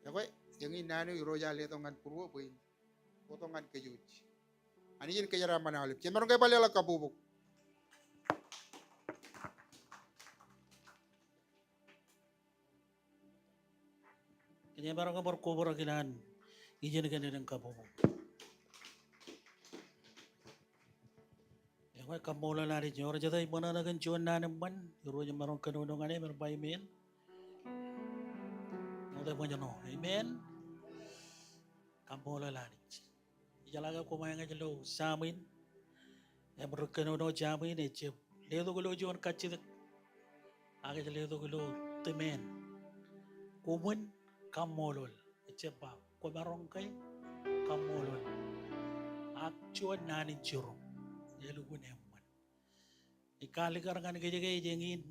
ekwe, eñin naan eo Irooj ear letok ñan būruō bwe in bōktok ñan kōj. Anij en kōjeraṃṃan aolep. Jemaroñ ke bar leḷọk kabbokbok. Kōn jemaroñ ke bar kobrak ilowaan iien kein alen kabbokbok. Ekwe, kaṃṃoolol Anij, ewōr jete ej ṃōṇōṇō kōn juon naan eṃṃan, Irooj emaroñ kōnono ñan e, men ba amen. Ṃokta ṃōjṇọ. Amen. Kaṃṃoolol Anij. Ijeḷā ke koṃeañ ej lo Sam in, im ri kōnono Sam in ej jab letok ilo juon kajjitōk, ak ej letok ilo tiṃeañ. Koṃwin kaṃṃoolol. Ej jab ba, kwōmaroñ ke kaṃṃoolol. Ak juon naan in jiroñ, elukkuun eṃṃan. Ej kaalikkar ñan kōj ke ej eñin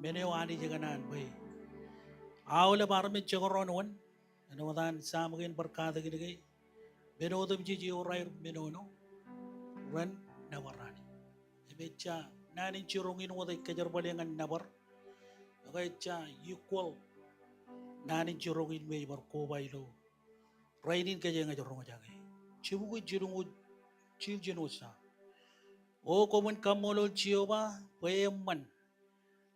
men eo Anij ekōṇaan bwe aolep armej jekdọọn wōn, āinwōt an Sam kein bar katakin ke, men otemjej eo raar menono, ren nōbar Anij. Im ejja naan in jiroñ in wōt ej kōjerbale ñan nōbar, ak ejja equal naan in jiroñ in me ej bar koba ilo rainin kōjeañ ej roñjake. Jibukwi jilñuul jiljino sa. O koṃwin kaṃṃoolol Jeova bwe eṃṃan,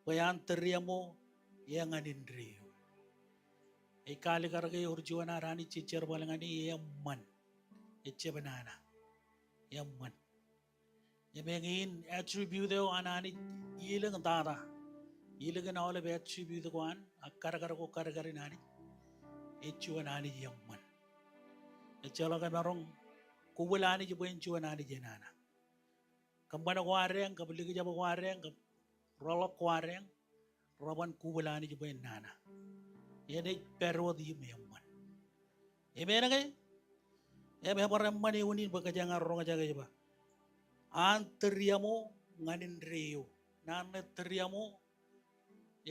bwe an tūriaṃo eñan indeeo. Ej kaalikkar ke ewōr juon ad Anij jej jerbal ñan e, eṃṃan. Ejjab nana. Eṃṃan. Im eñin attribute eo an Anij, ilōñ tata. Ilikin aolep attribute ko an, ak kadkad ko kadkad in Anij, ej juon Anij eṃṃan. Ejjeḷọk emaroñ kubwil Anij bwe en juon Anij enana. Kōṃṃan ko adeañ, kab likjab ko adeañ, kab rọọlḷọk ko adeañ, reban kubwil Anij bwe en nana. Enaaj pād wōt im eṃṃan. Amen ke? Im ebar eṃṃan eoon in bwe kōjeañ ar roñjake ej ba, an tūriaṃo ñan indeeo. Naan ṇe tūriaṃo,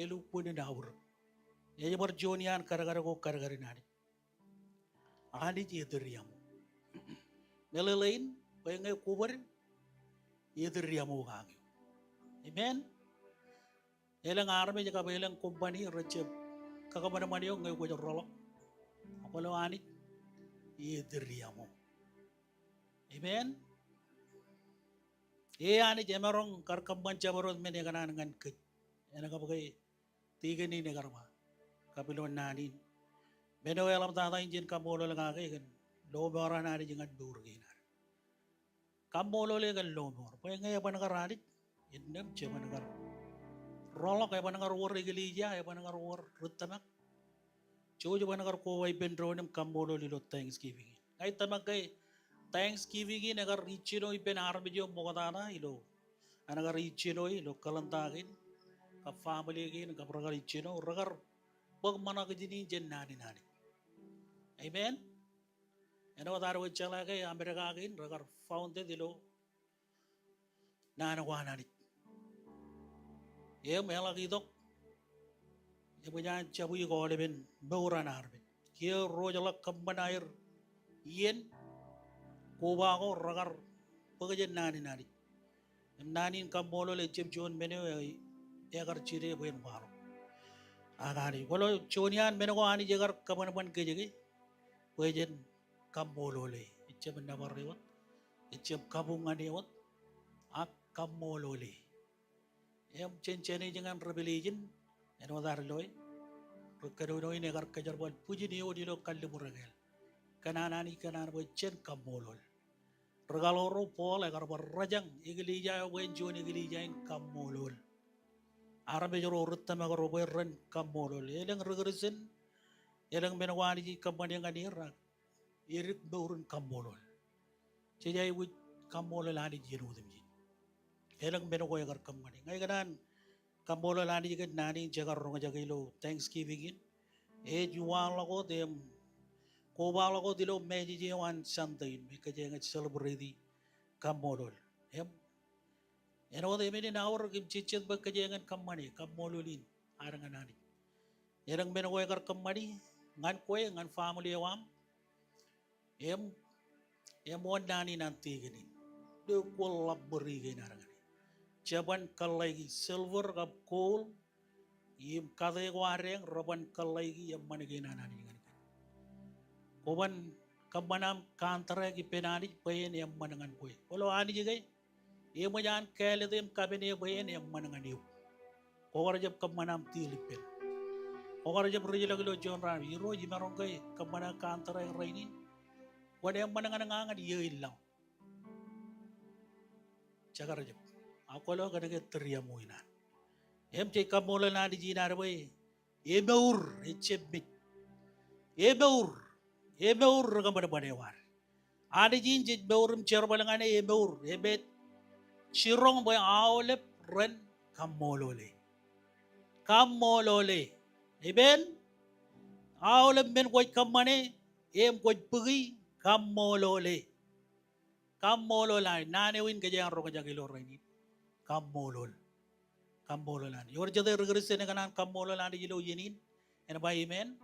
elukkuun in aorōk. Ej bar juon iaan kadkad ko kadkad in Anij. Anij etūriaṃo. Meḷeḷein, bwe ñe kwōbōd, etūriaṃo kaki eō. Amen. Elōñ armej kab elōñ company rejjab kakōṃanṃan eok ñe kwōj rọọlḷọk. Ak kwōlo Anij etūriaṃo. Amen. E Anij emaroñ kar kōṃṃan jabdewōt men ekōṇaan ñan kōj. Enaaj kab ke tikōn in ekar ba, kab ilo naan in, men eo eḷaptata in jen kaṃṃoolol kake kōn lọmọọr an Anij ñan mour kein ad. Kaṃṃoolol e kōn lọmọọr. Bwe ñe eban kar Anij, innām jeban kar rọọlḷọk, eban kar wōr eklejia, eban kar wōr ri tōmak. Jouj ban kar koba ippān doon im kaṃṃoolol ilo Thanksgiving in. Ña ij tōmak ke Thanksgiving in ekar ijjino ippān armej eo ṃoktata ilo, an kar ijjino ilo calendar kein, kab family kein, kab rekar ijjino, rekar bōk ṃōṇakijin in jān naan in Anij. Amen. Āinwōt ad wōj jeḷā ke Amerika kein rekar founded ilo naan ko an Anij. Im eḷak itok, eṃōj an jab ikoḷ ippān mour an armej. Kiiō ro ejjeḷọk kōṃṃan aer iien, koba ko rekar bōk jān naan in Anij. Im naan in kaṃṃoolol ejjab juon men eo e, ekar jide bwe en waḷọk. Ak Anij, kwōlo juon iaan men ko Anij ekar kōṃanṃan kōj ke, bwe jen kaṃṃoolole. Ejjab nōbar e wōt, ejjab kabuñ ñan e wōt, ak kaṃṃoolole. Im jen jāne ijin ñan Revelation, āinwōt ad loe, ri kōnono in ekar kōjerbal bwijin eoon ilo kalliṃur ekāāl. Kōn an Anij kōṇaan bwe jen kaṃṃoolol. Ri kaḷoor ro, Paul ekar bar rōjañ eklejia eo bwe en juon eklejia in kaṃṃoolol. Armej ro, ri tōmak ro bwe ren kaṃṃoolol. Elōñ ri Kristian, elōñ men ko Anij ej kōṃṃane ñan er, ak edik mour in kaṃṃoolol. Jej aikuj kaṃṃoolol Anij iien otemjej. Elōñ men ko ekar kōṃṃane. Ña ikōṇaan kaṃṃoolol Anij kōn naan in jekar roñjake ilo Thanksgiving in. Ej waḷọk wōt im kobaḷọk wōt ilo message eo an Sunday in, me kōjeañ celebrate kaṃṃoolol. Im āinwōt emān in aorōk im jejjet bwe kōjeañ kōṃṃane kaṃṃoolol in ad ñan Anij. Elōñ men ko ekar kōṃṃane ñan kwe, ñan family eo aṃ. Im, im wōn naan in an tekōn in? Ilo kwōn ḷap ṃōri kein ad ñan e. Jeban kōḷḷāiki silver kab gold, im kate ko ad eñ, reban kōḷḷāiki eṃṃan kein an Anij ñan kōn. Kwōban kōṃṃan aṃ contract ippān Anij bwe en eṃṃan ñan kwe. Kwōlo Anij ke eṃōj an kāālōt im kapene bwe en eṃṃan ñan eok. Kwō kar jab kōṃṃan aṃ deal ippān. Kwō kar jab rijḷọk ilo juon raan, Irooj, imaroñ ke kōṃṃan aō contract rainin? Kwōn eṃṃan ñan ña ñan iiō in laḷ. Jekar jab. Ak kwōlo kōnke tūriaṃo in an. Im jej kaṃṃoolol Anij in ad bwe emour, ejjab mej. Emour, emour ri kōṃanṃan eo ad. Anij in jej mour im jerbal ñan e emour, im ej jiroñ bwe aolep ren kaṃṃoolole. Kaṃṃoolole. Amen. Aolep men kwōj kōṃṃane im kwōj bōki, kaṃṃoolole. Kaṃṃoolol Anij. Naan eo in kōjeañ roñjake ilo rainin. Kaṃṃoolol. Kaṃṃoolol Anij. Ewōr jete ri Kristian ekōṇaan kaṃṃoolol Anij ilo iien in? En ba amen.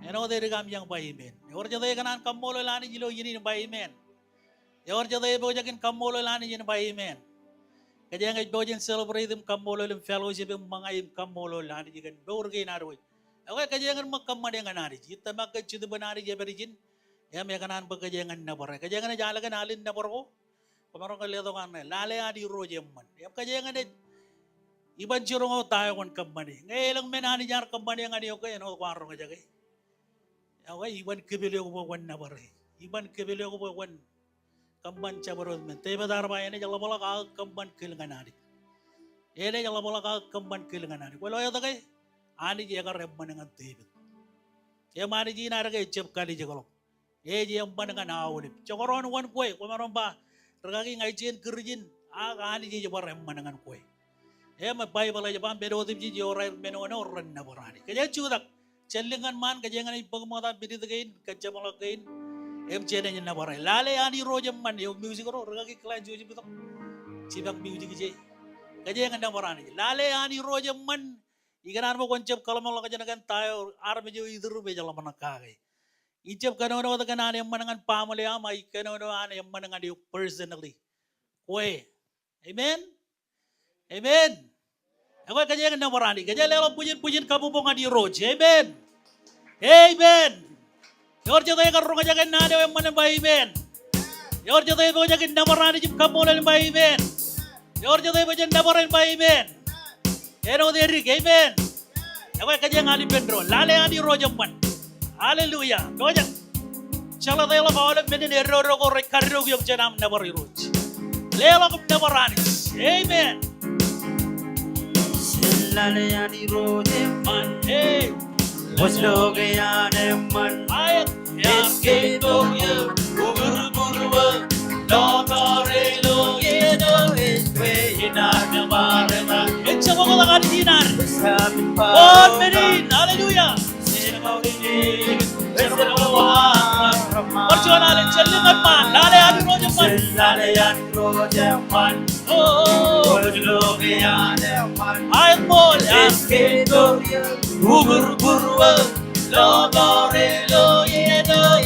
Āinwōt edik aṃ iañ, ba amen. Ewōr jete ekōṇaan kaṃṃoolol Anij ilo iien in? Ba amen. Ewōr jete epojak in kaṃṃoolol Anij? En ba amen. Kōjeañ ej pojak in celebrate im kaṃṃoolol im fellowship im ṃōñā im kaṃṃoolol Anij kōn mour kein ad wōj. Ekwe kōjeañ ṃōk kōṃṃane ñan Anij. Ij tōmak ke Jetōb an Anij ej pād ijin. Im ekōṇaan bwe kōjeañ nōbar e. Kōjeañ ej al kōn al in nōbar ko. Kwōmaroñ ke letok an ṇe, lale an Irooj eṃṃan. Im kōjeañ ej iban jiroñ eo ta eo kwōn kōṃṃane. Ñe elōñ men Anij ear kōṃṃane ñan eok ke, āinwōt kwaar roñjake, ekwe iban kōpel eok bwe kwōn nōbar e. Iban kōpel eok bwe kwōn kōṃṃan jabdewōt men. Devid ear ba, enaaj ḷapḷọk aō kōṃṃan kōl ñan Anij. Enaaj ḷapḷọk aō kōṃṃan kōl ñan Anij. Kwōlo etke? Anij ekar eṃṃan ñan Devid. Im Anij in ad ke ejjab kalijekḷọk. Ej eṃṃan ñan aolep. Jekdọọn wōn kwe, kwōmaroñ ba, rikaki, ña ij jañin Kūrjin, ak Anij ej bar eṃṃan ñan kwe. Im Baibōḷ ej ba, men otemjej eo raar men eo ren nōbar Anij. Kōjeañ jutak. Jān lōñ ñan ṃaan, kōjeañ naaj bōk ṃokta minit kein, kōjeṃḷọk kein. Im jenaaj nōbar e. Lale an Irooj eṃṃan. Eo music ro, rikaki Glenn, jouj im itok. Jipañ music ije. Kōjeañ nōbar Anij. Lale an Irooj eṃṃan. Ikōṇaan bwe kwōn jab kōḷmānḷọkjeṇ kōn ta eo armej eo iturūṃ ej ḷōmṇak kake. Ij jab kōnono wōt kōn an eṃṃan ñan family eo aṃ, ak ij kōnono an eṃṃan ñan eok personally. Kwe. Amen? Amen. Ekwe kōjeañ nōbar Anij. Kōjeañ leḷọk bwijin, bwijin kabbokbok ñan Irooj. Amen. Amen. Ewōr jete ekar roñjake naan eo eṃṃan? En ba amen. Ewōr jete epojak in nōbar Anij im kaṃṃoolol? En ba amen. Ewōr jete epojak in nōbar? En ba amen. Āinwōt edik, amen. Ekwe kōjeañ al ippān doon. Lale an Irooj eṃṃan. Hallelujah. Kōjeañ jeḷā, leḷọk aolep men in edodo ko rej kadiwōj eok jān aṃ nōbar Irooj. Leḷọk im nōbar Anij. Amen. Lale an Irooj eṃṃan. Hey. Wōj lo ke an eṃṃan. Aet. Ej keitok eō uburburuō. Lọmọọr eo ilo iien eo ej kwe inaaj bar etal. Ejjab oktak Anij in ad. Wōn men in. Hallelujah. Bar juon alen, jān lōñ ñan ṃaan. Lale an Irooj eṃṃan. Lale an Irooj eṃṃan. O, o, o. Wōj lo ke an eṃṃan. Aet ṃool, aet. Ej keitok eō uburburuō. Lọmọọr eo ilo iien eo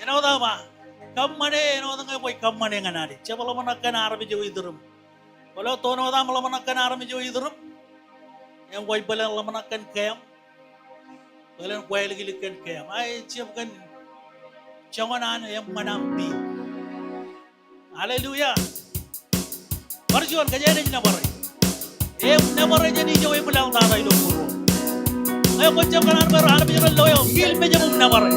Āinwōt aō ba, kōṃṃane, āinwōt ñe kwōj kōṃṃane ñan Anij. Jab ḷōmṇak kōn armej eo iturūṃ. Kwōlo tok wōt aṃ ḷōmṇak kōn armej eo iturūṃ. Im kwōj bōlen ḷōmṇak kōn kōm. Bōlen kwaḷọk kōn kōm. Ak ejjab kōn joñan an eṃṃan aṃ peiṃ. Hallelujah. Bar juon, kōjeañ naaj nōbar e. Im nōbar e jān ijo im laḷ tata ilo būruō. Ñe kwōjjab kōṇaan bar armej ro lo eo, kiil mejān im nōbar e.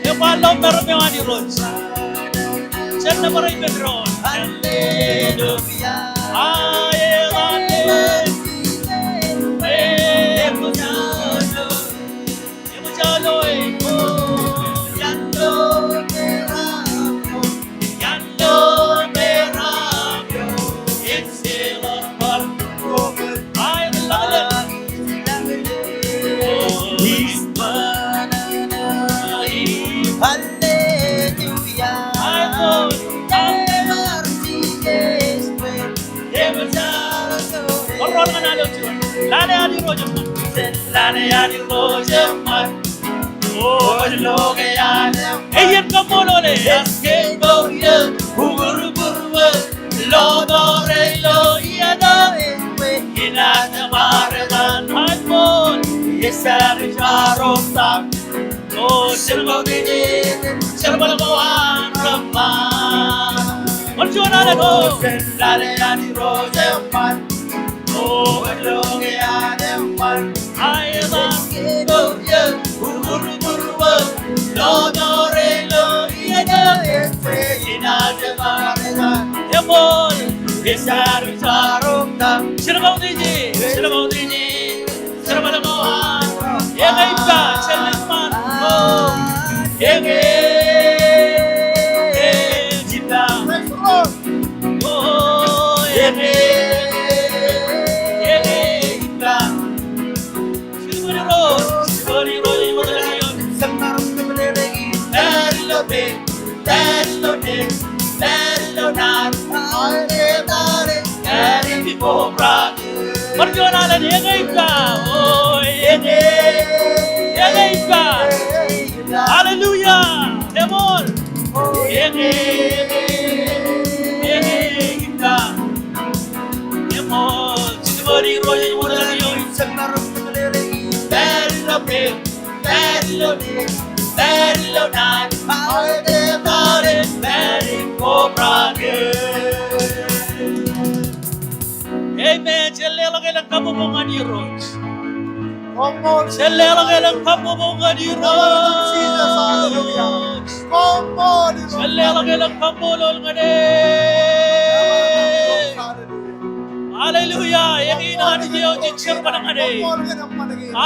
Im kwaḷọk meram eo an Irooj. Jen nōbar e ippān doon. Hallelujah. Hallelujah. Hallelujah. Bar rọọl ñan ilo juon. Lale ad Irooj eṃṃan. Lale ad Irooj eṃṃan. Ej iien kaṃṃoolol e. Ej iien kaṃṃoolol e. Ej iien kaṃṃoolol e. Bar juon alen o. Eṃṃool. Jen kautiej e, jen kautiej e. Eñe ippa, jen eṃṃan. O, eñe ippa. O, eñe, eñe ippa. Bar juon alen, eñe ippa. O, eñe, eñe ippa. Hallelujah. Eṃṃool. Eñe, eñe ippa. Eṃṃool. Amen. Jen leḷọk elōñ kabbokbok ñan Irooj. Jen leḷọk elōñ kabbokbok ñan Irooj. Jen leḷọk elōñ kaṃṃoolol ñan e. Hallelujah. Eñin Anij eo jej jerbal ñan e.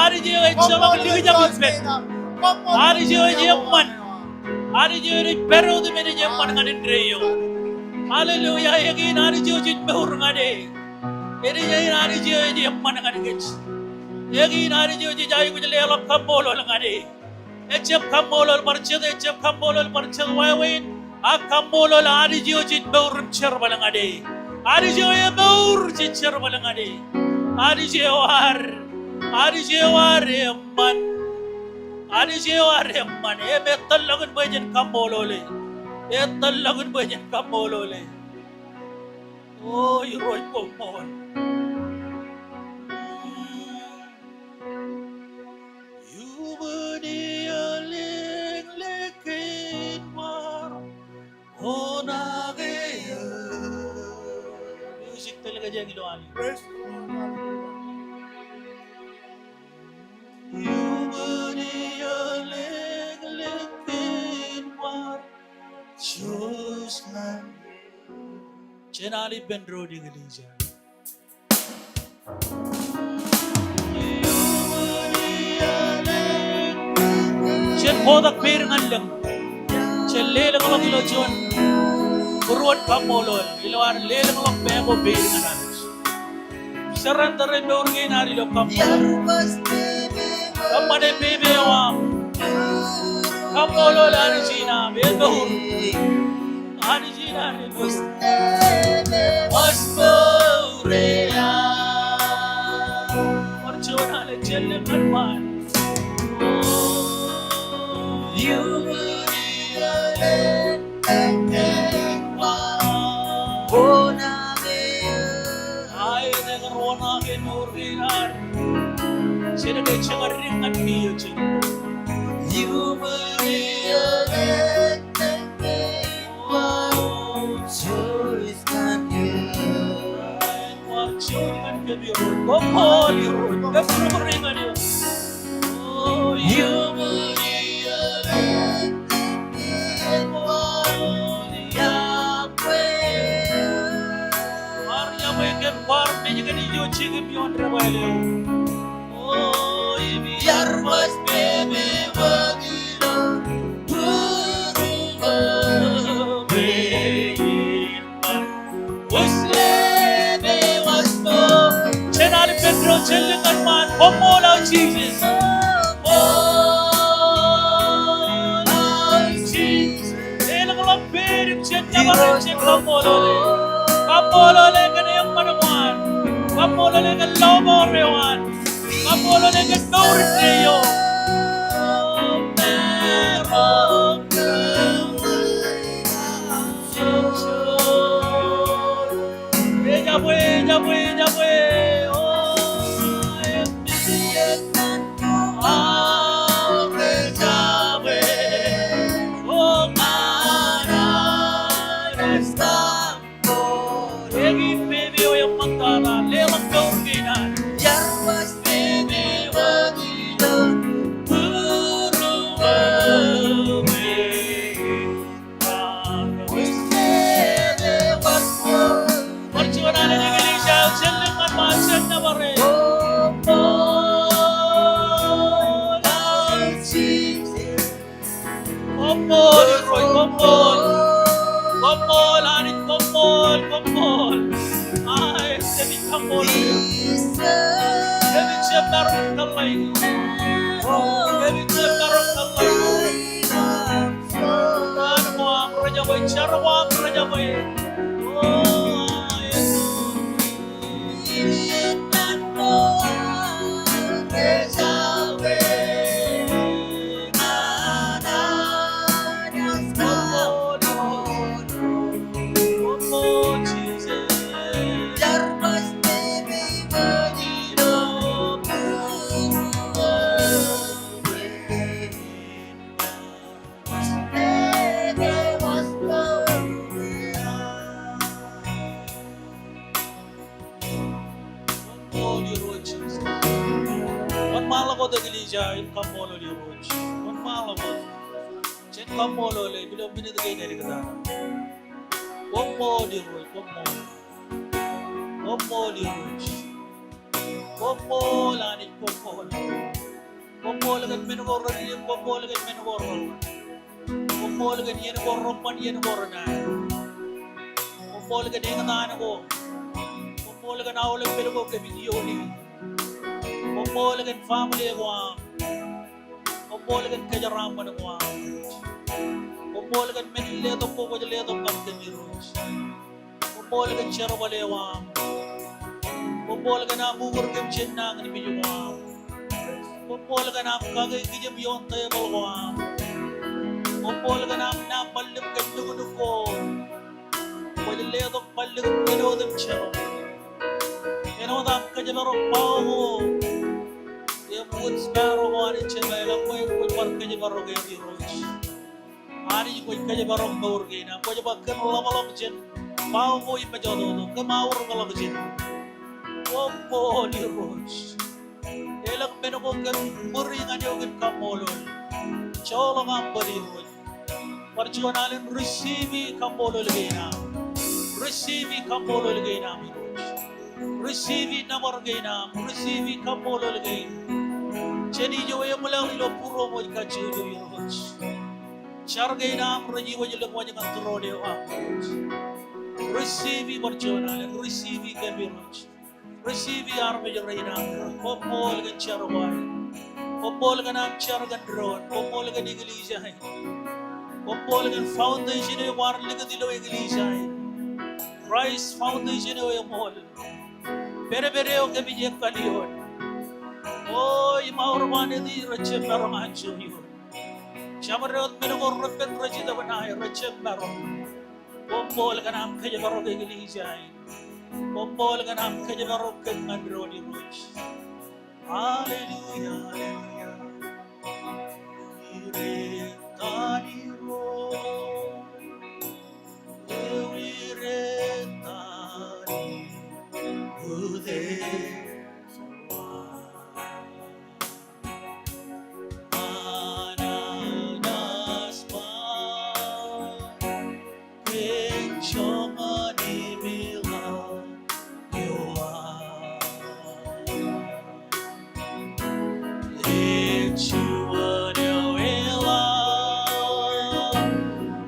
Anij eo ejjeḷọk likjab ippān. Anij eo ej eṃṃan. Anij eo enaaj pād wōt im enaaj eṃṃan ñan indeeo. Hallelujah. Eñin Anij eo jej mour ñan e. Eñin Anij eo ej eṃṃan ñan kōj. Eñin Anij eo jej aikuj leḷọk kaṃṃoolol ñan e. Ejjab kaṃṃoolol bar jet, ejjab kaṃṃoolol bar jet wāween, ak kaṃṃoolol Anij eo jej mour im jerbal ñan e. Anij eo emour jej jerbal ñan e. Anij eo ad Anij eo ad eṃṃan. Anij eo ad eṃṃan. Im etōllọkin bwe jen kaṃṃoolole. Etōllọkin bwe jen kaṃṃoolole. O Irooj, koṃṃool. Iuṃwin ialeklekin bar onake eō. Music tōl kōj ilo an. Praise the Lord. Hallelujah. Iuṃwin ialeklekin bar joskan. Jen al ippān doon eklejia. Jen kotak peid ñan lōñ. Jen lelōñḷọk ilo juon būruon kaṃṃoolol ilo ad lelōñḷọk pā ko peid ñan Anij. Surrender e mour kein ad ilo kaṃṃoolol. Kōṃṃane pepe eo aṃ. Kaṃṃoolol Anij in aṃ. Emour. Anij in aṃ. Bar juon alen jen lōñ ñan ṃaan. Aet ekar onake mour kein ad. Jen ke ej jemaroñ ñan kiiō jen. Koṃṃool Irooj. Koṃṃool Irooj. Kōmro ñan eok. Kwaar yokwe kōm, kwaar mej kōn ijo jikin ioon debwāāl eo. O, im iar baj pepe bōk ilo būruō bwe in Jen al ippān doon, jen lōñ ñan ṃaan. Koṃṃool aō Jisōs. Koṃṃool aō Jisōs. Elōñḷọk peid im jen nōbar eok, jen kaṃṃoolole. Kaṃṃoolole kōn eṃṃan eo an. Kaṃṃoolole kōn lọmọọr eo an. Kaṃṃoolole kōn mour indeeo. Ejabwe, ejabwe, ejabwe. O, ejabwe. O, ñan ad. Ekwe, pepe eo eṃṃan tata, leḷọk mour kein ad. Bar juon alen eklejia eo, jen lōñ ñan ṃaan, jen nōbar e. Koṃṃool Irooj, koṃṃool. Koṃṃool Anij, koṃṃool, koṃṃool. Aet, kōmij kaṃṃoolol eok. Kōmij jab maroñ kōḷḷāik. Kōmij jab maroñ kōḷḷāik. Ṃaan ko aṃ rejabwe, jar ko aṃ rejabwe. O, aet. Koṃṃool Irooj Jisōs. Wōnṃaanḷọk wōt eklejia in kaṃṃoolol Irooj. Wōnṃaanḷọk wōt. Jen kaṃṃoolole ilo minit kein āliktata. Koṃṃool Irooj, koṃṃool. Koṃṃool Irooj. Koṃṃool Anij, koṃṃool. Koṃṃool kōn men ko redidek, koṃṃool kōn men ko reḷap. Koṃṃool kōn iien ko reṃṃan, iien ko renaan. Koṃṃool kōn eñtaan ko. Koṃṃool kōn aolep pād ko kōmij iioon e. Koṃṃool kōn family ko aṃ. Koṃṃool kōn kōjeraaṃṃan ko aṃ. Koṃṃool kōn men in letok ko kwōj letok ñan kōm Irooj. Koṃṃool kōn jerbal eo aṃ. Koṃṃool kōn aṃ uñūr kōm jān nañinmej ko aṃ. Koṃṃool kōn aṃ kake kijem ioon tebōḷ ko aṃ. Koṃṃool kōn aṃ naan ṃallōb kōn nuknuk ko. Kwōj letok ṃallōb men otemjej eo. Āinwōt aṃ kōjparok bao ko im wūn sparrow ko Anij Jemem, eḷaññe kwōj bar kōjparok er Irooj. Anij kwōj kōjparok mour kein aṃ, kwōj ba kōm ḷapḷọk jān bao ko im mejatoto, kōm aorōkḷọk jān. Koṃṃool Irooj. Elōñ men ko kōm ṃuri ñan eok in kaṃṃoolol. Joḷọk aṃ bōd Irooj. Bar juon alen receive kaṃṃoolol kein aṃ. Receive kaṃṃoolol kein aṃ Irooj. Receive nōbar kein aṃ. Receive kaṃṃoolol kein. Jān ijo eṃwilaḷ ilo būruōṃ eo ej kajjiojo Irooj. Jar kein aṃ rej iwōj lōñ wōj ñan tūroon eo aṃ Irooj. Receive bar juon alen. Receive kōm Irooj. Receive armej rein aṃ Irooj. Koṃṃool kōn jar ko aer. Koṃṃool kōn aṃ jar kōn doon. Koṃṃool kōn eklejia in. Koṃṃool kōn foundation eo kwaar likūt ilo eklejia in. Christ foundation eo eṃool. Pedped eo kōmij ekkal ioon. O, im aor ba neti rej jab maroñ anjọ ioon. Jabdewōt men ko repen rej itōb ṇae rej jab maroñ. Koṃṃool kōn aṃ kōjparok eklejia in. Koṃṃool kōn aṃ kōjparok kōm ñan doon Irooj. Hallelujah, hallelujah. Ewōr etan Irooj. Ewōr etan Irooj. Anañin bar kōn joñan im ilaḷ eo aṃ. Ej juon eo elaḷ,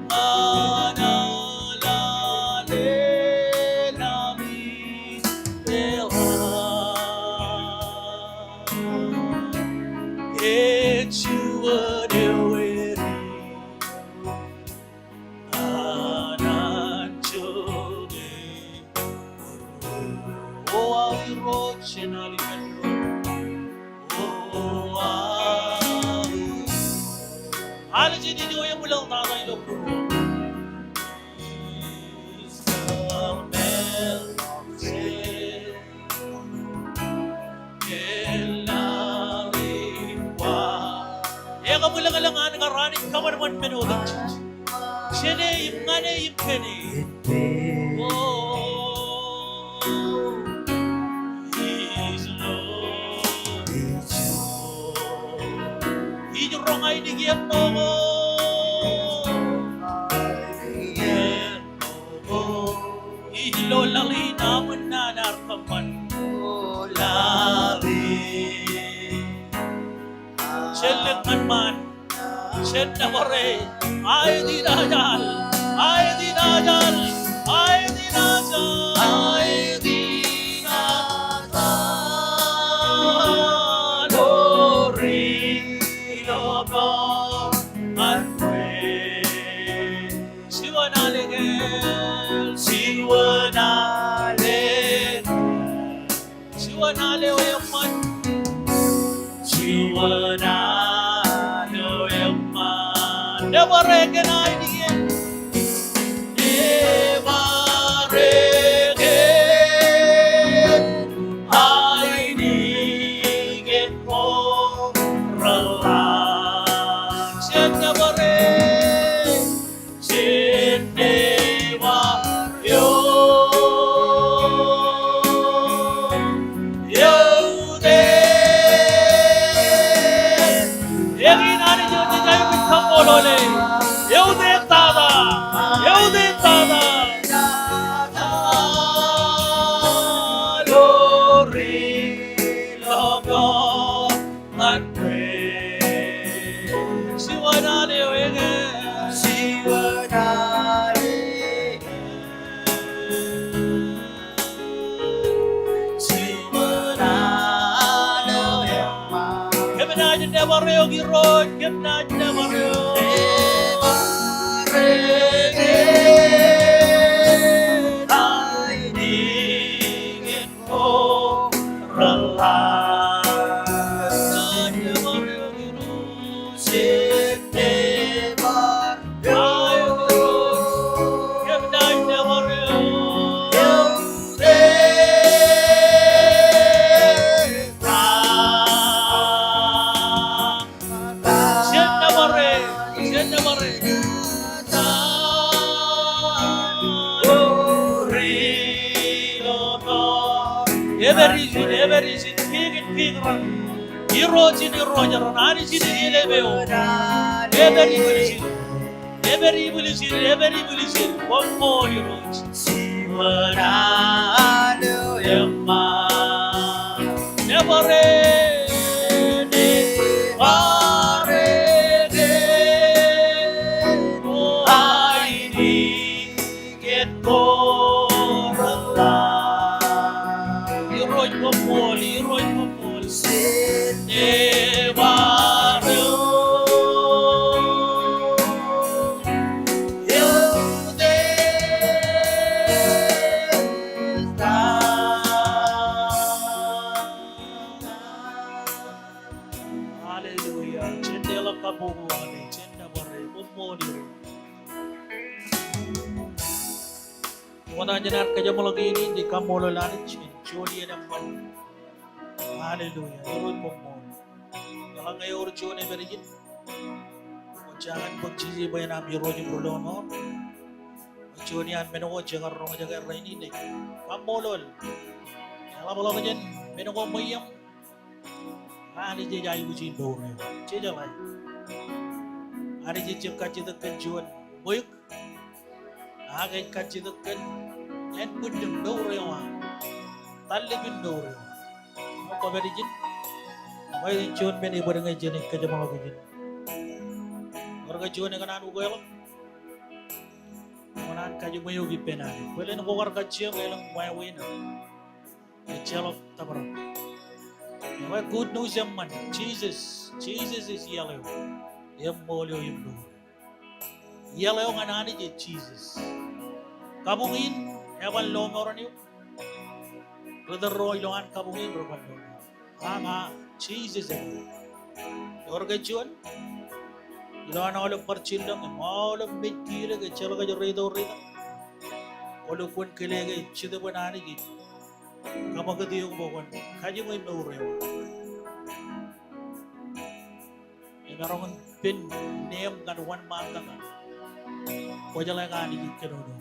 ñan aō lale laḷ in elaḷ. Ej juon eo edik ñan anjọ kein. O aō Irooj, jen alikkar. O aō. Al jen ijo eṃwilaḷ tata ilo būruō. Ekabwilōñlōñ an kar Anij kōṃanṃan men otemjej. Jene im ñane im kōne. O, ij lo, ij roñ ainikien ṃōko. Ij lo laḷ in aṃ naan ear kōṃṃan. Laḷ in. Jen lōñ ñan ṃaan. Jen nōbar e. Aet in ajal. Aet in ajal. Aet in ajal. Aet in ajal. Ilo ilo ñan kwe. Juon alen. Juon alen. Juon alen eo eṃṃan. Juon alen eo eṃṃan. Nōbar e kōn ainikien. Nōbar e kōn ainikien. Jen nōbar e. Jen nōbar eok. Eutiej. Eñin Anij eo jej aikuj kaṃṃoolol e. Eutiej tata. Eutiej tata. Ilo ri lo ko. Ñan kwe. Juon alen eo eñin. Juon alen. Juon alen eo eṃṃan. Kōm naaj nōbar eok Irooj, kōm naaj nōbar eok. Nōbar eok. Ainikien. O, reḷḷap. Epād ijin, epād ijin, kiikin kiik raṇ. Irooj in irooj raṇ, Anij in elep eoon. Epād ibwiljin, epād ibwiljin, epād ibwiljin. Koṃṃool Irooj. Jibadale eṃṃan. Ebarāinwōt, ebarāinwōt. Aini jen kōrā. Irooj koṃṃool, Irooj koṃṃool. Jen ebar eok. Hallelujah. Jen leḷọk kabbokbok, jen nōbar e, koṃṃool Irooj. Wōt jen ar kōjeṃḷọk iien in ij kaṃṃoolol Anij kōn juon iien eṃṃan. Hallelujah. Irooj koṃṃool. Eḷaññe ewōr juon epād ijin, kwōn jañin bōk jiljino bwe en aṃ Irooj im Ri-lọmọọr. Juon iaan men ko jekar roñjake rainin ej kaṃṃoolol. Eḷapḷọk jān men ko ṃweiōṃ, Anij ej aikuj in mour eo. Jejeḷā. Anij ejjab kajjitōk kōn juon ṃweiuk, ak ej kajjitōk kōn ānbwinnin mour eo aṃ, tallipen mour eo aṃ. Ṃōk kwōpād ijin, ṃweiuk in juon men ebōd ñe jenaaj kōjeṃḷọk ijin. Ewōr ke juon ekōṇaan ukeḷọk? Kwō kōṇaan kajiṃwe eok ippān Anij. Bōlen ko kar kajjioñ elōñ wāween aṃ. Ejjeḷọk tōprak. Ewōr good news eṃṃan. Jisōs, Jisōs ej iaḷ eo im ṃool eo im mour eo. Iaḷ eo ñan Anij ej Jisōs. Kabuñ in eban lọmọọren eok. Ri tōl ro ilowaan kabuñ in reban lọmọọren. Ak Jisōs ej. Ewōr ke juon? Ilowaan aolep bar jilōñ im aolep mej kiilōk ejjeḷọk ej reito ri tōl. Kwōlo kwōn kile ke Jetōb in Anij ej kōṃakūt eok bwe kwōn kajiṃwe mour eo. Im maroñ in pen neeṃ ñan wōnṃaantak aṃ. Kwō jeḷā ke Anij ej kōnono.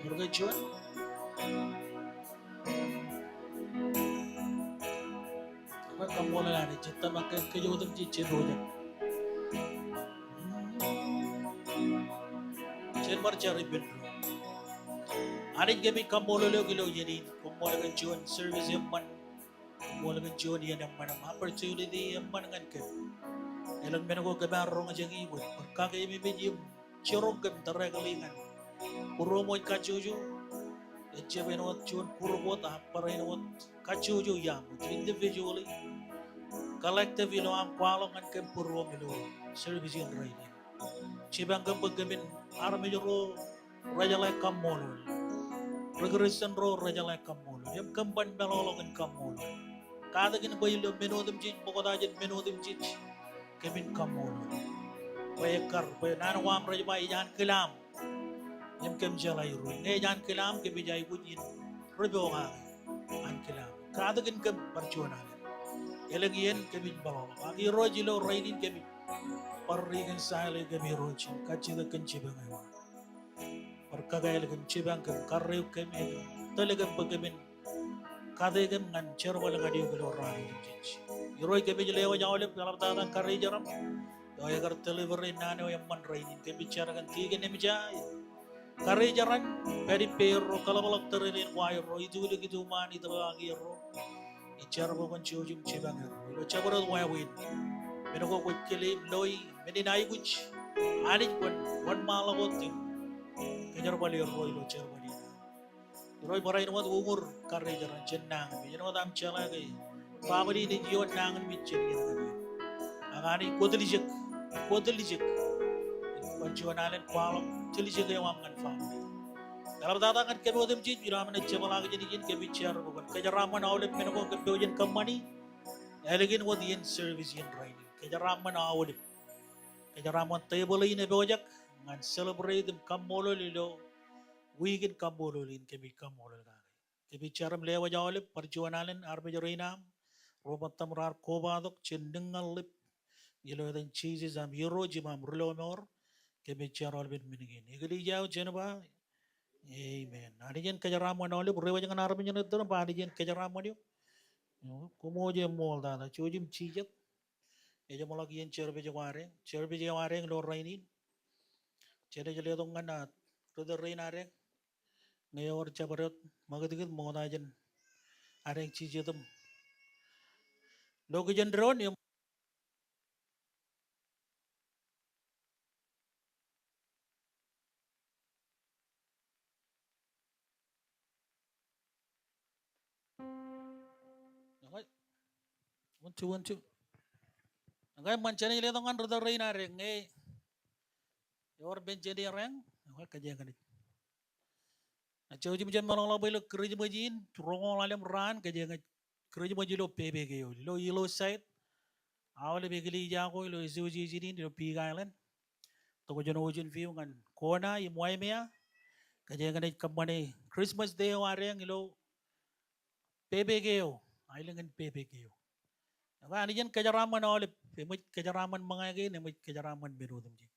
Ewōr ke juon? Bar kaṃṃoolol Anij, ij tōmak ke kōj otemjej jen pojak. Jen bar jar ippān Irooj. Anij kōmij kaṃṃoolol eok ilo iien in, koṃṃool kōn juon service eṃṃan. Koṃṃool kōn juon iien eṃṃan im opportunity eṃṃan ñan kōm. Elōñ men ko kōm ar roñjake bwe bar kakeememej im jiroñ kōm directly ñan būruōm wōj kajjojo. Ejjab āinwōt juon group wōt, ak bar āinwōt kajjojo iaam wōj, individually, collective ilo aṃ kwaḷọk ñan kōm būruōm ilo service in rainin. Jipañ kōm bwe kōmin armej ro rejeḷā kaṃṃoolol. Ri-Kūrjin ro rejeḷā kaṃṃoolol. Im kōm ban meḷọkḷọk in kaṃṃoolol. Katakin bwe ilo men otemjej, ṃokta jān men otemjej, kōmin kaṃṃoolol. Bwe ekkar, bwe naan ko aṃ rej ba ej ankilaam. Im kōm jeḷā Irooj. Ñe ej ankilaam, kōmij aikuj in ri pokake ankilaam. Katakin kōm bar juon alen. Elōñ iien kōmij meḷọkḷọk. Ak Irooj, ilo rainin kōmij bar reconcile kōm Irooj im kajjitōk kōn jipañ eo aṃ. Bar kakāāl kōm, jipañ kōm, karreoik kōm, im tōl kōm bwe kōmin kate kōm ñan jerbal ñan eok ilo raan otemjej. Irooj, kōmij lewōj aolep, eḷaptata karijeram eo ekar deliver e naan eo eṃṃan rainin. Kōmij jar kōn tikōn Emja, karijeran, pād ippāerro, kaḷapḷọk tōrerein wa erro, itulōk, ituṃaan, itōḷọk ak erro. Ij jar bwe kwōn jouj im jipañ erro ilo jabdewōt wāween. Men ko kwōj kile im loi, men in aikuj. Anij, kwōn wōnṃaanḷọk wōt im kōjerbal erro ilo jerbal in. Irooj, barāinwōt uñūr karijeran jān nañinmej. Āinwōt aṃ jeḷā ke family in ej ioon nañinmej jān iien ñan iien. Ak Anij, kwō tiljek, kwō tiljek. Bar juon alen kwaḷọk tiljek eo aṃ ñan family. Eḷaptata ñan kōm otemjej ilo aṃ naaj jepḷaak jān ijin, kōmij jar bwe kwōn kōjeraaṃṃan aolep men ko kōm pojak in kōṃṃani. Ālikin wōt iien service in rainin. Kōjeraaṃṃan aolep. Kōjeraaṃṃan tebōḷ in epojak ñan celebrate im kaṃṃoolol ilo wiik in kaṃṃoolol in. Kōmij kaṃṃoolol kake. Kōmij jar im lewōj aolep, bar juon alen armej rein aṃ ro bōtab raar kobatok jān niññaḷḷap ilo etan Jisōs, aṃ Irooj im aṃ Ri-lọmọọr. Kōmij jar aolepen men kein. Eklejia eo jen ba, Amen. Anij en kōjeraaṃṃan aolep, rej wōj ñan armej ṇe iturūṃ bwe Anij en kōjeraaṃṃan eok. Koṃ wōj eṃṃool tata, jouj im jijet. Ejeṃḷọk iien service ko adeañ, service eo adeañ ilo rainin. Jenaaj letok ñan, ah, ri tōl rein adeañ. Ñe ewōr jabdewōt ṃakūtkūt ṃokta jān adeañ jijet im lo kijen doon im Okay. One, two, one, two. Okay, eṃṃan, jenaaj letok ñan ri tōl rein adeañ ñe ewōr pen jān edeañ. Okay, kōjeañ naaj jouj im jab meḷọkḷọk bwe ilo Christmas in, roñoul ḷalem raan, kōjeañ naaj Christmas ilo pepe keoil, ilo Hillside. Aolep eklejia ko ilo association in ilo Big Island. Tok jān Ocean View ñan Kona im Waimea. Kōjeañ naaj kōṃṃane Christmas Day eo adeañ ilo pepe keoil, aelōñ in pepe keoil. Ak Anij en kōjeraaṃṃan aolep, eṃōj kōjeraaṃṃan ṃōñā kein, eṃōj kōjeraaṃṃan men otemjej.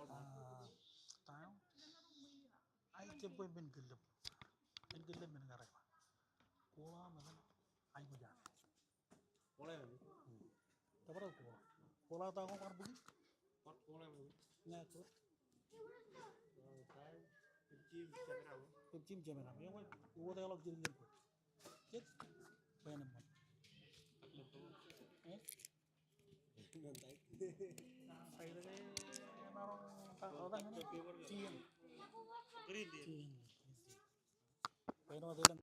Ah, taño. Aet jab bwe men killep. Men killep men ña rej ba. Kola men aikuj an. Kola men. Hmm. Tōprak kola. Kola ta ko kar bukwi. Kola men. Ña ko. Fifteen jab en aṃ. Fifteen jab en aṃ. Iọkwe, iwōj ḷọk jidik ñan ko. Jet. Bwe en eṃṃan. Eh? Green tea. Green tea.